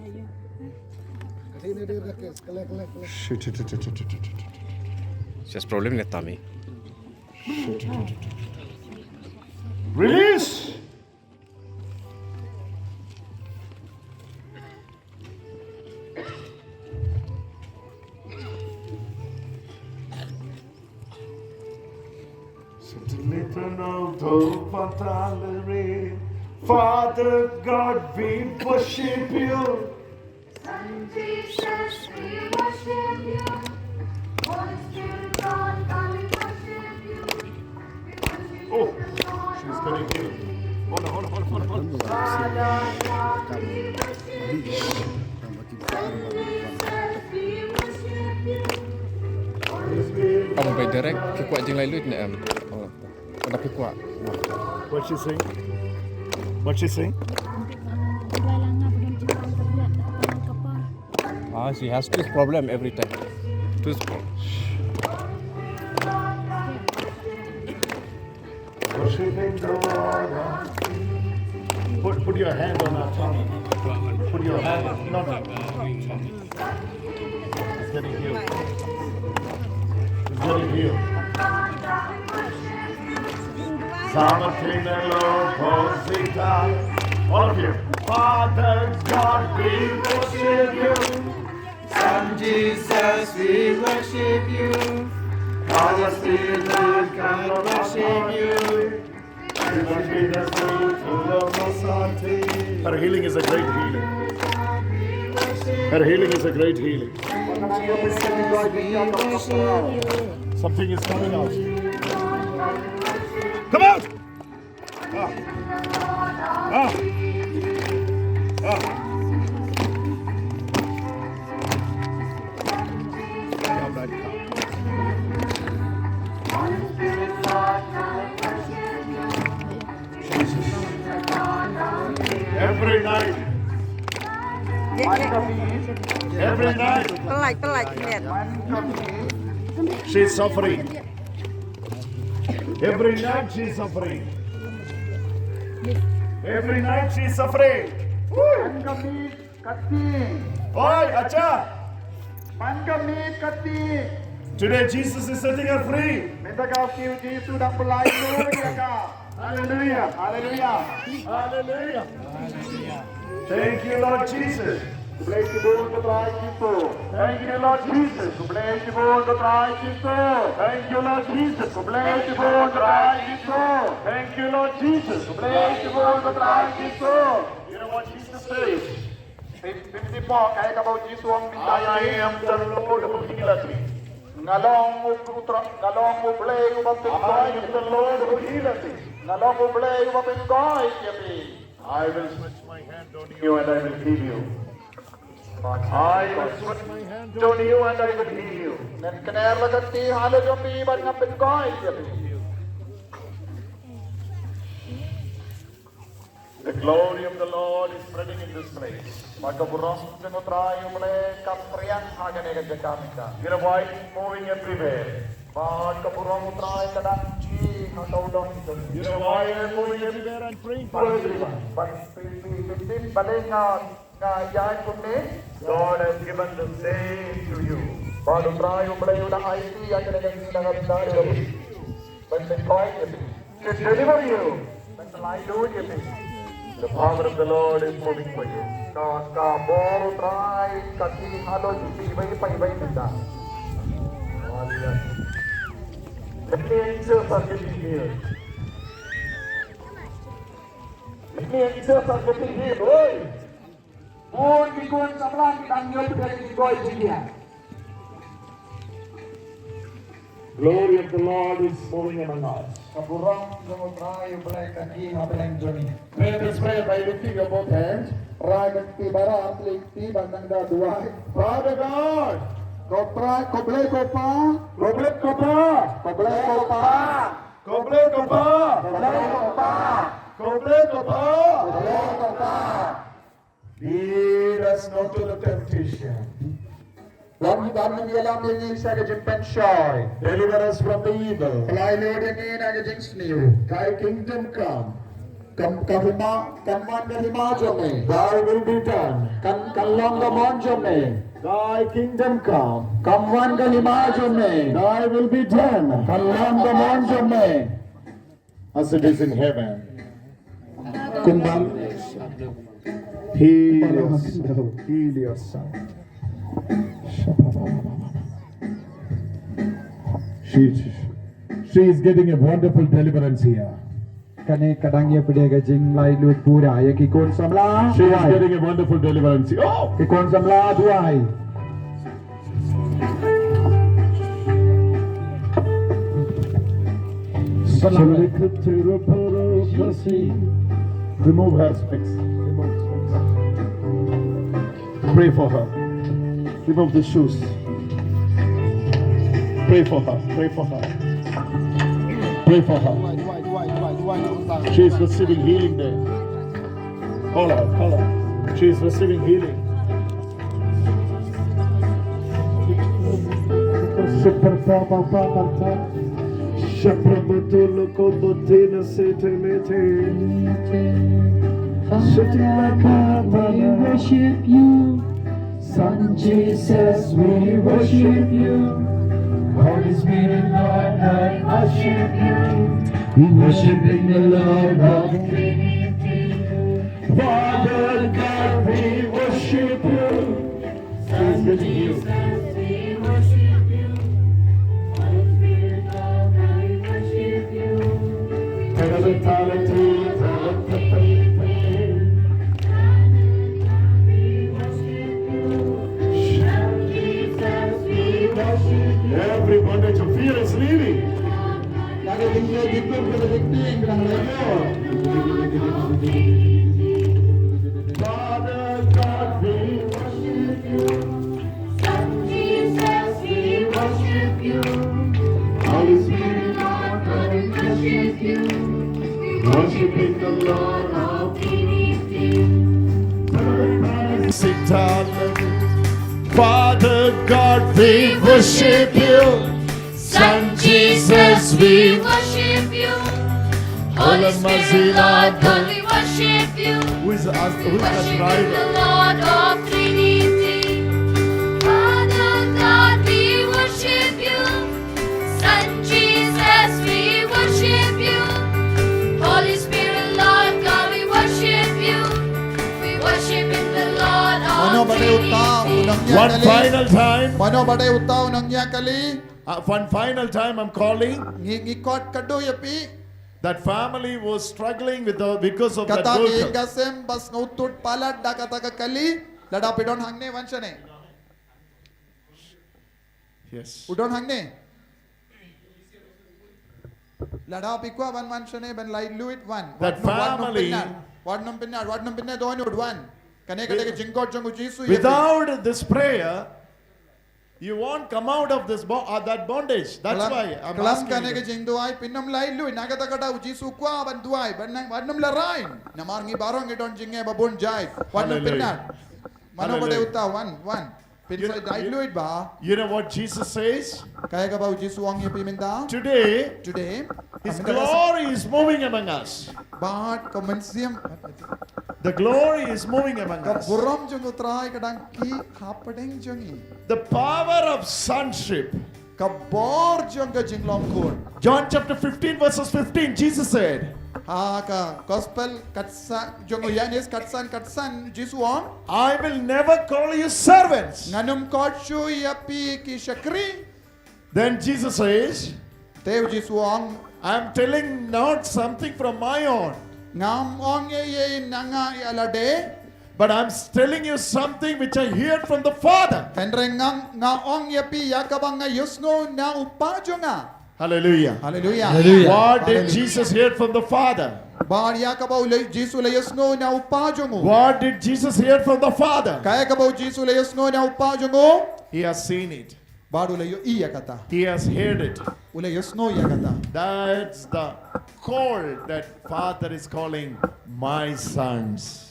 Shit, shit, shit, shit, shit, shit. She has problem with Tommy. Shit, shit, shit, shit, shit. Release! Sitting little note of Father God, we worship you. Son Jesus, we worship you. Holy Spirit God, come and worship you. We worship you, Lord. Oh, she's getting healed. Hold on, hold on, hold on, hold on, hold on. Father God, we worship you. Ong bai direct, phi kwah jinglai luid ne em? Ong, kada phi kwah. What she saying? What she saying? Ah, she has tooth problem every time. Tooth problem. Worshiping the Lord. Put, put your hand on her tummy. Put your hand. No, no. It's getting healed. It's getting healed. All of you. Father God, we worship you. Son Jesus, we worship you. Holy Spirit, come and worship you. Her healing is a great healing. Her healing is a great healing. Something is coming out. Come out! Ah. Ah. Ah. Stay on that car. Every night. Pynlait, pynlait, pynlait. She's suffering. Every night she's suffering. Every night she's suffering. Woo! Oi, acha. Today Jesus is setting her free. Mynta ka kiew Jisu dang pynlait lut ïa ka. Hallelujah. Hallelujah. Hallelujah. Thank you, Lord Jesus. Khublei shibun ko Trai Jisu. Thank you, Lord Jesus. Khublei shibun ko Trai Jisu. Thank you, Lord Jesus. Khublei shibun ko Trai Jisu. Thank you, Lord Jesus. Khublei shibun ko Trai Jisu. You know what Jesus says? Phi, phi, phi, phi, ka, ka ba u Jisu u ong mynta ïa, I am the Lord who healeth thee. Nga long u, u Trai, nga long U Blei uba pynkoi. I am the Lord who healeth thee. Nga long U Blei uba pynkoi ïa phi. I will stretch my hand on you and I will heal you. I will stretch my hand on you and I will heal you. Ngan kner la ka kti ha la jong phi bad ngan pynkoi ïa phi. The glory of the Lord is spreading in this place. Bad ka burom jong U Trai U Blei ka pdiang ha kane ka jaka mynta. Your wife is moving everywhere. Bad ka burom U Trai ka dang jia ha ka u dong jong. Your wife is moving everywhere and praying for everyone. Bad phi, phi, phi, phi, balei nga, nga ïaid kumne? God has given the same to you. Bad U Trai U Blei u la ai ïa kane ka jingïaid. Ban pynkoi ïa phi. To deliver you. Ban pyllait lut ïa phi. The power of the Lord is moving for you. Ka, ka bor U Trai ka ïaid halor jong phi iwei pa iwei mynta. Hallelujah. Let me enter for the healing. Let me enter for the healing. Oi! Bun ki khun samla ki dang ïoh pdiang ïa ki jingkoit jingkhiah. Glory of the Lord is moving among us. Ka burom jong U Trai U Blei ka ïaid hapdeng jong ngi. Let us pray by lifting up both hands. Rai ka kti baroh, rai ka kti bad nang da duwai. Father God. Ko Trai, ko Blei ko Pa. Ko Blei ko Pa. Ko Blei ko Pa. Ko Blei ko Pa. Ko Blei ko Pa. Ko Blei ko Pa. Ko Blei ko Pa. Lead us not to the temptation. Ym ïalam ïa ngi sha ka jingpynshoi. Deliver us from the evil. Pyllait lut ïa ngi na ka jingsniew. Thy kingdom come. Kam, ka hima, kam wan ka hima jong me. Thy will be done. Kan, kan long ka mon jong me. Thy kingdom come. Kam wan ka hima jong me. Thy will be done. Kan long ka mon jong me. As it is in heaven. Kumba, heal your son. Heal your son. She, she is getting a wonderful deliverance here. Kane ka dang ïa pdiang ka jinglait lut pura ïa ki khun samla. She is getting a wonderful deliverance. Oh! Ki khun samla duwai. Remove her specs. Remove specs. Pray for her. Remove the shoes. Pray for her. Pray for her. Pray for her. She is receiving healing there. Hold on, hold on. She is receiving healing. Father God, we worship you. Son Jesus, we worship you. Holy Spirit, Lord, I worship you. We worshiping the Lord of Trinity. Father God, we worship you. Son Jesus, we worship you. Holy Spirit, Lord, I worship you. Trinity, Trinity, Trinity. Every bondage of fear is leaving. Father God, we worship you. Son Jesus, we worship you. Holy Spirit, Lord, we worship you. Worshiping the Lord of Trinity. Father God, Sing hallelujah. Father God, we worship you. Son Jesus, we worship you. Holy Spirit, Lord God, we worship you. Who is us? Who is the driver? We worship you, the Lord of Trinity. Father God, we worship you. Son Jesus, we worship you. Holy Spirit, Lord God, we worship you. We worship in the Lord of Trinity. Mano ba dei uta u nongñiah kali? One final time. Mano ba dei uta u nongñiah kali? Uh, one final time, I'm calling. Ngi, ngi khot khadduh ïa phi. That family was struggling with the, because of that worker. Kata ka ïing ka sem ba sngewthuh palat da kata ka kali, lada phi don hangne wan shane. Yes. U don hangne? Lada phi kwah ban wan shane ban laitluid, wan. That family. Wat nym pynnad. Wat nym pynnad. Wat nym pynnad, don ud, wan. Kane ka dei ka jingkhot jong u Jisu ïa phi. Without this prayer, you won't come out of this bo-, uh, that bondage. That's why I'm asking you. Khlem, khlem kane ka jingduwai phin ym laitluid. Na kata ka daw u Jisu u kwah ban duwai, ban nang, wat nym lehrain. Namar ngi baroh ngi don jingeh ba bun jait. Wat nym pynnad. Hallelujah. Mano ba dei uta, wan, wan. Phin sa laitluid ba. You know, you know what Jesus says? Kaei kaba u Jisu u ong ïa phi mynta? Today, Today, His glory is moving among us. Bad ka mynsiem. The glory is moving among us. Ka burom jong U Trai ka dang kiew hapdeng jong ngi. The power of sonship. Ka bor jong ka jinglong khun. John chapter fifteen, verses fifteen, Jesus said, ha ka gospel katsan jong u Ïoannis, katsan, katsan, Jisu u ong, "I will never call you servants." Ngan ym khot shuh ïa phi ki shakri. Then Jesus says, te u Jisu u ong, "I am telling not something from my own." Ngam ong ei ei na nga ïa lade. But I'm s-, telling you something which I heard from the Father. Hynrei nga, nga ong ïa phi ïa kaba nga ïohsngew na u Kpa jong nga. Hallelujah. Hallelujah. Hallelujah. What did Jesus hear from the Father? Bad ïa kaba u la, Jisu u la ïohsngew na u Kpa jong u. What did Jesus hear from the Father? Kaei kaba u Jisu u la ïohsngew na u Kpa jong u? He has seen it. Bad u la ïohi ïa kata. He has heard it. U la ïohsngew ïa kata. That's the call that Father is calling, "My sons."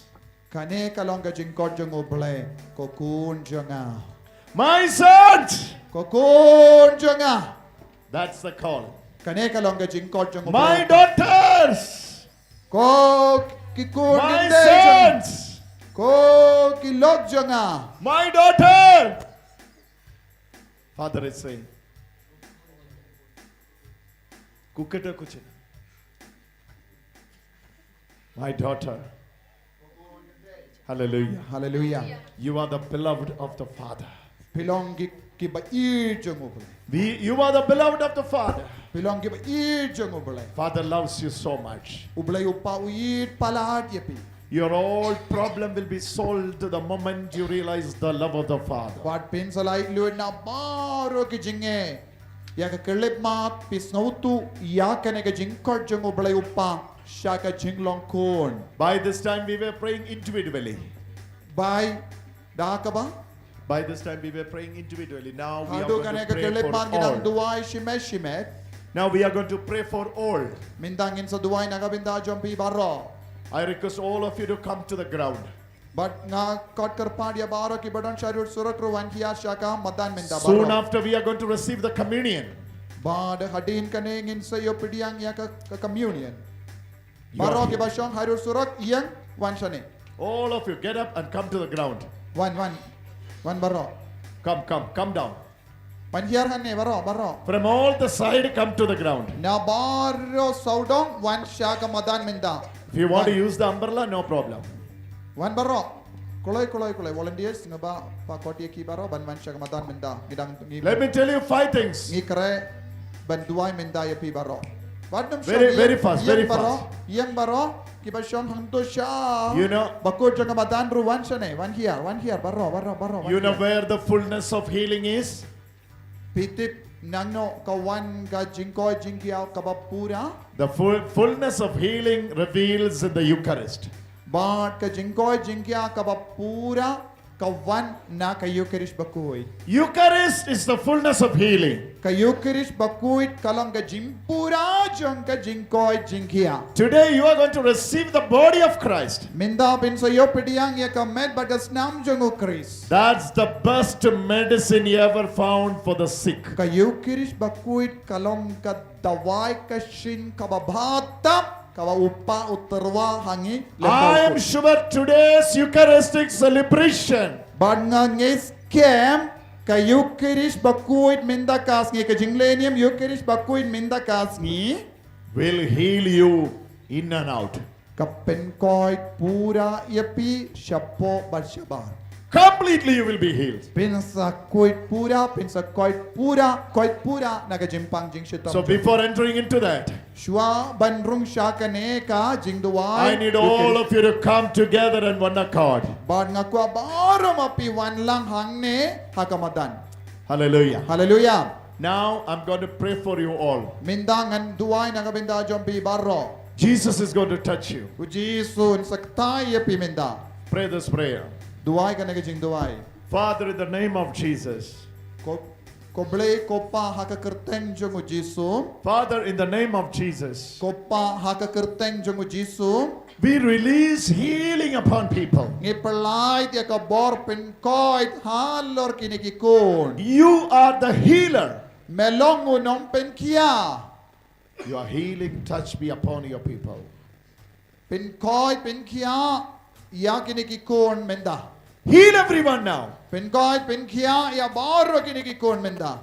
Kane ka long ka jingkhot jong U Blei, "Ko khun jong nga." "My sons!" "Ko khun jong nga." That's the call. Kane ka long ka jingkhot jong U Blei. "My daughters!" "Ko ki khun, my sons!" "Ko ki lok jong nga." "My daughter!" Father is saying, "Ku kata ku china." My daughter. Hallelujah. Hallelujah. You are the beloved of the Father. Phi long ki, kiba ïeit jong U Blei. We, you are the beloved of the Father. Phi long kiba ïeit jong U Blei. Father loves you so much. U Blei U Kpa u ïeit palat ïa phi. Your all problem will be solved the moment you realize the love of the Father. Bad phin sa laitluid na baroh ki jingeh. Ïa ka khyllipmat, phi sngewthuh ïa kane ka jingkhot jong U Blei U Kpa sha ka jinglong khun. By this time we were praying individually. By da kaba? By this time we were praying individually. Now we are going to pray for all. Haduh kane ka khyllipmat ngi dang duwai shimet shimet. Now we are going to pray for all. Mynta ngin sa duwai na ka bynta jong phi baroh. I request all of you to come to the ground. Bad nga khot kyrpad ïa baroh kiba don shaduh surok ruh wan hiar sha ka madan mynta baroh. Soon after we are going to receive the communion. Bad hadien kane ngin sa ïoh pdiang ïa ka, ka communion. Baroh kiba shong haduh surok ïeng wan shane. All of you get up and come to the ground. Wan, wan. Wan baroh. Come, come, come down. Wan hiar hangne baroh, baroh. From all the side, come to the ground. Na baroh sawdong wan sha ka madan mynta. If you want to use the umbrella, no problem. Wan baroh. Kloi, kloi, kloi. Volunteers, nga ba, ba khot ïa ki baroh ban wan sha ka madan mynta. Ngi dang, ngi. Let me tell you five things. Ngi kren ban duwai mynta ïa phi baroh. Wat nym shong. Very, very fast, very fast. Ïeng baroh, ïeng baroh. Kiba shong hangto sha, you know, bakut jong ka madan ruh wan shane, wan hiar, wan hiar, baroh, baroh, baroh, wan hiar. You know where the fullness of healing is? Phi tip nangno ka wan ka jingkoit jingkhiah kaba pura? The full, fullness of healing reveals in the Eucharist. Bad ka jingkoit jingkhiah kaba pura ka wan na ka Ïukharist Bakhuid. Eucharist is the fullness of healing. Ka Ïukharist Bakhuid ka long ka jingpura jong ka jingkoit jingkhiah. Today you are going to receive the body of Christ. Mynta phin sa ïoh pdiang ïa ka met bad ka snam jong u Khrist. That's the best medicine you ever found for the sick. Ka Ïukharist Bakhuid ka long ka dawai ka shin kaba bha tam kaba u Kpa u tyrwa ha ngi lem bad u Khrist. I am sure today's Eucharistic celebration, bad nga ngeit skhem ka Ïukharist Bakhuid mynta ka sngi, ka jinglehniam Ïukharist Bakhuid mynta ka sngi, will heal you in and out. Ka pynkoit pura ïa phi shapoh bad shabar. Completely you will be healed. Phin sa koit pura, phin sa koit pura, koit pura na ka jingpang jingshitom. So before entering into that, shuwa ban rung sha kane ka jingduwai, I need all of you to come together in one accord. Bad nga kwah baroh ma phi wan lang hangne ha ka madan. Hallelujah. Hallelujah. Now I'm going to pray for you all. Mynta ngan duwai na ka bynta jong phi baroh. Jesus is going to touch you. U Jisu un sa ktai ïa phi mynta. Pray this prayer. Duwai kane ka jingduwai. Father, in the name of Jesus. Ko, ko Blei ko Pa ha ka kyrteng jong u Jisu. Father, in the name of Jesus. Ko Pa ha ka kyrteng jong u Jisu. We release healing upon people. Ngi pynlait ïa ka bor pynkoit halor kine ki khun. You are the healer. Me long u nongpynkhiah. Your healing touch be upon your people. Pynkoit pynkhiah ïa kine ki khun mynta. Heal everyone now. Pynkoit pynkhiah ïa baroh kine ki khun mynta.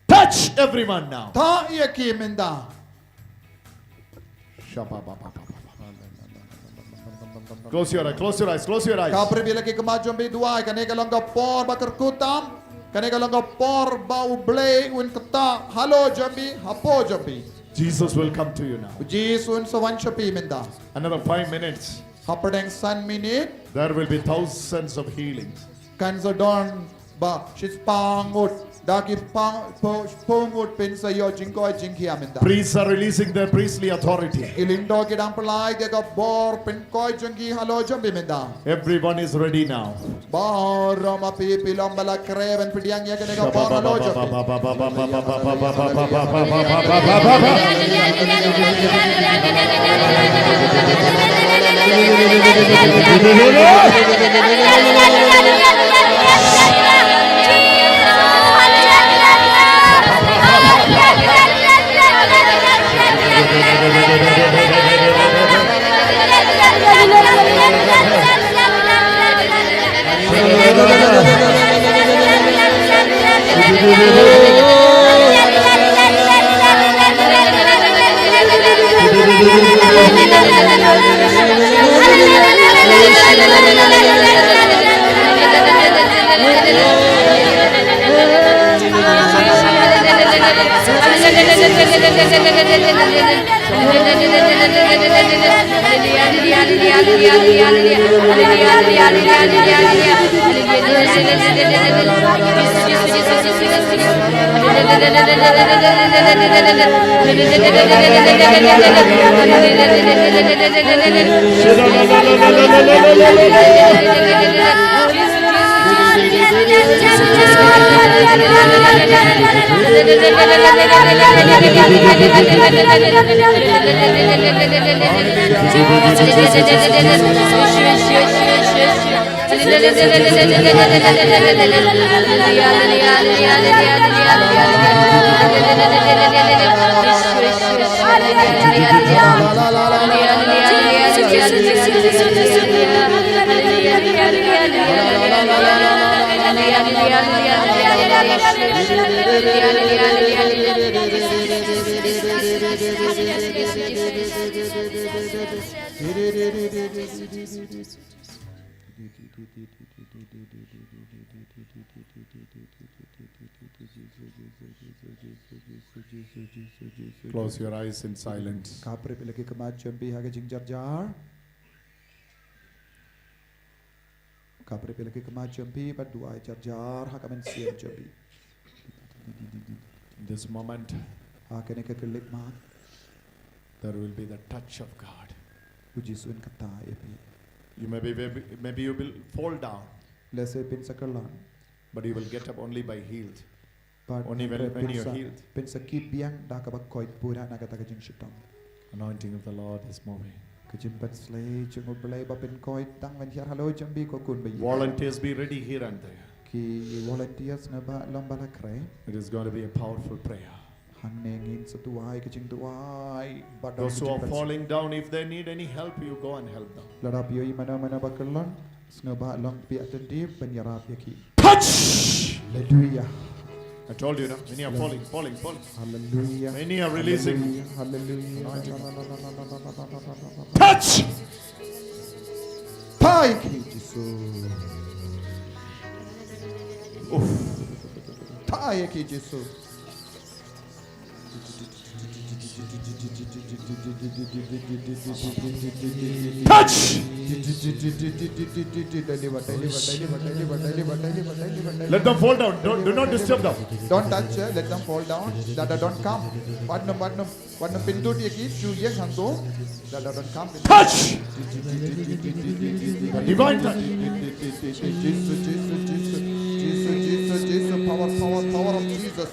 Touch everyone now. Thah ïa ki mynta. Close your eyes, close your eyes, close your eyes. Khapra bha la ki khmat jong phi, duwai, kane ka long ka por ba kyrkhu tam, kane ka long ka por ba U Blei un ktah halor jong phi, hapoh jong phi. Jesus will come to you now. U Jisu un sa wan sha phi mynta. Another five minutes. Hapdeng san minit. There will be thousands of healings. Kan sa don ba shispah ngut, da ki spah, spah, spah ngut phin sa ïoh jingkoit jingkhiah mynta. Priests are releasing their priestly authority. Ki lyngdoh ki dang pynlait ïa ka bor pynkoit jong ki halor jong phi mynta. Everyone is ready now. Baroh ma phi phi long ba la khreh ban pdiang ïa kane ka bor halor jong phi. Close your eyes in silence. Khapra bha la ki khmat jong phi ha ka jingjarjar. Khapra bha la ki khmat jong phi bad duwai jarjar ha ka mynsiem jong phi. In this moment, ha kane ka khyllipmat, there will be the touch of God. U Jisu un ktah ïa phi. You may be, maybe, maybe you will fall down. Lehse phin sa kyllon. But you will get up only by healed. But only when, when you're healed. Phin sa kit biang da kaba koit pura na kata ka jingshitom. Anointing of the Lord is moving. Ka jingpynsleh jong U Blei ba pynkoit tang ban hiar halor jong phi ko khun baieit. Volunteers, be ready here and there. Ki volunteers, sngewbha long ba la khreh. It is going to be a powerful prayer. Hangne ngin sa duwai ka jingduwai ba don ka jingpynsleh. Those who are falling down, if they need any help, you go and help them. Lada phi ïohi mano mano ba kyllon, sngewbha long phi ïatynrei ban ïarap ïa ki. Touch! Hallelujah. I told you, no? Many are falling, falling, falling. Hallelujah. Many are releasing. Hallelujah. Hallelujah. Touch! Thait ïa ki, Jisu. Uff. Thait ïa ki, Jisu. Touch! Let them fall down. Don't, do not disturb them. Don't touch, eh? Let them fall down. Lada don't come. Wat nym, wat nym, wat nym pyndut ïa ki shu ïeng hangto. Lada don't come. Touch! Divine touch. Jisu, Jisu, Jisu, Jisu, Jisu, Jisu, power, power, power of Jesus.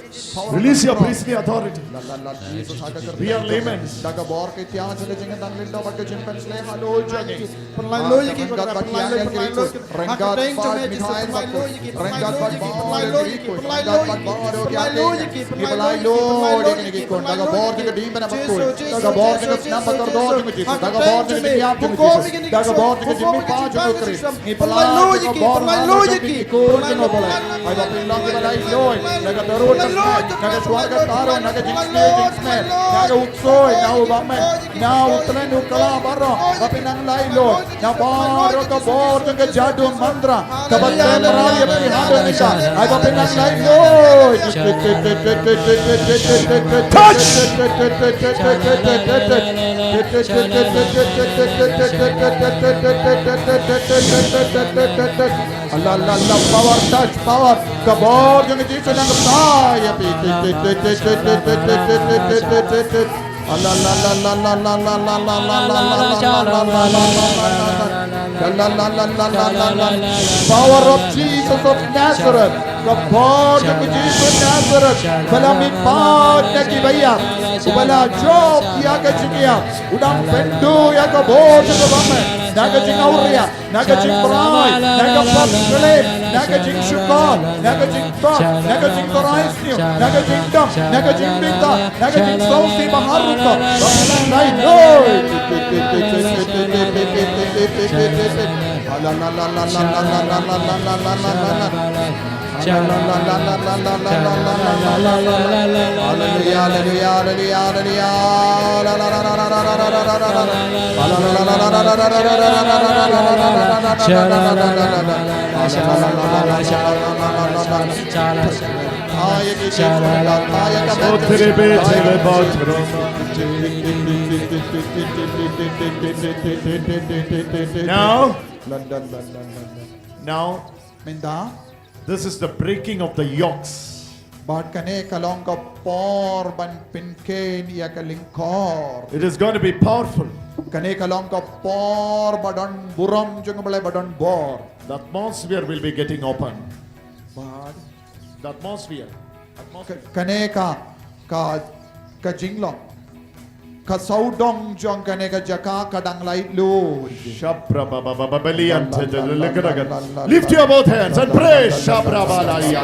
Release your priestly authority. We are laymen. Da ka bor ka ïtian jong ka jingïadon lyngdoh bad ka jingpynsleh halor jong ngi. Pynlait lut ïa ki, pynlait lut, pynlait lut. Ryngkat bad Mikhael, ryngkat bad baroh ki, pynlait lut ïa ki, pynlait lut ïa ki, pynlait lut ïa ki, pynlait lut ïa ki. Da ka bor jong ka ding bad bakhuid, da ka bor jong ka snam bakordor jong ka Jisu, da ka bor jong ka jingïap jong ka Jisu, da ka bor jong ka jingmihpat jong ka Khrist. Ngi pynlait ïa ki, pynlait ïa ki, pynlait ïa ki. Ai ba pynlong kiba laitluid na ka tarun ka smet, na ka shuwa ka tarun, na ka jingsniew jingsmet, na ka uksoi, na u bymman, na u tren u kla baroh, ba pynlong laitluid na baroh ka bor jong ka jadu mantra kaba tem mraw ïa phi haduh mynta. Ai ba pynlong laitluid. Touch! La, la, la, power, touch, power. Ka bor jong ka Jisu nang kata ïa phi. La, la, la, la, la, la, la, la. Power of Jesus of Nazareth. Ka bor jong ka Jisu Nazareth. Ba la mihpat na kiba ïap. Ba la jop ïa ka jingïap. U dang pynduh ïa ka bor jong ka bymman. Na ka jingawria. Na ka jingbrai, na ka pop klim, na ka jingshukor, na ka jingtok, na ka jingtorai sniew, na ka jingdom, na ka jingbynta, na ka jingsngewsih ba harum ka. Ba pynlong laitluid. Hallelujah, hallelujah, hallelujah, hallelujah. Now, now, mynta, this is the breaking of the yokes. Bad kane ka long ka por ban pynkheiñ ïa ka lyngkor. It is going to be powerful. Kane ka long ka por ba don burom jong U Blei, ba don bor. The atmosphere will be getting open. Bad the atmosphere. Atmosphere. Ka-, kane ka, ka, ka jinglong. Ka sawdong jong kane ka jaka ka dang laitluid. Shapra ba ba ba ba balian te te le ka da ka. Lift your both hands and pray. Shapra ba la ya.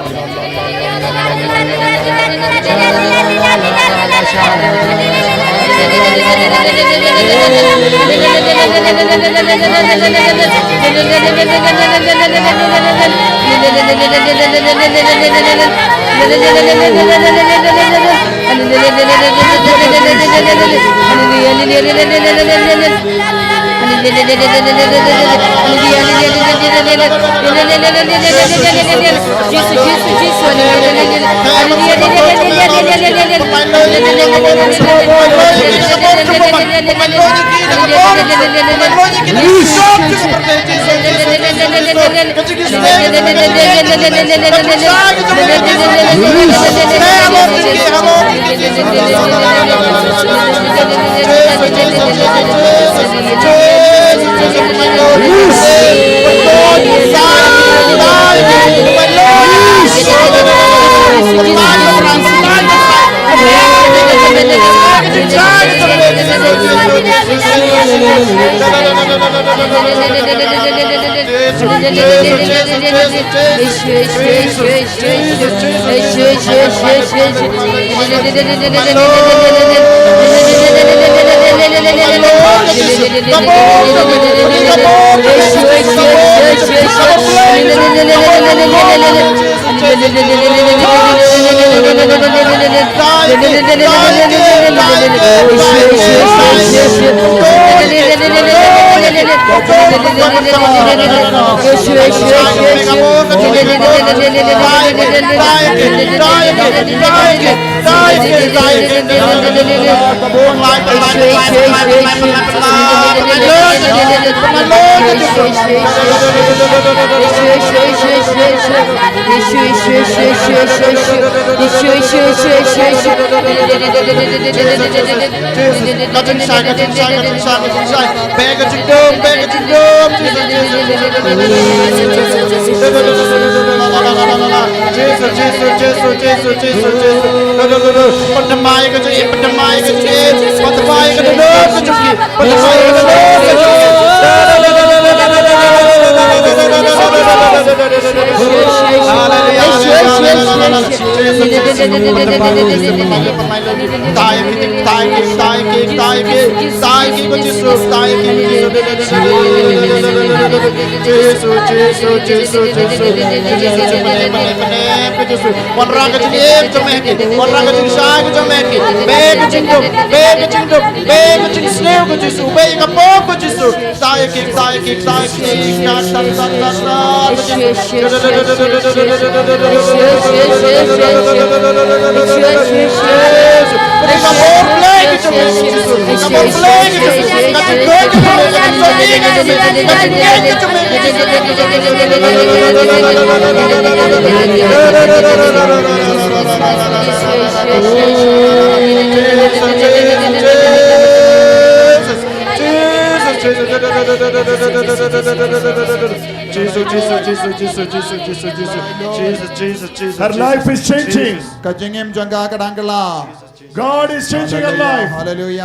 Ka jingshai, ka jingshai, ka jingshai, ka jingshai. Beh ka jingdum, beh ka jingdum. Jisu, Jisu, Jisu, Jisu, Jisu. Pyndam ïa ka jingim, pyndam ïa ka jingim, pyndam ïa ka jingim. Pyndam ïa ka jingim, pyndam ïa ka jingim. Haleluya, haleluya, haleluya. Jisu, Jisu, Jisu. Jisu, Jisu, Jisu. Wanrah ka jingim jong me ha ki. Wanrah ka jingshai ka jong me ha ki. Beh ka jingdum, beh ka jingdum, beh ka jingsniew ko Jisu, beh ka pop ko Jisu. Ktai ki, ktai ki, ktai ki, ktai, ktai, ktai, ktai. Jesus, Jesus, Jesus, Jesus, Jesus, Jesus, Jesus, Jesus, Jesus. Her life is changing. Ka jingim jong ka ka dang kylla. God is changing her life. Hallelujah.